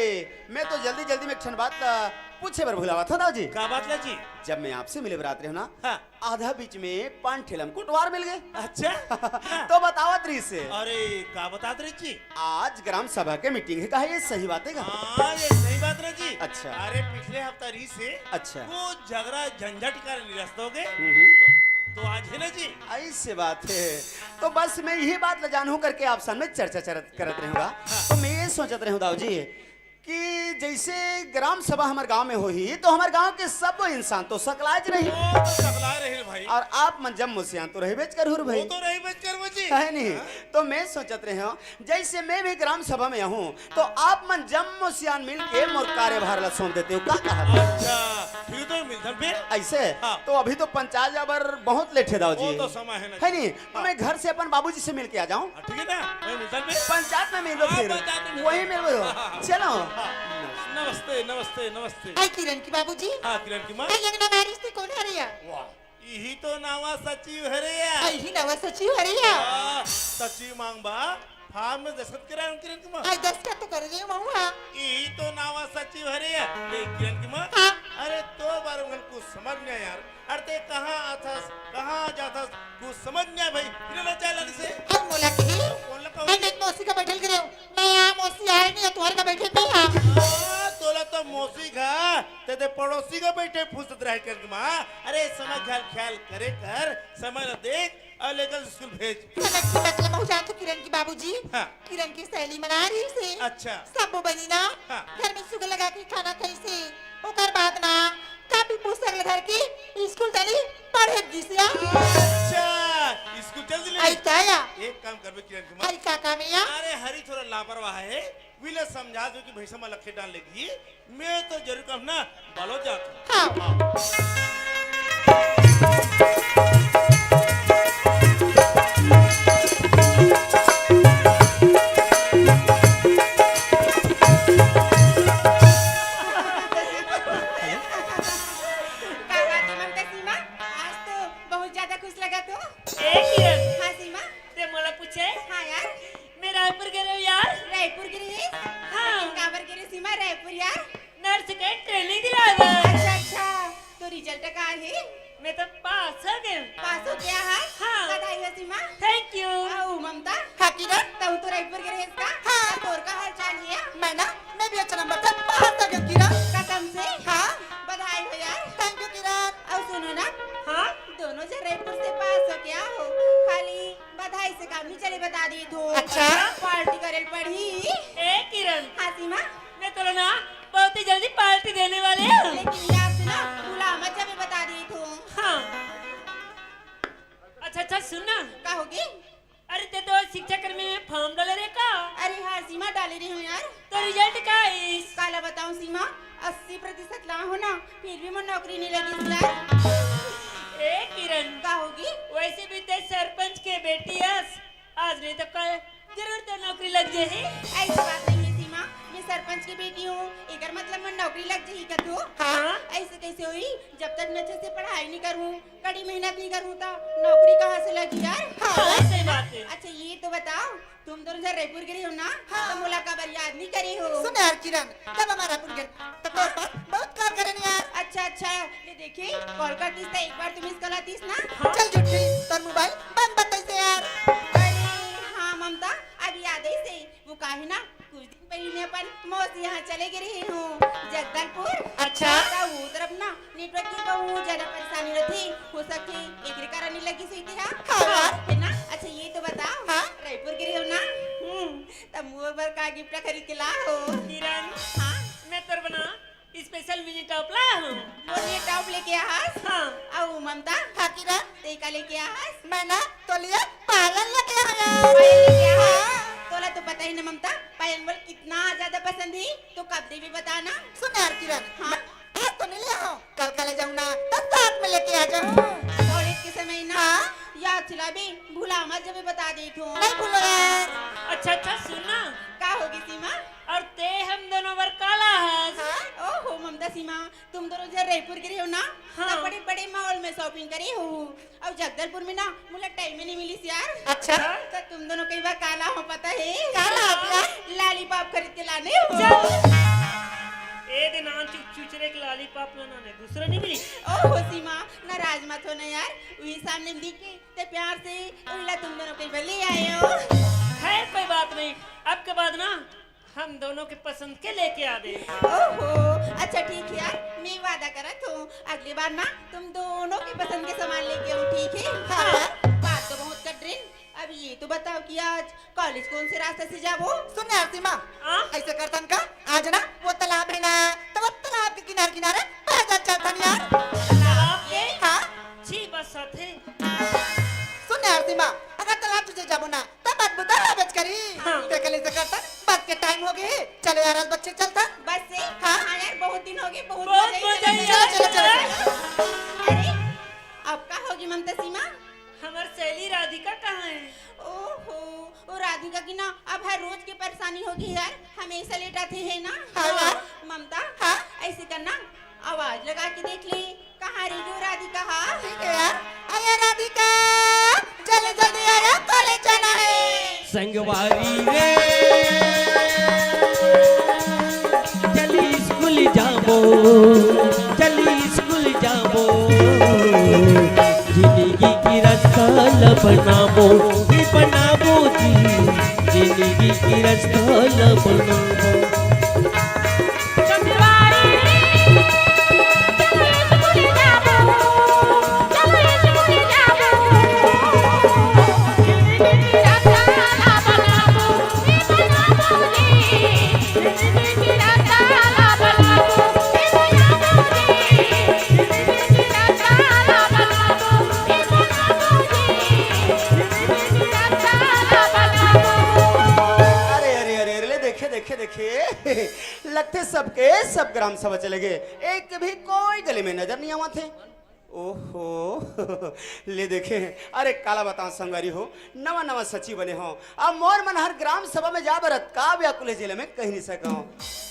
मैं तो जल्दी जल्दी में एक ठन बात ला पूछे बर भुलावा था दाऊ जी। का बात ला जी? जब मैं आपसे मिले बर आत रहे हूँ ना, हाँ। आधा बीच में पान ठेला में कोटवार मिल गए। अच्छा। तो बतावत रहिस हे। अरे, का बतात रहिस जी? आज ग्राम सभा के मीटिंग है, कहा ये सही बात है का? हाँ, ये सही बात रहे जी। अच्छा। अरे, पिछले हफ्ता रहिस हे। अच्छा। वो झगड़ा झंझट कर निरस्त हो गए। हम्म, हम्म। तो, तो आज है ना जी। ऐसे बात है। तो बस मैं यही बात ल जानहूँ करके आप सामने चर्चा चरत, करत रहूँगा। हाँ। तो मैं ये सोचत रहूँ दाऊ जी, कि जैसे ग्राम सभा हमर गांव में होही, तो हमर गांव के सब इंसान तो सकलाज रही। वो तो सकलाए रही भाई। और आप मन जम्मो सियान तो रहिबेच करहू रे भाई। वो तो रहिबेच करबो जी। है नहीं? हाँ। तो मैं सोचत रहे हूँ, जैसे मैं भी ग्राम सभा में हूँ, तो आप मन जम्मो सियान मिल के मोर कार्यभार ला सौंप देते हो, का कहा? अच्छा, ठीक तो मिलथन फिर। ऐसे? हाँ। तो अभी तो पंचायत जाबर बहुत लेट है दाऊ जी। वो तो समय है ना। है नहीं? तो मैं घर से अपन बाबूजी से मिल के आ जाऊं? हाँ, ठीक है ना? वहीं मिलता है। पंचायत में मिलो हाँ, फिर। पंचायत में मिलो। वहीं मिलो। हाँ, हाँ, हाँ। चलो। हाँ। नमस्ते, नमस्ते, नमस्ते। हाय किरण की बाबूजी। हाँ, किरण की माँ। हाय, ये नवा रिश्ते कौन हरे या? वाह, यही तो नवा सचिव हरे या। हाय, यही नवा सचिव हरे या। वाह, सचिव मांगबा, फार्म में दस्तखत करा हूँ किरण की माँ। हाय, दस्तखत तो कर रही हूँ महुआ। यही तो नवा सचिव हरे या। ए, किरण की माँ। हाँ। अरे, तो बार में कुछ समझ नहीं यार। अरे ते कहाँ आथस, कहाँ जाथस, कुछ समझ नहीं आए भाई। किरण ला चाय लाने से। अब मोला कही, कौन लगा? मैं देख मौसी का बैठल करे हूँ। मैं यहाँ मौसी आए नहीं है, तुम्हारे का बैठे नहीं है। हाँ, तोला तो मौसी का, ते, ते पड़ोसी का बैठे फुसत रहे कर माँ। अरे समय ख्याल, ख्याल करे कर, समय ला देख। अउ लेकर स्कूल भेज। कनक के बदला में हो जात हो किरण के बाबूजी। हाँ। किरण के सहेली मन आय रहिसे। अच्छा। सबो बहिनी ना हाँ। घर में सुग्घर लगा के खाना खाइसे। ओकर बाद ना कापी पुस्तक ल धर के स्कूल चली पढ़े गिस या। अच्छा, स्कूल चल दिले। आई का या? एक काम करबे किरण कुमार। आई का काम या? अरे हरी थोड़ा लापरवाह हे, विला समझा दो कि भैंसा में लखे डाल लेगी। मैं तो जरूर कहूँ ना, बालो जात हूँ। हाँ। का बात हे ममता सीमा? आज तो बहुत ज्यादा खुश लगत हो। ए किरण। हाँ सीमा। ते मोला पूछे? हाँ यार। मैं रायपुर गे रहेंव यार। रायपुर गे रहे? हाँ। लेकिन काबर गे रहे सीमा रायपुर यार? नर्स के ट्रेनिंग दिलाए बर। अच्छा, अच्छा। तो रिजल्ट का हे? मैं तो पास हो गेंव। पास हो गे हा? हाँ। बधाई हो सीमा। Thank you। अउ ममता? हाँ किरण। तहूँ तो रायपुर गे रहेस का? हाँ। त तोर का हाल चाल हे? मैं ना, मैं भी अच्छा नंबर से पास हो गेंव किरण। कसम से? हाँ। बधाई हो यार। Thank you किरण। अउ सुनो ना। हाँ। दोनों झन रायपुर से पास हो गे हो, खाली बधाई से काम नहीं चले, बता देत हों। अच्छा। पार्टी करे ल पड़ही। ए किरण। हाँ सीमा। मैं तोला ना बहुत ही जल्दी पार्टी देने वाले हूँ। लेकिन याद से ना भुला मत जाबे, बता देत हों। हाँ। अच्छा, अच्छा, सुन ना। का होगे? अरे, ते तो शिक्षा कर्मी में फॉर्म डाले रहे का? अरे हाँ सीमा, डाले रहे हूँ यार। तो रिजल्ट का आइस? काला बताऊँ सीमा, अस्सी प्रतिशत लाए हों ना, फिर भी मोर नौकरी नहीं लगिस यार। ए किरण। का होगे? वैसे भी ते सरपंच के बेटी हस, आज नहीं तो कल जरूर तोर नौकरी लग जाही। ऐसी बात नहीं हे सीमा, मैं सरपंच की बेटी हूँ, एकर मतलब मोर नौकरी लग जाही का तो? हाँ। ऐसे कैसे होही? जब तक मैं अच्छे से पढ़ाई नहीं करूँ, कड़ी मेहनत नहीं करूँ तो नौकरी कहाँ से लगही यार? हाँ, सही बात हे। अच्छा ये तो बताओ, तुम दोनों झन रायपुर गे रहेव ना, हाँ। तो मोला काबर याद नहीं करे हो? सुन यार किरण, तब हमन रायपुर गे रहेन, त तोर पास बहुत कॉल करेन यार। अच्छा, अच्छा, ले देखे, कॉल करतिस त एक बार तो मिस कॉल आतिस ना। हाँ। चल झूठी, तोर मोबाइल बंद बताइस हे यार। अरे हाँ ममता, अब याद आइस हे, वो का हे ना, कुछ दिन पहली मैं अपन मौसी यहाँ चले गे रहे हूँ, जगदलपुर। अच्छा। त वो तरफ ना नेटवर्क के बहुत ज्यादा परेशानी रहिथे, हो सकथे एकरे कारण नहीं लगिस होही ते हा। हाँ यार। है ना? अच्छा ये तो बताओ, हाँ? रायपुर गे रहेव ना? हम्म, त मोर बर का गिफ्ट खरीद के लाए हो? किरण, हाँ? मैं तोर बर ना स्पेशल मिनी टॉप लाए हूँ। मोर लिए टॉप लेके आए हस? हाँ। अउ ममता? हाँ किरण। ते का लेके आए हस? मैं ना तोर लिए पायल लेके आए हूँ। पायल लेके आए हस? हाँ। तोला तो पता ही ना ममता, पायल मोला कितना ज्यादा पसंद हे। तो कब देबे बता ना। सुन यार किरण, हाँ? मैं आज तो नहीं ले आए हूँ, कल का ले जाऊँ ना, तो साथ में लेके आ जाऊँ। कॉलेज के समय ना हाँ? याद दिलाबे, भुला मत जाबे, बता देत हों। नहीं भूलों यार। अच्छा, अच्छा, सुन ना। का होगे सीमा? अउ ते हम दोनों बर का लाए हस? हाँ? ओहो ममता सीमा, तुम दोनों झन रायपुर गे रहेव ना, हाँ। तो बड़े बड़े मॉल में शॉपिंग करे हो। अउ जगदलपुर में ना मोला टाइम ही नहीं मिलिस यार। अच्छा। त तुम दोनों कई बर का लाए हंव पता हे? का लाए हस यार? लॉलीपॉप खरीद के लाने हंव। चल। ए दे नान चुक चुचरे के लॉलीपॉप लाना ने, दूसरा नहीं मिली। ओहो सीमा, नाराज मत हो ना यार, वही सामने में दिखे ते प्यार से, उही ला तुम दोनों कई बर ले आए हंव। खैर कोई बात नहीं, अब के बाद ना हम दोनों के पसंद के लेके आबे। ओहो, अच्छा ठीक हे यार, मैं वादा करत हंव, अगली बार ना तुम दोनों के पसंद के सामान लेके आऊँ, ठीक हे? हाँ। बात तो बहुत कर डरेन, अब ये तो बताओ कि आज कॉलेज कौन से रास्ता से जाबो? सुन यार सीमा, हाँ? ऐसे करथन का, आज ना वो तालाब हे ना, त वो तालाब के किनारे किनारे पैदल चलथन यार। तालाब के? हाँ। छी बस साथे। सुन यार सीमा, अगर तालाब तुझे जाबो ना, तब बात बता रहा बच करी। हाँ। देख ले से करथन, बस के टाइम होगे। चलो यार, आज बस से चलथन। बस से? हाँ। हाँ यार, बहुत दिन होगे, बहुत बहुत मजा आइस। चलो, चलो, चलो, चलो। अरे, अब का होगे ममता सीमा? हमर सहेली राधिका कहाँ हे? ओहो, ओ राधिका की ना अब हर रोज के परेशानी होगे यार, हमेशा लेट आथे हे ना। हाँ यार। ममता, हाँ? ऐसे करना, आवाज लगा के देख ले, कहाँ रही वो राधिका हा? ठीक हे यार। अरे राधिका, जल्दी जल्दी आ यार, कॉलेज जाना हे। संगवारी रे, चली स्कूल जाबो, चली स्कूल जाबो। जिंदगी के रास्ता ला बनाबो, ए बनाबो जी, जिंदगी के रास्ता ला बनाबो। संगवारी रे, चलो स्कूल जाबो, चलो स्कूल जाबो। देखे, देखे, देखे, लगथे सबके सब ग्राम सभा चले गे, एक भी कोई गली में नजर नहीं आवत हे। ओहो, ले देखे, अरे काला बताओ संगवारी हो, नवा नवा सचिव बने हो, अब मोर मन हर ग्राम सभा में जा बरत का व्याकुल हे जेला मैं कहि नहीं सकव।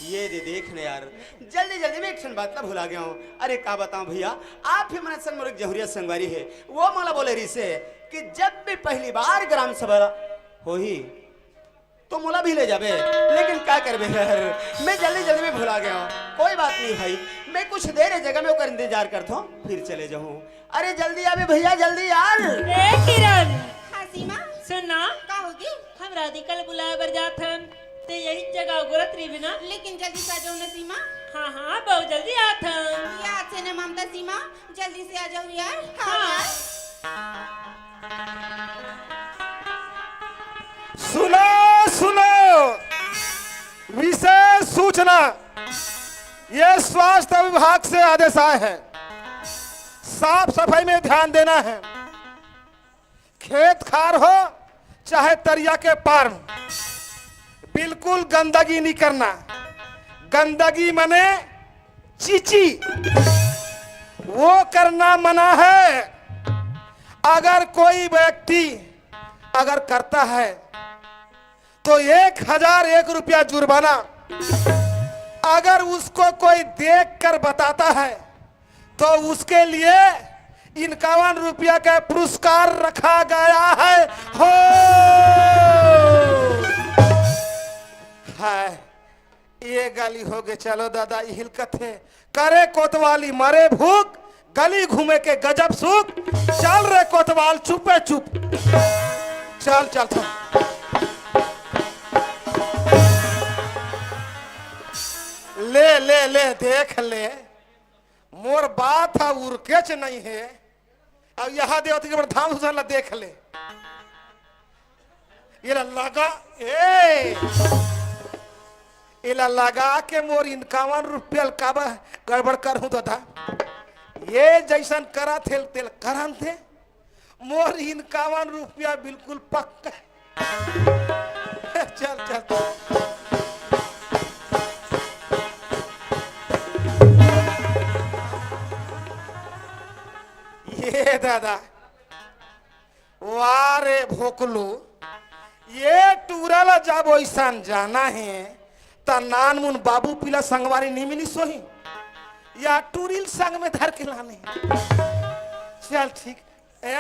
ये दे देख न यार, जल्दी जल्दी में एक ठन बात ला भुला गया हूँ। अरे का बताओ भैया, आप ही मन सन मोर एक जहुरिया संगवारी हे, वो मोला बोले रिसे कि जब भी पहली बार ग्राम सभा होही तो मोला भी ले जाबे, लेकिन का करबे यार, मैं जल्दी जल्दी में भुला गया हूँ। कोई बात नहीं भाई, मैं कुछ देर ए जगह में ओकर इंतजार करता हूँ, फिर चले जाऊँ। अरे जल्दी आबे भैया, जल्दी यार। ए किरण, हाँ सीमा। सुन ना, का होगे? हम राधिका ल बुलाए बर जात हन, ते यही जगह उगरत रहिबे ना। लेकिन जल्दी से आ जाओ ना सीमा। हाँ हाँ, बहुत जल्दी आत हन। याद से ना ममता सीमा, जल्दी से आ जाओ यार। हाँ हाँ। यार। सुनो, सुनो, विशेष सूचना, ये स्वास्थ्य विभाग से आदेश आए हैं, साफ सफाई में ध्यान देना है। खेत खार हो चाहे तरिया के पार, बिल्कुल गंदगी नहीं करना। गंदगी मने चीची, वो करना मना है। अगर कोई व्यक्ति अगर करता है तो एक हजार एक रुपया जुर्माना। अगर उसको कोई देख कर बताता है तो उसके लिए इक्यावन रुपया का पुरस्कार रखा गया है। हो, हाय, ये गाली हो गए। चलो दादा, इहिल कथे, करे कोतवाली मरे भूख, गली घूमे के गजब सुख। चल रे कोतवाल, चुपे चुप, चल चल चल। ले ले ले, देख ले, मोर बात ह उरकेच नहीं है। अब यहाँ देवती के बड़ धाम सुझान ला देख ले। ये ला लगा, ए, ये ला लगा के मोर इक्यावन रुपया ल काबर गड़बड़ करहूं दादा? ये जैसन करा थे तेल करन थे। मोर इक्यावन रुपया बिल्कुल पक्का। चल चल। ये दादा, वाह रे भोकलू, ये टूरा ला जब ओइसन जाना है, त नानमुन बाबू पीला संगवारी नहीं मिली सोही, या टूरिल संग में धर के लाने। चल ठीक, ए,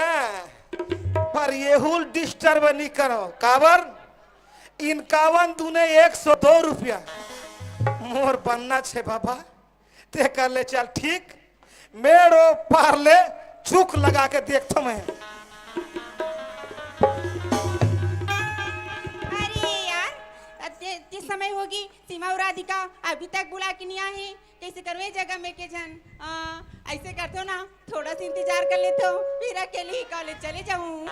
पर येहू ल disturb नहीं करो, काबर? इक्यावन दूने एक सौ दो रुपया मोर बनना छे बाबा। ते कर ले, चल ठीक, मेड़ो पार ले, चुक लगा के देखथो मैं। अरे यार, अब जे, जे समय होगे, सीमा अउ राधिका अभी तक बुला के नहीं आए हैं। कैसे करो ये जगह में के जन? आ, ऐसे करथो ना, थोड़ा सा इंतजार कर लेथो, फिर अकेले ही कॉलेज चले जाऊं।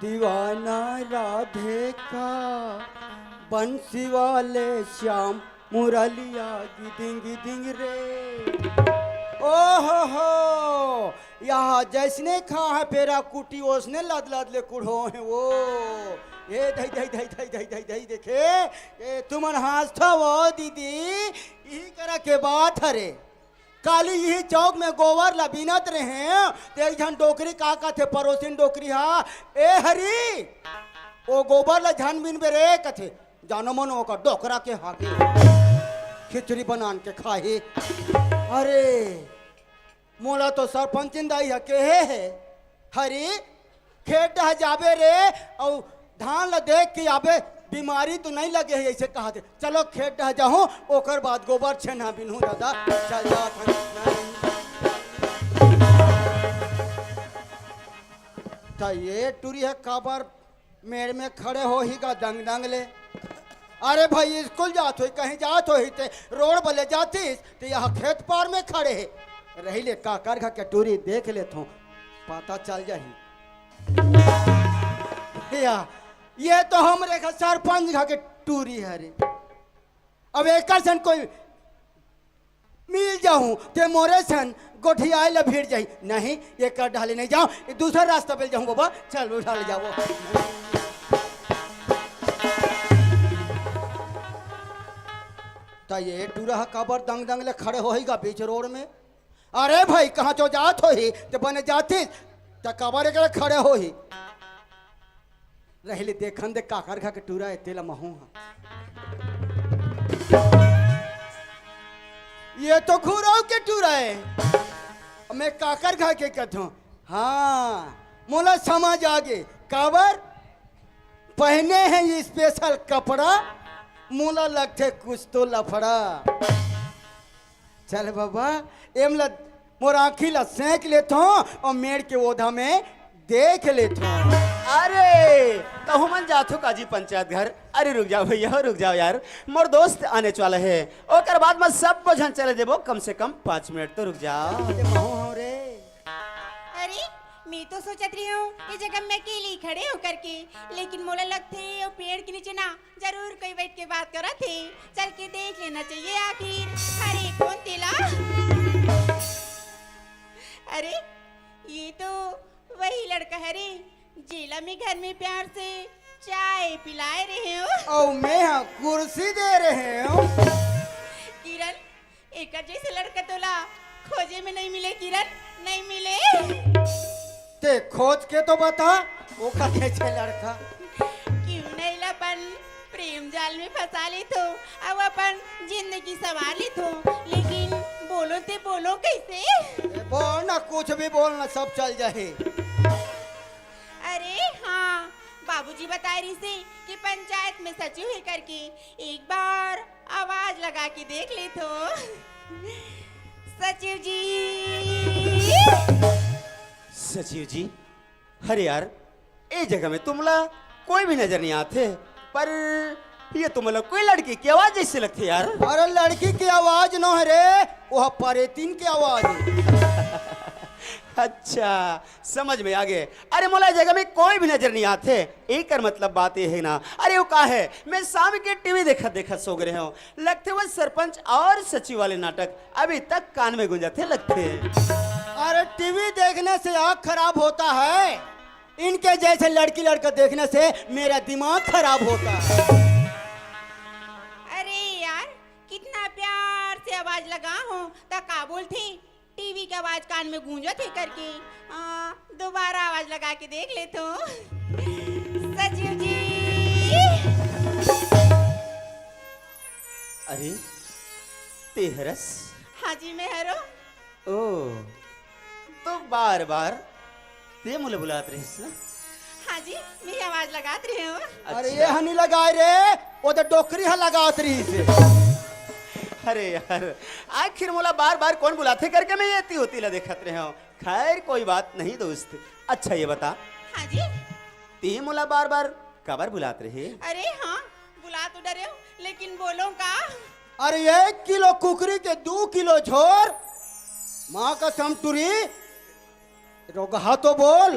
दीवाना राधे का, बंसी वाले श्याम, मुरलिया गिदिंग गिदिंग रे। ओ हो हो, यहाँ जैसने खा है पेरा कुटी, ओसने लद लद ले कुढ़ो है वो। ए धई धई धई धई धई धई धई देखे, ए तुमन हंसथो वो दीदी, यही करा के बात हरे। काली यही चौक में गोबर ला बीनत रहे, ते एक झन डोकरी का कथे, पड़ोसिन डोकरी हा, ए हरी, ओ गोबर ला झन बीनबे रे कथे, जानो मन ओकर डोकरा के हागे, खिचड़ी बनान के खाही। अरे, मोला तो सरपंचिन दाई ह केहे हे, हरी, खेत डह जाबे रे, अउ धान ल देख के आबे, बीमारी तो नहीं लगे हे, ऐसे कहा दे। चलो खेत डह जाहूं, ओकर बाद गोबर छेना बिनहूं दादा। चल जात हन। त ये टूरी ह काबर मेड़ में खड़े होही गा दंग दंग ले? अरे भाई, स्कूल जात होही, कहीं जात होही ते रोड बले जातिस, ते यहाँ खेत पार में खड़े हे। रही ले काकर घर के टूरी देख लेथों, पता चल जाही। या, ये तो हमरे घर सरपंच घर के टूरी हरे। अब एकर सन कोई मिल जाहूं, ते मोरे सन गोठियाए ला भिड़ जाही। नहीं, एकर डहले नहीं जाओ, दूसरा रास्ता बेल जाहूं बाबा, चल उठा ले जाओ। ये टूरा ह काबर दंग दंग ले खड़े होही गा बीच रोड में? अरे भाई, कहाँ चो जात होही, ते बने जातिस, त काबर एकरे खड़े होही? रहली देखन दे काकर घर के टूरा हे, तेला महूं ह। ये तो घुरव के टूरा हे। मैं काकर घर के कथों। हाँ, मोला समझ आगे। काबर? पहने हैं ये स्पेशल कपड़ा, मोला लगथे कुछ तो लफड़ा। चल बाबा, एमला मोर आँखी ला सेंक लेथों अउ मेड़ के ओधा में देख लेथों। अरे, तहू मन जाथो काजी पंचायत घर? अरे रुक जाओ भैया, रुक जाओ यार, मोर दोस्त आने वाला हे, ओकर बाद में सब झन चले देबो, कम से कम पाँच मिनट तो रुक जाओ। अरे महू हूँ रे। अरे, मैं तो सोचत रही हूँ ये जगह में अकेली खड़े होकर के, लेकिन मोला लगथे वो पेड़ के नीचे ना जरूर कोई बैठ के बात करत हे। चल के देख लेना चाहिए आखिर। अरे कौन तेला? अरे, ये तो वही लड़का हरे जेला मैं घर में प्यार से चाय पिलाए रहे हूँ। अउ मैं हा कुर्सी दे रहे हूँ। किरण, एकर जैसे लड़का तोला खोजे में नहीं मिले किरण, नहीं मिले। ते खोज के तो बता, ओकर जैसे लड़का। क्यों नहीं ला अपन प्रेम जाल में फंसा लेथों, अब अपन जिंदगी संवार लेथों, लेकिन बोलो ते बोलो कैसे? ए, बोल ना, कुछ भी बोल ना, सब चल जाही। अरे हाँ, बाबूजी बताए रहिसे कि पंचायत में सचिव हे करके, एक बार आवाज लगा के देख लेथों। सचिव जी। सचिव जी, अरे यार, ए जगह में तुमला कोई भी नजर नहीं आथे, पर ये तुमला कोई लड़की के आवाज जैसे लगथे यार। अरे लड़की के आवाज नो हरे, वो परेतिन के आवाज हे। अच्छा, समझ में आगे। अरे मोला ए जगह में कोई भी नजर नहीं आथे, एकर मतलब बात ये हे ना। अरे वो का हे, मैं शाम के टीवी देखत देखत सो गे रहे हूँ, लगथे वो सरपंच अउ सचिव वाले नाटक अभी तक कान में गूंजथे लगथे। अरे टीवी देखने से आँख खराब होता है, इनके जैसे लड़की लड़का देखने से मेरा दिमाग खराब होता है। अरे यार, कितना प्यार से आवाज लगा हूँ, त का बोलथे? टीवी के आवाज कान में गूंजत हे करके, आ, दोबारा आवाज लगा के देख लेथों। सचिव जी। अरे, ते हरस? हाँ जी, मैं हरों। ओ, तो बार बार ते मोला बुलात रहिस ना? हाँ जी, मैं आवाज लगात रहे हूँ। अरे अच्छा। ये हनी लगाए रे, वो तो डोकरी ह लगात रहिस हे। अरे यार, आखिर मोला बार बार कौन बुलाथे करके मैं एती ओती ला देखत रहे हूँ। खैर कोई बात नहीं दोस्त। अच्छा ये बता, हाँ जी। ते मोला बार बार काबर बुलात रहे? अरे हाँ, बुला तो डरे हो, लेकिन बोलो का? अरे एक किलो कुकरी के दू किलो झोर, माँ कसम टूरी, रोगहा तो बोल।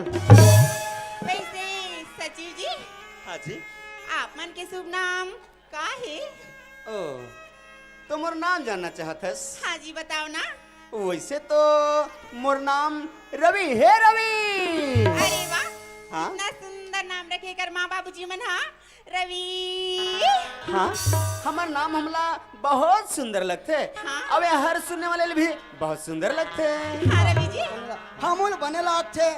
वैसे सचिव जी, हाँ जी। आप मन के शुभ नाम का हे? ओ, तो मोर नाम जानना चाहत हस? हाँ जी, बताओ ना। वैसे तो मोर नाम रवि हे, रवि। अरे वाह, हाँ? इतना सुंदर नाम रखे कर माँ बाबूजी मन, हाँ? रवि। हाँ, हमर नाम हमला बहुत सुंदर लगथे। हाँ। अउ ए हर सुनने वाले ल भी बहुत सुंदर लगथे। हाँ, रवि जी। हमन बने लागथे।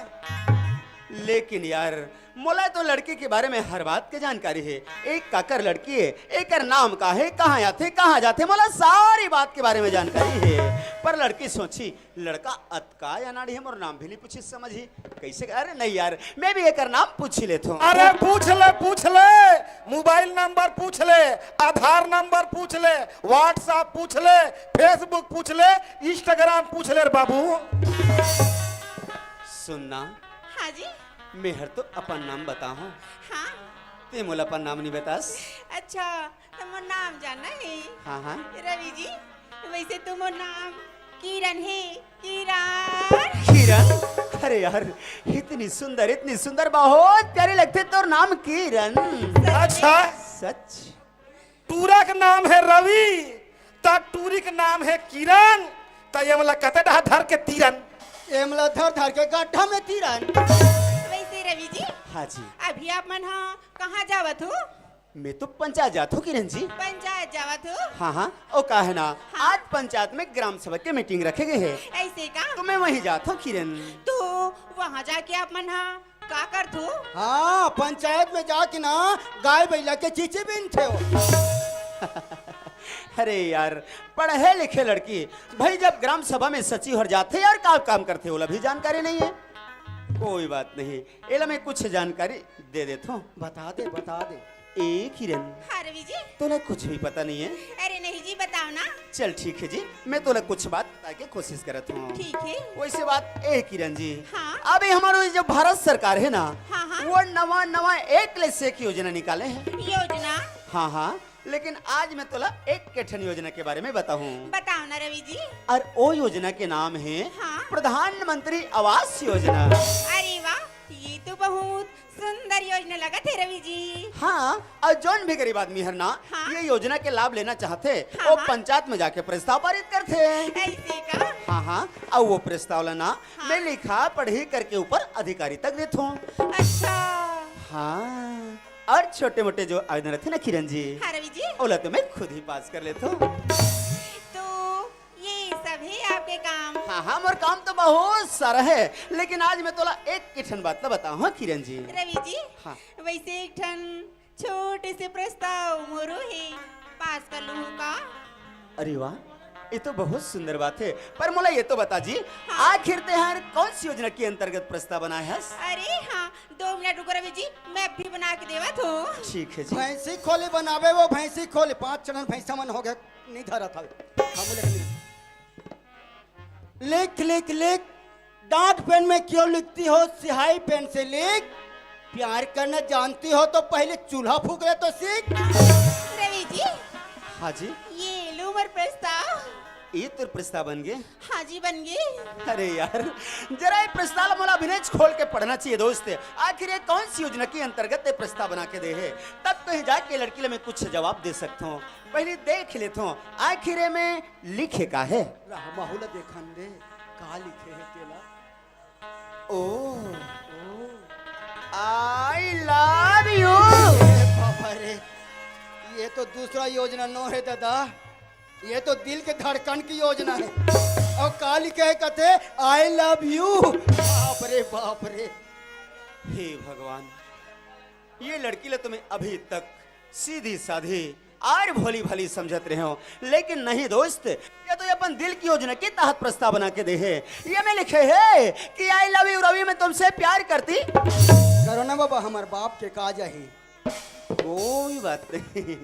लेकिन यार, मोला तो लड़की के बारे में हर बात के जानकारी हे। एक काकर लड़की हे, एकर नाम का हे, कहाँ आथे, कहाँ जाथे, मोला सारी बात के बारे में जानकारी हे। पर लड़की सोची, लड़का अतका अनाड़ी हे, मोर नाम भी नहीं पूछी समझी। कैसे? अरे नहीं यार, मैं भी एकर नाम पूछी लेथों। अरे पूछ ले, पूछ ले, मोबाइल नंबर पूछ ले, आधार नंबर पूछ ले, WhatsApp पूछ ले, Facebook पूछ ले, Instagram पूछ ले रे बाबू। सुनना। हाँ जी। मेहर तो अपन नाम बताहूँ। हाँ। ते मोला अपन नाम नहीं बतास। अच्छा, तो मोर नाम जानना हे? हाँ, हाँ। रवि जी, वैसे तो मोर नाम किरण हे, किरण। किरण? अरे यार, इतनी सुंदर, इतनी सुंदर, बहुत प्यारी लगथे तोर नाम किरण। सच में? अच्छा। सच। टूरा के नाम हे रवि, त टूरी के नाम हे किरण, त एमला कते डहा धर के तीरन। एमला धर धर के गड्ढा में तीरन। वैसे रवि जी, हाँ जी। अभी आप मन हा कहाँ जावत हो? मैं तो पंचायत जात हूँ किरण जी। पंचायत जावत हो? हाँ हाँ, ओ का है ना, हाँ। आज पंचायत में ग्राम सभा के मीटिंग रखे गए है। ऐसे का? तो मैं वहीं जात हूँ किरण। तो वहाँ जाके आप मन हा का करत हो? हाँ, पंचायत में जाके ना गाय बैला के चीची बीनथे हो। अरे यार, पढ़े लिखे लड़की भाई, जब ग्राम सभा में सचिव हर जाथे यार, का काम करथे ओला भी जानकारी नहीं है। कोई बात नहीं, एला मैं कुछ जानकारी दे देत हूँ। बता दे, बता दे। ए किरण, हाँ रवि जी। तोला कुछ भी पता नहीं है? अरे नहीं जी, बताओ ना। चल ठीक है जी, मैं तोला कुछ बात बताए के कोशिश करत हूँ। ठीक है। वैसे बात ए किरण जी, हाँ। अभी हमारो ये जो भारत सरकार है ना, हाँ, हाँ। वो नवा नवा एक ले से एक योजना निकाले है। योजना? हाँ हाँ, लेकिन आज मैं तोला एक के ठन योजना के बारे में बताहूँ। बताओ ना रवि जी। और ओ योजना के नाम है हाँ। प्रधानमंत्री आवास योजना। अरे वाह, ये तो बहुत सुंदर योजना लगत है रवि जी। हाँ, और जौन भी गरीब आदमी हर ना हाँ। ये योजना के लाभ लेना चाहथे, हाँ, वो हाँ। पंचायत में जाके प्रस्ताव पारित करथे। ऐसे का? हाँ हाँ, और वो प्रस्ताव ला ना हाँ। मैं लिखा पढ़ी करके ऊपर अधिकारी तक देथों। अच्छा। हाँ, और छोटे मोटे जो आवेदन रहते ना किरण जी, हाँ रवि जी। ओला तो मैं खुद ही पास कर लेथों। तो ये सब है आपके काम? हाँ हाँ, मोर काम तो बहुत सारा है, लेकिन आज मैं तोला एक के ठन बात ला बताहूँ, हाँ किरण जी। रवि जी, हाँ। वैसे एक ठन छोटे से प्रस्ताव मोरो है, पास कर लूँ का? अरे वाह, ये तो बहुत सुंदर बात है, पर मोला ये तो बता जी, हाँ। आखिर तेहर कौन सी योजना के अंतर्गत प्रस्ताव बनाए हस? अरे हाँ, दो मिनट रुको रवि जी, मैं अभी बना के देवत हूँ। ठीक है जी। भैंसी खोली बनावे वो, भैंसी खोली, पाँच चढ़न भैंसा मन हो गया, नहीं धरत हवे। हम बोले कि नहीं। लिख, लिख, लिख, डार्ट पेन में क्यों लिखती हो, स्याही पेन से लिख। प्यार करना जानती हो तो पहले चूल्हा फूँक ले तो सीख। रवि जी। हाँ जी। ये लो मोर प्रस्ताव। ये तोर प्रस्ताव बन गे? हाँ जी, बन गे। अरे यार, जरा ये प्रस्ताव ला मोला अभिनेच खोल के पढ़ना चाहिए दोस्त। आखिर ये कौन सी योजना के अंतर्गत ये प्रस्ताव बना के दे है? तब कहीं जाके लड़की ला मैं कुछ जवाब दे सकता हूँ। पहले देख लेता हूँ, आखिर ये में लिखे का है? राम, माहू ला देखन दे, का लिखे है तेला? ओ, ओ। I love you। अरे बाबा रे, ये तो दूसरा योजना नो है दादा, ये तो दिल के धड़कन की योजना है। और का लिखे है कथे, I love you। बाप रे बाप रे। हे भगवान, ये लड़की ला तो मैं अभी तक सीधी साधी और भोली भाली समझत रहे हूँ, लेकिन नहीं दोस्त, ये तो ये अपन दिल की योजना के तहत प्रस्ताव बना के दे है। ये में लिखे है कि I love you रवि, मैं तुमसे प्यार करती। करो ना बाबा, हमार बाप के का जाही। कोई बात नहीं।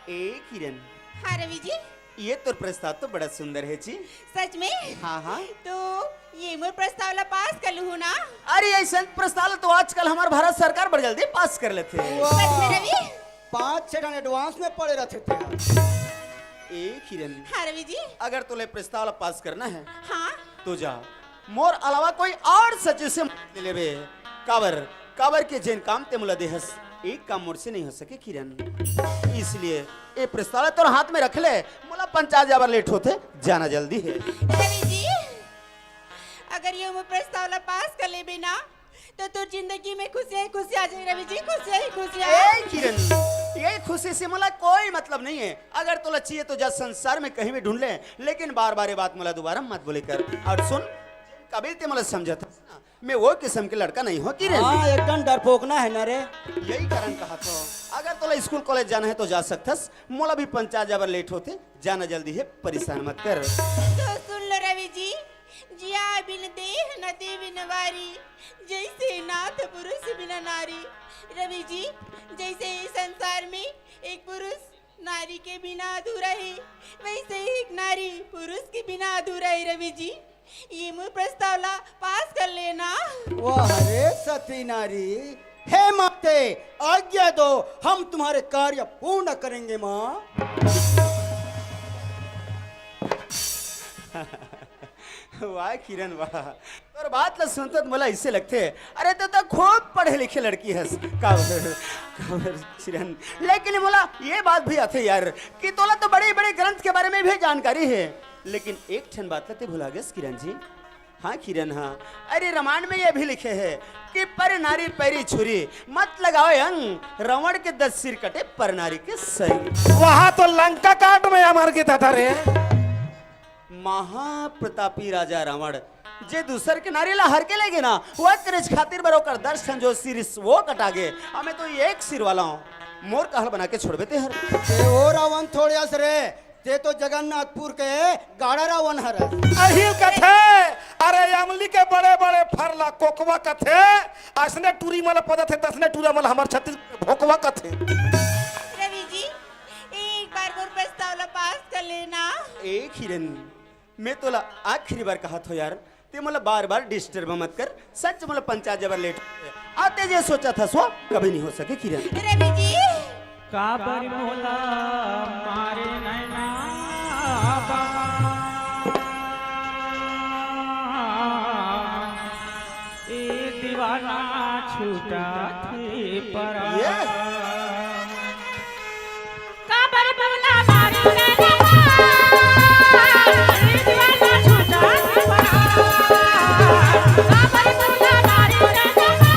ए किरण। हाँ रवि जी। ये तोर प्रस्ताव तो बड़ा सुंदर है जी। सच में? हाँ, हाँ। तो ये मोर प्रस्ताव ला पास कर लूँ ना? अरे, ऐसन प्रस्ताव ला तो आजकल हमार भारत सरकार बड़ जल्दी पास कर लेथे। वाह। सच में रवि? पाँच छह ठन advance में पड़े रहते थे। ए किरण। हाँ रवि जी। अगर तोला प्रस्ताव ला पास करना है, हाँ। तो जा, मोर अलावा कोई और सचिव से मत ले लेबे। काबर, काबर के जेन काम ते मोला देहस, एक काम मोर से नहीं हो सके किरण। इसलिए ए प्रस्ताव ला तोर हाथ में रख ले, मोला पंचायत जाबर लेट होथे, जाना जल्दी है। रवि जी, अगर ये मोर प्रस्ताव ला पास कर लेबे ना, तो तोर जिंदगी में खुशियां ही खुशियां आ जाए रवि जी, खुशियां ही खुशियां। ए किरण, ये खुशी से मोला कोई मतलब नहीं है। अगर तोला चाहिए तो जा संसार में कहीं भी ढूंढ ले, लेकिन बार बार ये बात मोला दोबारा मत बोले कर। और सुन, काबिल ते मोला समझत हस ना, मैं वो किस्म के लड़का नहीं हूँ किरण। हाँ, एकदम डरपोकना है ना रे। यही कारण कहा तो, अगर तोला स्कूल कॉलेज जाना है तो जा सकथस, मोला भी पंचायत जाबर लेट होथे, जाना जल्दी है, परेशान मत कर। तो सुन लो रवि जी, जिया बिन देह नदी बिन वारी, जैसे नाथ पुरुष बिना नारी। रवि जी, जैसे इस संसार में एक पुरुष नारी के बिना अधूरा है, वैसे ही एक नारी पुरुष के बिना अधूरा है रवि जी। ये मोर प्रस्ताव ला पास कर लेना। वाह रे सती नारी, हे माते, आज्ञा दो, हम तुम्हारे कार्य पूर्ण करेंगे माँ। वाह किरण वाह, तोर बात ला सुनत त मोला ऐसे लगथे, अरे तैं तो खूब पढ़े लिखे लड़की हस। काबर, काबर किरण, लेकिन मोला ये बात भी आथे यार कि तोला तो बड़े बड़े ग्रंथ के बारे में भी जानकारी है, लेकिन एक ठन बात ला तैं भुला गेस किरण जी। हाँ किरण, हाँ। अरे रामायण में ये भी लिखे है कि पर नारी पैरी छुरी, मत लगाओ अंग, रावण के दस सिर कटे पर नारी के सही। वहां तो लंका कांड में अमर के दादा रे। महाप्रतापी राजा रावण जे दूसर के नारी ला हर के लेगे ना, वो करे खातिर बर ओकर दस ठन जो सिर वो कटा गे। हमें तो एक सिर वाला हूँ, मोर कहल बना के छोड़बे ते हर। ए, ओ रावण थोड़े अस रे, ते तो जगन्नाथपुर के गाड़ा रावण हरस। अहिल कथे, अरे अमली के बड़े बड़े फर ला कोकवा कथे, असने टूरी मला पदत हे, तसने टूरा मला हमर छत्तीस भोकवा कथे। रवि जी, एक बार मोर प्रस्ताव ला पास कर लेना। ए किरण, मैं तोला आखिरी बार कहत हो यार, ते मोला बार बार डिस्टर्ब मत कर। सच मोला पंचायत जबर लेट आते जे सोचा था सो कभी नहीं हो सके किरण। रवि जी, काबर मोला मारे नैना बा, ए दीवाना छूटा थे परा। ये? काबर मोला मारे नैना बा, ए दीवाना छूटा थे परा। काबर मोला मारे नैना बा,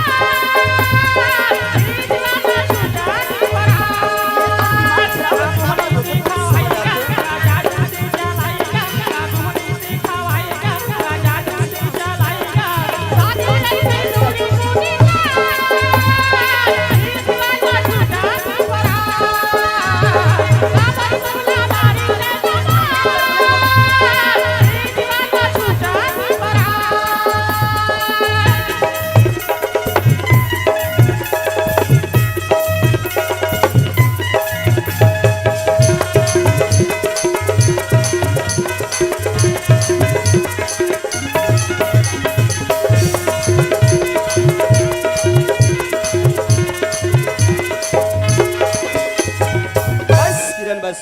बस किरण, बस,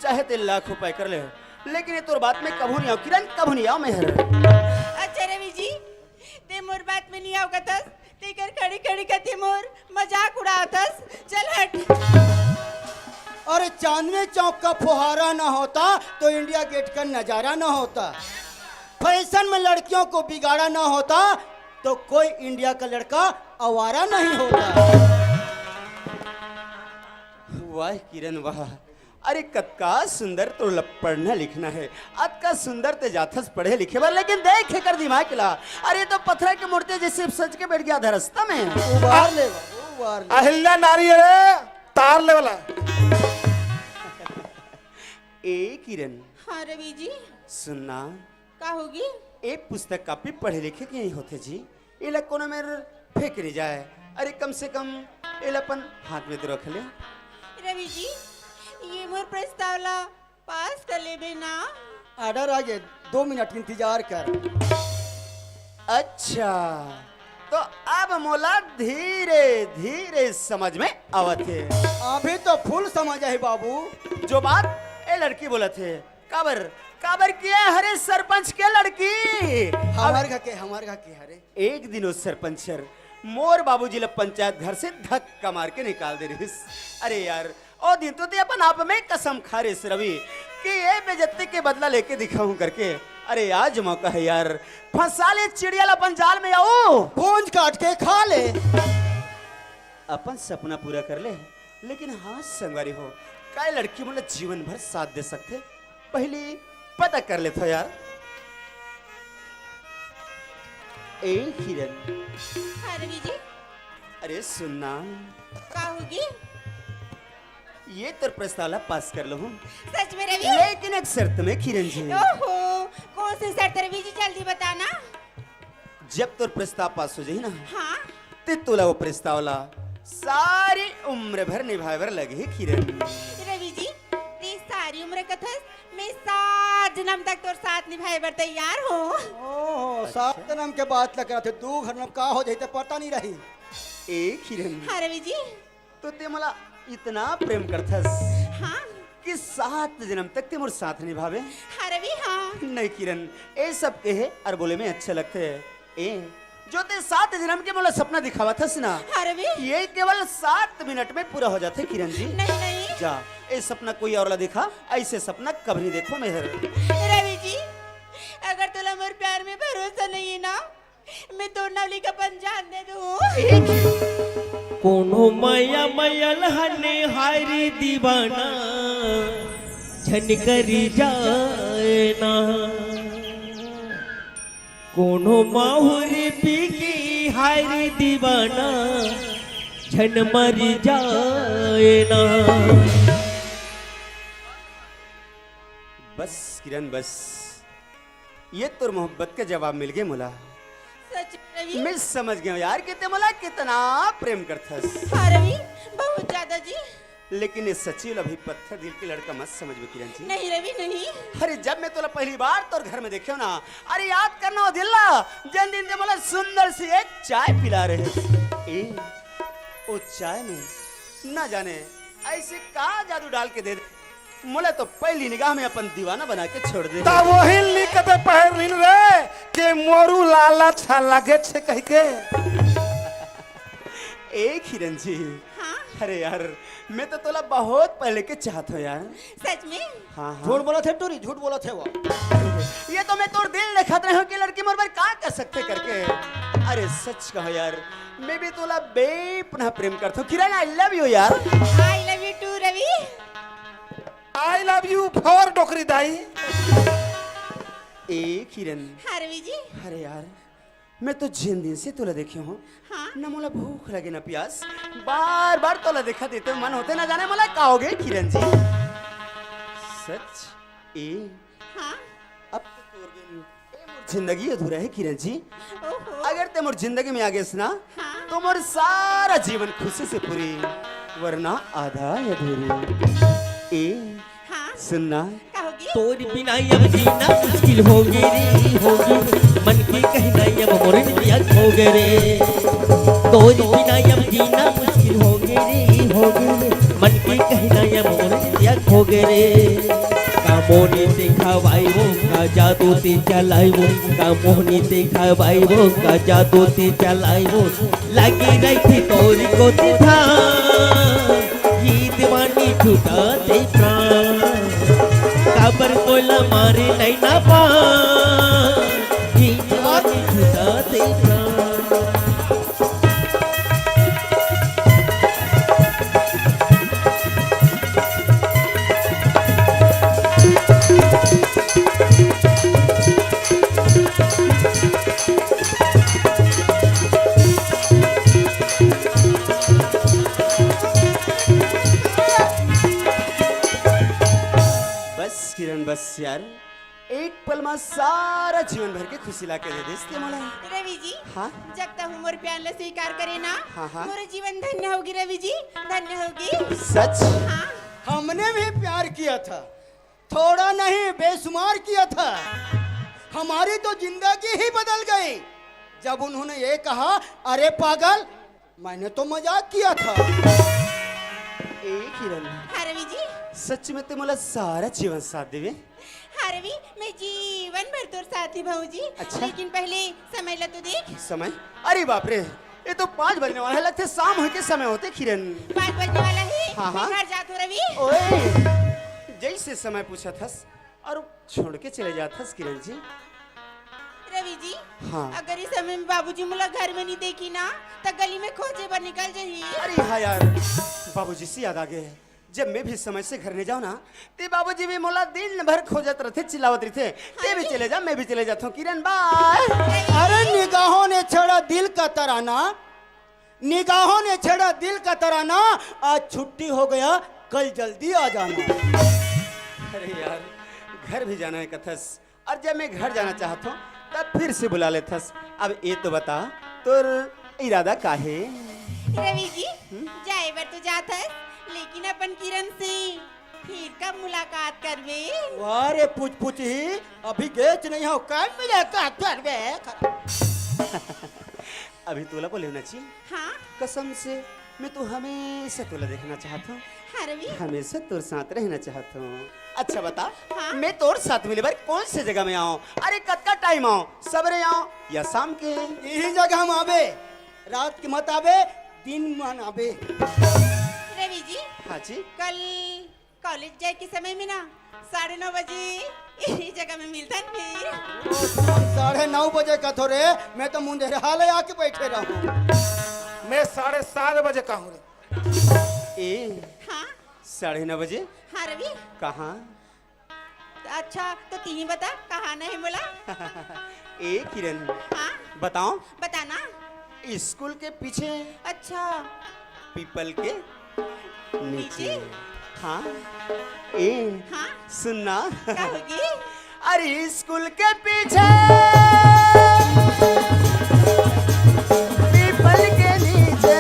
चाहे ते लाख उपाय कर ले, लेकिन ये तोर बात में कभू नहीं आओ किरण, कभू नहीं आओ मैं हर। अच्छा रवि जी, ते मोर बात में नहीं आओ कथस, तेकर खड़ी खड़ी कथे मोर मजाक उड़ावथस। चल हट। अरे चांदनी चौक का फुहारा ना होता तो इंडिया गेट का नजारा ना होता। फैशन में लड़कियों को बिगाड़ा ना होता तो कोई इंडिया का लड़का आवारा नहीं होता। वाह किरण वाह, अरे कतका सुंदर तोर ला पढ़ना लिखना है, अतका सुंदर ते जाथस पढ़े लिखे बर, लेकिन देख एकर दिमाग ला, अरे तो पथरा के मूर्ति जैसे सज के बैठ गया था रास्ता में। उबार ले बाबू, उबार ले। अहिल्या नारी अरे तार ले वाला। ए किरण। हाँ रवि जी। सुनना। का होगे? ए पुस्तक कापी पढ़े लिखे के नहीं होथे जी, एला कोनो मेर फेंक नहीं जाए। अरे कम से कम एला अपन हाथ में तो रख ले। रवि जी, ये मोर प्रस्ताव ला पास कर लेबे ना। ऑर्डर आ गे, दो मिनट इंतजार कर। अच्छा, तो अब मोला धीरे धीरे समझ में आवत हे। अभी तो फुल समझ आही बाबू। जो बात ए लड़की बोलत हे, काबर, काबर किए हरे सरपंच के लड़की? हमर घर के, हमर घर के हरे। एक दिन ओ सरपंच हर मोर बाबूजी ला पंचायत घर से धक्का मार के निकाल दे रहिस। अरे यार, ओ दिन तो ते अपन आप में कसम खा रहिस रवि कि ये बेइज्जती के बदला लेके दिखाऊं करके। अरे आज मौका है यार, फंसा ले चिड़िया ला अपन जाल में, आऊ भूंज काट के खा ले। अपन सपना पूरा कर ले। लेकिन हाँ संगवारी हो, काय लड़की मन ला जीवन भर साथ दे सकथे? पहली पता कर लेथो यार। ए किरण। हाँ रवि जी। अरे सुनना। का होगे? ये तोर प्रस्ताव ला पास कर लूं। सच में रवि? लेकिन एक शर्त में किरण जी। ओहो, कौन सी शर्त रवि जी, जल्दी बताना। जब तोर प्रस्ताव पास हो जाही ना, हाँ। ते तोला वो प्रस्ताव ला सारी उम्र भर निभाए बर लगही किरण। रवि जी, ते सारी उम्र कथस, मैं सात जन्म तक तोर साथ निभाए बर तैयार हूँ। ओहो, सात जन्म के बात ला करत हे, दू जन्म का हो जाही ते पता नहीं रही। ए किरण। हाँ रवि जी। तो ते मोला इतना प्रेम करथस हाँ। कि सात जन्म तक ते मोर साथ निभावे। हाँ रवि, हाँ। नहीं किरण, ए सब कहे और बोले में अच्छा लगथे। ए, जो ते सात जन्म के मोला सपना दिखावत हस ना, हाँ रवि। ये केवल सात मिनट में पूरा हो जाथे किरण जी। नहीं, नहीं। जा, ए सपना कोई और ला दिखा, ऐसे सपना कभी नहीं देखो मेहर। रवि जी, अगर तोला मोर प्यार में भरोसा तोर नौली का अपन जान दे दूं। कोनो मया मयल हने हारी दीवाना, झन करी जाए ना। कोनो माहुरी पी की हारी दीवाना, झन मरी जाए ना। बस किरण, बस, ये तोर मोहब्बत के जवाब मिल गए मोला। सच रवि। मैं समझ गया हूँ यार कि ते मोला कितना प्रेम करथस। हाँ रवि, बहुत ज्यादा जी। लेकिन ये सच्ची वाला भी पत्थर दिल के लड़का मत समझ में किरण जी। नहीं रवि, नहीं। अरे जब मैं तोला पहली बार तोर घर में देखे ना, अरे याद करना वो दिल ला, जन दिन ते मोला सुंदर सी एक चाय पिला रहे। ए, वो चाय में ना जाने ऐसे का जादू डाल के दे दे। मोला तो पहली निगाह में अपन दीवाना बना के छोड़ दे। ता वही लिख दे पहर लीन रे, के मोरू लाला छा लगे छे कह के। ए किरण जी। हाँ? अरे यार, मैं तो तोला बहुत पहले के चाहत हूँ यार। सच में? हाँ, हाँ। झूठ बोलत हे टूरी, झूठ बोलत हे वो। ये तो मैं तोर दिल देखत रहे हूँ कि लड़की मोर बर का कर सकथे करके। अरे सच कहो यार, मैं भी तोला बेपनाह प्रेम करत हूँ। किरण, I love you यार। I love you too rabi. I love you for डोकरी दाई। ए किरण। हाँ रवि जी। अरे यार, मैं तो जिन दिन से तोला देखे हूँ, हाँ? ना मोला भूख लगे ना प्यास, बार बार तोला देखत हे तो मन होथे ना जाने मोला का हो गए किरण जी। सच ए, हाँ? अब तो तोर बिन ए मोर जिंदगी अधूरा है किरण जी। ओहो। अगर ते मोर जिंदगी में आ गेस ना, हाँ? तो मोर सारा जीवन खुशी से पूरी, वरना आधा अधूरी। ए हाँ। सुनना। का होगे? तोर बिना अब जीना मुश्किल होगे रे, होगे। मन के कहना अब मोर नित्या होगे रे। तोर बिना अब जीना मुश्किल होगे रे, होगे। मन के कहना अब मोर नित्या होगे रे। का मोहनी ते खवाई वो, का जादू ते चलाई वो, का मोहनी ते खवाई वो, का जादू ते चलाई वो। लगी रहिथे तोर कोती ध्यान, ये दीवानी छूटथे प्राण। काबर मोला मारे नैना पान, ये दीवानी छूटथे प्राण। बस किरण, बस यार, एक पल मा सारा जीवन भर के खुशी ला के दे देस ते मोला। रवि जी, हाँ? जब तक मोर प्यार ला स्वीकार करे ना, हाँ, हाँ। मोर जीवन धन्य होगी रवि जी, धन्य होगी। सच? हाँ। हमने भी प्यार किया था, थोड़ा नहीं, बेशुमार किया था। हमारी तो जिंदगी ही बदल गई जब उन्होंने ये कहा, "अरे पागल, मैंने तो मजाक किया था।" ए किरण, हाँ रवि जी। सच में ते मोला सारा जीवन साथ देवे। हाँ रवि, मैं जीवन भर तोर साथी भौजी। अच्छा। लेकिन पहले समय ला तो देख। समय? अरे बाप रे, ये तो पाँच बजने वाला है, लगथे शाम होय के समय होथे किरण। पाँच बजने वाला है। हाँ, हाँ। मैं घर जात हूँ रवि। ओए, जैसे समय पूछत हस और छोड़ के चले जात हस किरण जी। रवि जी, हाँ। अगर इस समय में बाबूजी मोला घर में नहीं देखी ना, त गली में खोजे बर निकल जाही। अरे हाँ यार, बाबूजी से याद आ गए, जब मैं भी समय से घर नहीं जाऊँ ना, ते बाबूजी भी मोला दिन भर खोजत रहिथे, चिल्लावत रहिथे, "ते भी चले जा, मैं भी चले जात हूँ किरण, बाय।" अरे निगाहों ने छेड़ा दिल का तराना, निगाहों ने छेड़ा दिल का तराना, आज छुट्टी हो गया, कल जल्दी आ जाना। अरे यार, घर भी जाना है कथस, और जब मैं घर जाना चाहत हूँ, तब फिर से बुला लेथस। अब ये तो बता, तोर इरादा का है? रवि जी, हम्म? जाए बर तो जात हस, लेकिन अपन किरण से फिर कब मुलाकात करबे? वाह रे पुचपुच ही, अभी गेच नहीं हो, कब मुलाकात करबे? अभी तोला बोले ना जी। हाँ? कसम से, मैं तो हमेशा तोला देखना चाहत हूँ। हाँ रवि। हमेशा तोर साथ रहना चाहत हूँ। अच्छा बता, हाँ? मैं तोर साथ मिले बर कौन से जगह में आऊँ? अरे कतका टाइम आऊँ? सबरे आऊँ या शाम के? यही जगह हम आबे, रात के मत आबे, दिन मन आबे। रवि जी। हाँ जी। कल कॉलेज जाए के समय में ना, साढ़े नौ बजे इही जगह में मिलथन फिर। साढ़े नौ बजे कथो रे, मैं तो मुंधेरहा ले आके बैठे रहूं। मैं साढ़े सात बजे कहूं रे। ए, हाँ? साढ़े नौ बजे? हाँ रवि। कहाँ? अच्छा, तो तिही बता, कहाँ नहीं बोला? ए किरण, हाँ? बताओ। बताना। स्कूल के पीछे। अच्छा। पीपल के नीचे। नीचे? हाँ। ए, हाँ? सुनना। का होगी? अरे स्कूल के पीछे पीपल के नीचे,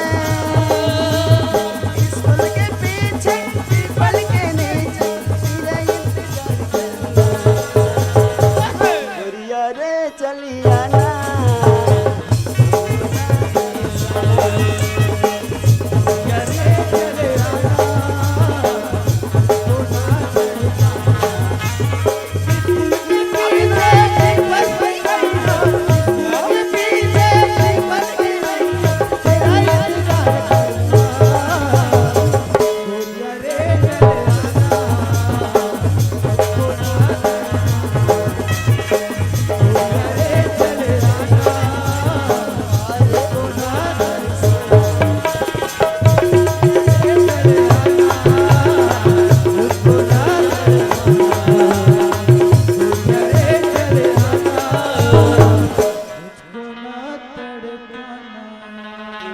स्कूल के पीछे पीपल के नीचे, तेरा इंतजार करना। गोरिया रे चलिया ना।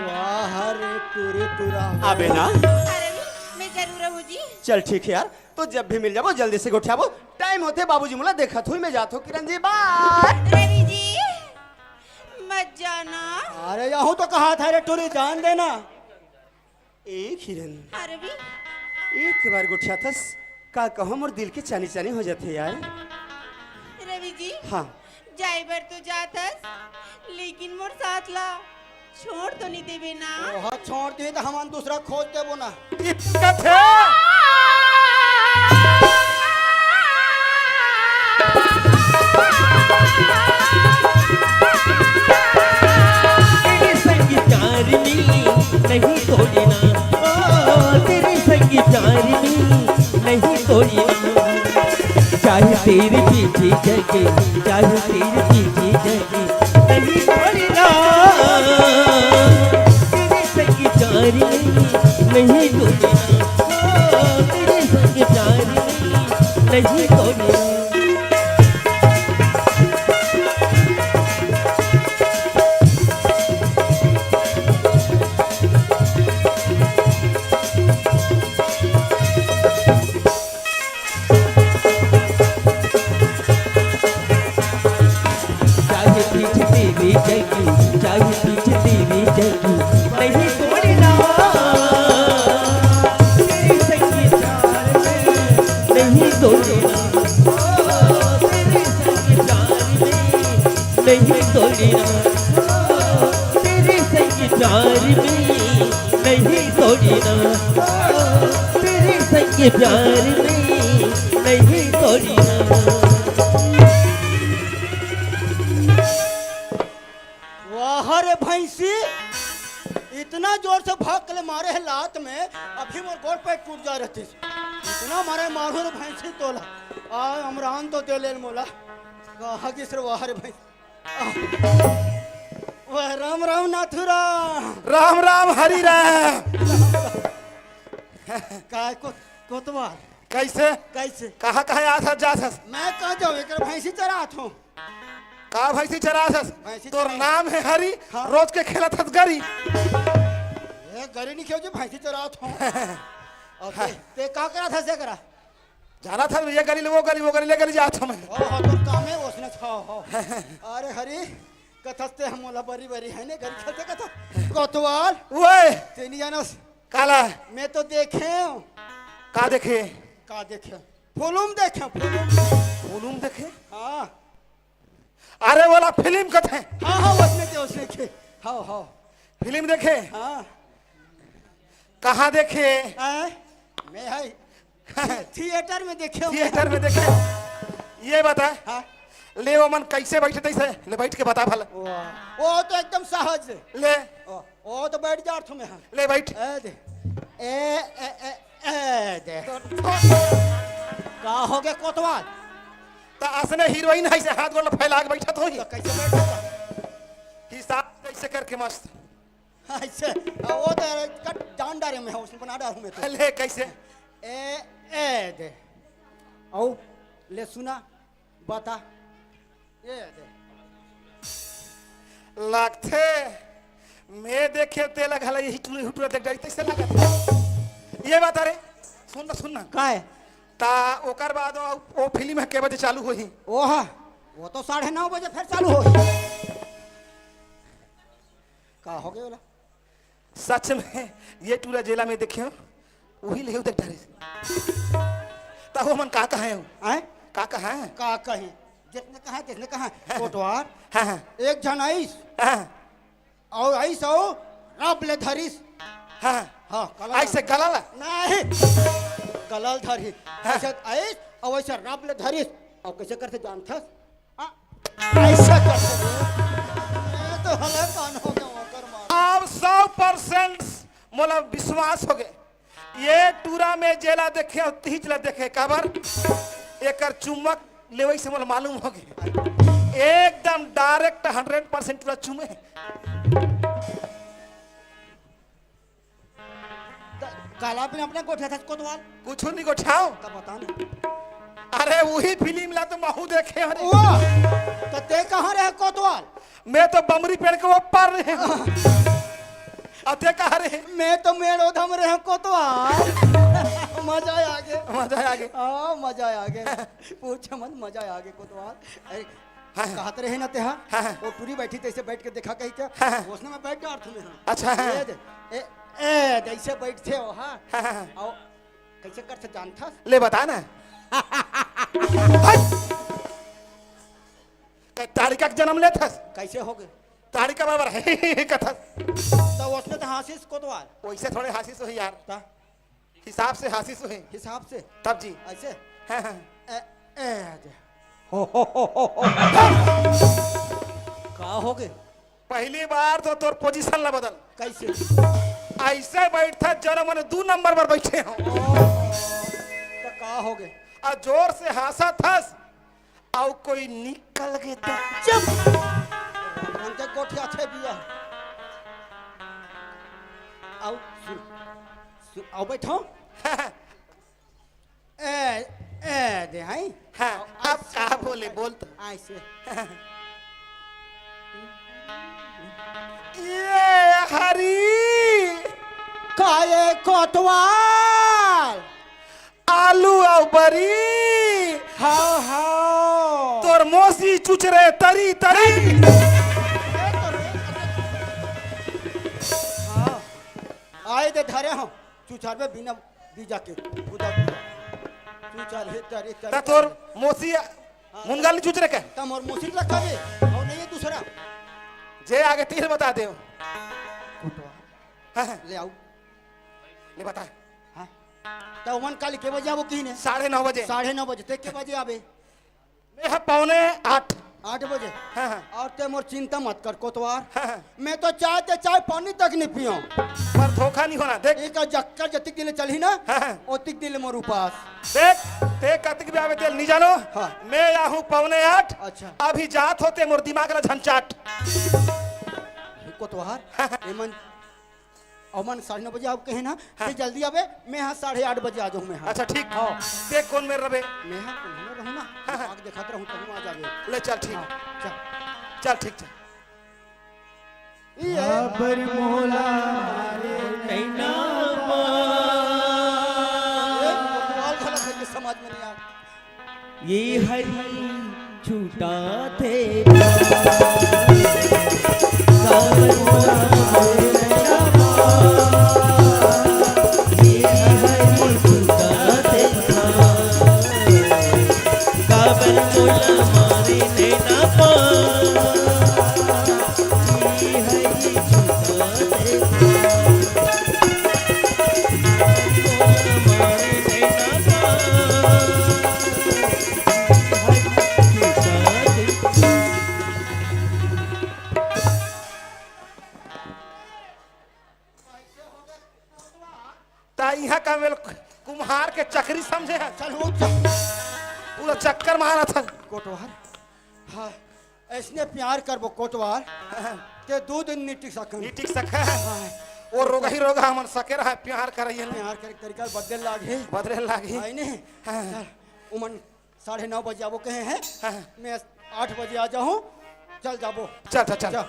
वाह रे टुरी टुरा हो। अबे ना। अरे भी, मैं जरूर रहूं जी। चल ठीक है यार, तो जब भी मिल जाबो जल्दी से गोठियाबो। टाइम होते बाबूजी मोला देखत हुई मैं जात हो किरण जी, बाय। रवि जी, मत जाना। अरे यहू तो कहा था रे टुरी, जान देना। ए किरण, हाँ रवि। एक बार गोठियाथस, का कहो मोर दिल के चानी चानी हो जाथे यार। रवि जी, हाँ। जाए बर तो जाथस, लेकिन मोर साथ ला छोड़ तो नहीं देबे ना? ओह, छोड़ दे तो हमन दूसरा खोज देबो ना। इतकथे। तेरे संग प्यार में नहीं तोड़ना, ओ, तेरे संग प्यार में नहीं तोड़ना। चाहे तेरे पीछे जगे, चाहे तेरे पीछे जगे, नहीं तोड़ना। तेरे संग प्यार में नहीं तोड़ना, ओ, तेरे संग प्यार में नहीं तोड़ना। चाहे पीछे तेरी जगी, चाहे पीछे तेरी जगी, नहीं तोड़ना। तेरे संग प्यार में नहीं तोड़ना। तेरे संग प्यार में नहीं तोड़ना। तेरे संग प्यार में नहीं तोड़ना। तेरे संग प्यार में नहीं तोड़ना। वाह रे भैंसी, इतना जोर से भाग के ले मारे है लात में, अभी मोर गोड़ पैर टूट जा रहतिस। इतना मारे मारो रे भैंसी तोला। आ, अमरान तो दे ले मोला। कहा किस रे वाह रे भैंसी। वाह, राम राम नाथू राम। राम राम हरि राम। काय को-, कोतवाल? कैसे? कैसे? कहाँ, कहाँ आत हस, जात हस? मैं कहाँ जाऊँ, एक भैंसी चरात हूँ। का भैंसी चरात हस? भैंसी तोर चरात। नाम है हरि, हाँ। रोज के खेलत हस गरी। ए, गरी नहीं खेल जी, भैंसी चरात हूँ। और ते, हाँ। ते का करत हस एकरा? जाना था ये गली ले वो गली, वो गली ले गली जात हूँ मैं। ओ, हो, तो काम है उसने छा, हो। अरे हरि, कथस ते हम मोला बरी बरी है ने, गली खेलते कथा। कोतवाल, ओए। ते नहीं जानस। काला? मैं तो देखे हूँ। का देखे? का देखे? फुलुम देखे, फुलुम। फुलुम देखे? हाँ। अरे वाला फिल्म कथे। हाँ, हाँ, उसने के, उसने के। हाँ, हाँ। फिल्म देखे? हाँ। कहाँ देखे? हैं? मैं है। थिएटर में देखे हूँ। थिएटर में देखे? ये बता। हाँ। ले वो मन कैसे बैठे तैसे? ले बैठ के बता भला। वाह। वो तो एकदम सहज। ले। ओ, ओ तो बैठ जा, तुम्हें। हाँ। ले बैठ। ए दे। ए, ए, ए, ए दे। हो गे कोतवाल। त असने हीरोइन है से हाथ गोड़ फैला के बैठत होही। त कैसे बैठत? हिसाब कैसे करके मस्त। ऐसे, आ, वो तो कट जान डारे में है, उसमें बना डारूं मैं तो। ले कैसे? ए, ए दे। औ, ले सुना, बता। ए दे। लागथे, मैं देखे तेला घला यही टुरी हुटुरा देख डरी तैसे लागत। ये बात अरे, सुन ना, सुन ना। का है? ता ओकर बाद वो, वो फिल्म है के बजे चालू होही? ओहा, वो तो साढ़े नौ बजे फिर चालू होही। का हो गया बोला? सच में ये टूरा जेला में देखे हो, वही ले देख डरे। ता वो मन का कहा है? आए? का कहा है? का कहे? जिसने कहा, जिसने कहा, कोटवार, हाँ, हाँ। एक झन आइस, हाँ। और आइस और रब ले धरिस। हाँ। हाँ, कलल। ऐसे गलल? नहीं, गलल धरिस। हाँ। ऐसे आइस और ऐसे रब ले धरिस। और कैसे करथे जानथस? आ, ऐसे करथे। ये तो हले कान हो गया, ओकर मार। अब सौ परसेंट मोला विश्वास हो गए। ये टूरा में जेला देखे और तिहिच ला देखे, काबर? एकर चुम्बक लेवई से मोला मालूम हो गए। एकदम डायरेक्ट हंड्रेड परसेंट टूरा चुमे। त काला बिन अपने गोठियाथस कोतवाल? कुछ नहीं गोठियाओ। तब बता ना। अरे वही फिल्म ला तो महू देखे हरे। ओ, त ते कहाँ रहे कोतवाल? मैं तो बमरी पेड़ के ऊपर रहे हूँ। अब ते कहाँ रहे? मैं तो मेड़ो धम रहे हूँ कोतवाल। मजा आ गया। मजा आ गया। हाँ, मजा आ गया। पूछ मत, मजा आ गया कोतवाल। अरे, हाँ, हाँ। कहत रहे ना तेहा, हाँ, हाँ। वो टूरी बैठी तैसे बैठ के देखा कही क्या? हाँ, हाँ। उसने मैं बैठ डार तुम्हें। अच्छा, हाँ। ए दे, ए, ए, जैसे बैठथे हो, हाँ। हाँ, हाँ, हाँ। और कैसे करथे जानथस? ले बता ना। हट! ताड़िका के जन्म लेथस? कैसे हो गए? ताड़िका बराबर है कथस। तो उसने तो हंसिस कोतवाल। वैसे थोड़े हंसिस होही यार। ता? हिसाब से हंसिस होही। हिसाब से? तब जी। ऐसे? हाँ, हाँ। ए, ए, आ जा। हो, हो, हो, हो, हो। का हो गए? पहली बार तो तोर पोजीशन ला बदल। कैसे? ऐसे बैठा जरा मने दू नंबर पर बैठे हो। तो का हो गए? आ जोर से हंसा थस, अउ कोई निकल गए तो चुप। राम के गोठिया छे बिया। अउ सुन, सुन, अउ बैठो। ए, ए, दे, हाय। हाँ, अब का बोले, बोल तो। ऐसे। ये हरी। काये कोतवाल? आलू अउ बरी। हाँ, हाँ। तोर मोसी चुचरे तरी, तरी। हाँ। आए दे धरे हो। चुचार में बिना बीजा के। उधर। चुचार हे तरी, तरी, त तोर तरी। मोसी हाँ। मुनगाल नहीं चुचरे के? त मोर मोसी रखा दे। और नहीं है दूसरा। जे आगे तीर बता दे। कोटवा। हाँ, हाँ। ले आओ। ले बता। हाँ। त ओमन काली के बजे आबो किहिन हे? साढ़े नौ बजे। साढ़े नौ बजे। ते के बजे आबे? मैं ह पौने आठ। आठ बजे? हाँ, हाँ। अउ ते मोर चिंता मत कर कोतवाल। हाँ, हाँ। मैं तो चाय ते चाय पानी तक नहीं पियो। पर धोखा नहीं होना, देख। एक जक्कर जतिक दिन ले चलही ना, हाँ, हाँ। ओतिक दिन ले मोर उपास। देख, ते कतिक भी आवे तेल नहीं जानो। हाँ। मैं आहूँ पौने आठ। अच्छा। अभी जात होते मोर दिमाग ला झंचाट। कोतवाल, हाँ, हाँ। एमन ओमन साढ़े नौ बजे आबो कहे ना, हाँ। ते जल्दी आबे, मैं ह साढ़े आठ बजे आ जाहूँ मैं ह। अच्छा, ठीक। हाँ। ते कोन मेर रबे? मैं ह कोन मेर रहूँ ना, हाँ, हाँ। आग देखात रहूँ, तहूँ आ जाबे। ले चल, ठीक। हाँ, चल। चल, ठीक, चल। ये काबर मोला मारे नैना मा। ये कोतवाल घला है, ये समझ में नहीं आ। ये हरी छूटा थे ता इहाँ का मेल कुम्हार के चकरी समझे है। चल उठ जा। पूरा चक्कर मारत हे। कोटवार, हाँ, अइसने प्यार करबो कोटवार, ते दू दिन नी टिक सकन। नी टिक सकय। हाँ। वो रोगही रोगहा मन सके रहय, प्यार करइया ल। प्यार करे के तरीका बदले लागही। बदले लागही। आय ने? हाँ। चल, उमन साढ़े नौ बजे आबो कहे हे। हाँ। मैं आठ बजे आ जाहूँ, चल जाबो। चल, चल, चल। चल।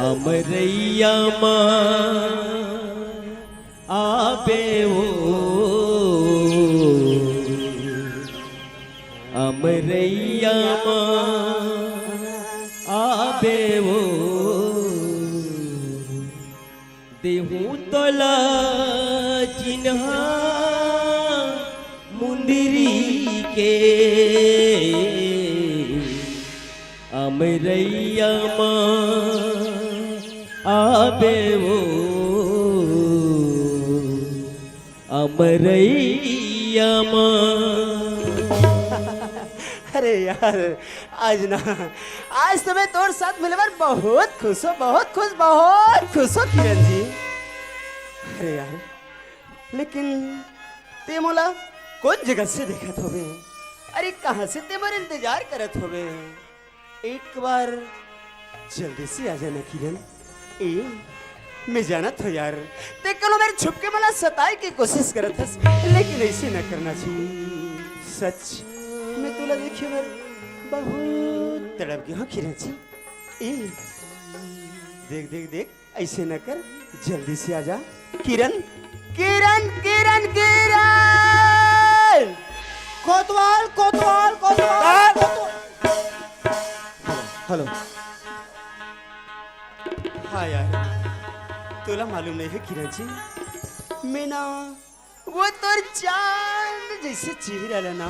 अमरैया मा आबे ओ, अमरैया मा आबे ओ, देहूं तोला चिन्हा मुंदरी के। अमरैया मा आबे ओ, अमरैया मा। अरे यार, आज ना, आज तो मैं तोर साथ मिले बर बहुत खुश हों, बहुत खुश, बहुत खुश हों किरण जी। अरे यार, लेकिन ते मोला कोन जगह से देखत होबे? अरे कहाँ से ते मोर इंतजार करत होबे? एक बार जल्दी से आ जाना किरण। ए, मैं जानत हों यार, ते कलो मेर छुप के मोला सताए के कोशिश करत हस, लेकिन अइसे न करना चाहिए। सच, मैं तोला देखे बर बहुत तड़प गे हों किरण जी। ए, देख, देख, देख, अइसे न कर, जल्दी से आ जा। किरण, किरण, किरण, किरण! कोतवाल, कोतवाल, कोतवाल, हाँ? कोतवाल। Hello, hello. हाँ यार, तोला मालूम नहीं हे किरण जी, मैं ना वो तोर चांद जइसे चेहरा ला ना,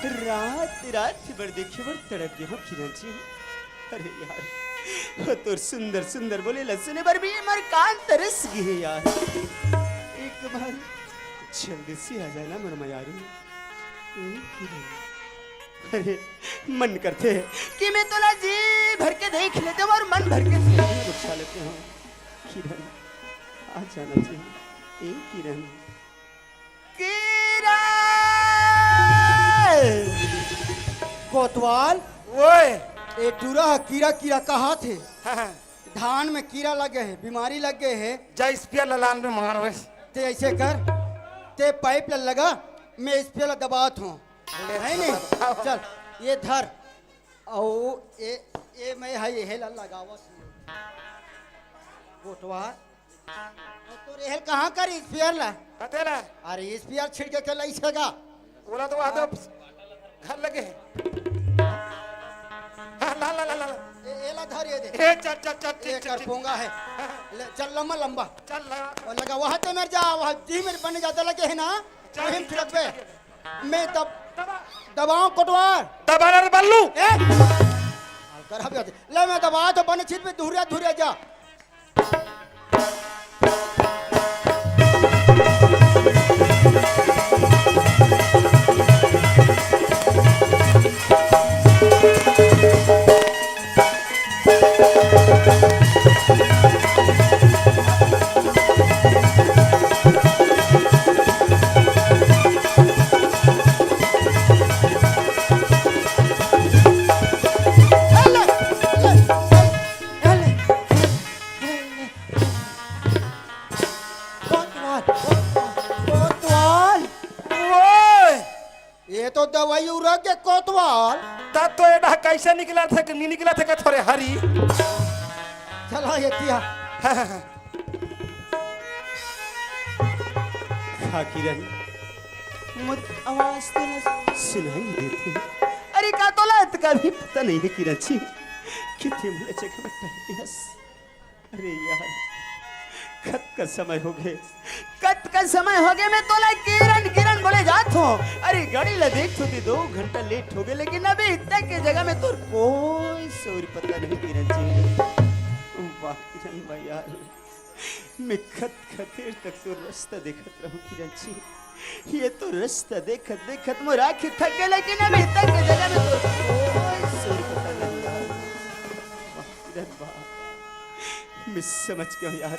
रात रात भर देखे बर तड़प गे हों किरण जी। अरे यार, वो तोर सुंदर सुंदर बोले ला सुने बर भी मोर कान तरस गे हे यार। एक बार जल्दी से आ जाना मोर मयारू। ए किरण। अरे, मन करथे कि मैं तोला जी भर के देख लेते हों अउ मन भर के तुझे गुस्सा लेते हों। किरण, आ जाना जी। ए किरण। किरण! कोतवाल, ओए! ए टूरा ह कीरा कीरा कहाथे। हाँ, हाँ। धान में कीरा लगे हे, बीमारी लगे हे। जा स्पेयर ला लान में मार बस। ते अइसे कर, ते पाइप ला लगा, मैं स्पेयर ला दबात हों। ले हे नहीं? चल, ये धर। अउ ए, ए मैं ह एहे ला लगावत हों। कोतवाल। अउ तोर एहे ल कहाँ कर स्पेयर ला? कते ला? अरे स्पेयर छिड़के के लइसे गा। ओला तो वहाँ तो घर लगे हे। हाँ, ला, ला, ला, ला, ला। ए, एला धर ये दे। ए, चल, चल, चल, ठीक, ए ठीक, कर ठीक। पोंगा हे। हाँ, हाँ। ले, चल लंबा, लंबा। चल, लगा। अउ लगा, वहाँ ते मेर जा, वहाँ जी मेर बने जादा लगे हे ना, चल, वहीं ठीक, छिड़क बे। ठीक, ठीक। मैं दब-, दबा। दबाऊं कोतवाल? दबा ना रे बल्लू। ए? हल्का रह बे। ले मैं दबा तो बने छिट पे धुरिया, धुरिया जा। कोतवाल, कोतवाल। ओए! ये तो दवाई उरा के कोतवाल। तब तो ये डहा कैसे निकला थे कि नहीं निकला थे कि थोड़े हरी। चला ये तिया। हाँ, हाँ, हाँ। हाँ, किरण, मोर आवाज तो ना सुनाई देते। अरे का तोला इतका भी पता नहीं है किरण जी, कितने मुझे जगह में टहलती हस। अरे यार, कतका समय होगे, कतका समय होगे, मैं तोला किरण किरण बोले जात हों। अरे घड़ी ला देखथों ते दो घंटा लेट होगे, लेकिन अभी तक के जगह में तोर कोई सुर पता नहीं किरण जी। वाह किरण वाह यार, मैं कतका देर तक तोर रस्ता देखत रहूं किरण जी। ये तो रस्ता देखत देखत मोर आँखी थक गे, लेकिन अभी तक के जगह में तोर कोई सुर पता नहीं यार। वाह किरण वाह, मैं समझ गया यार,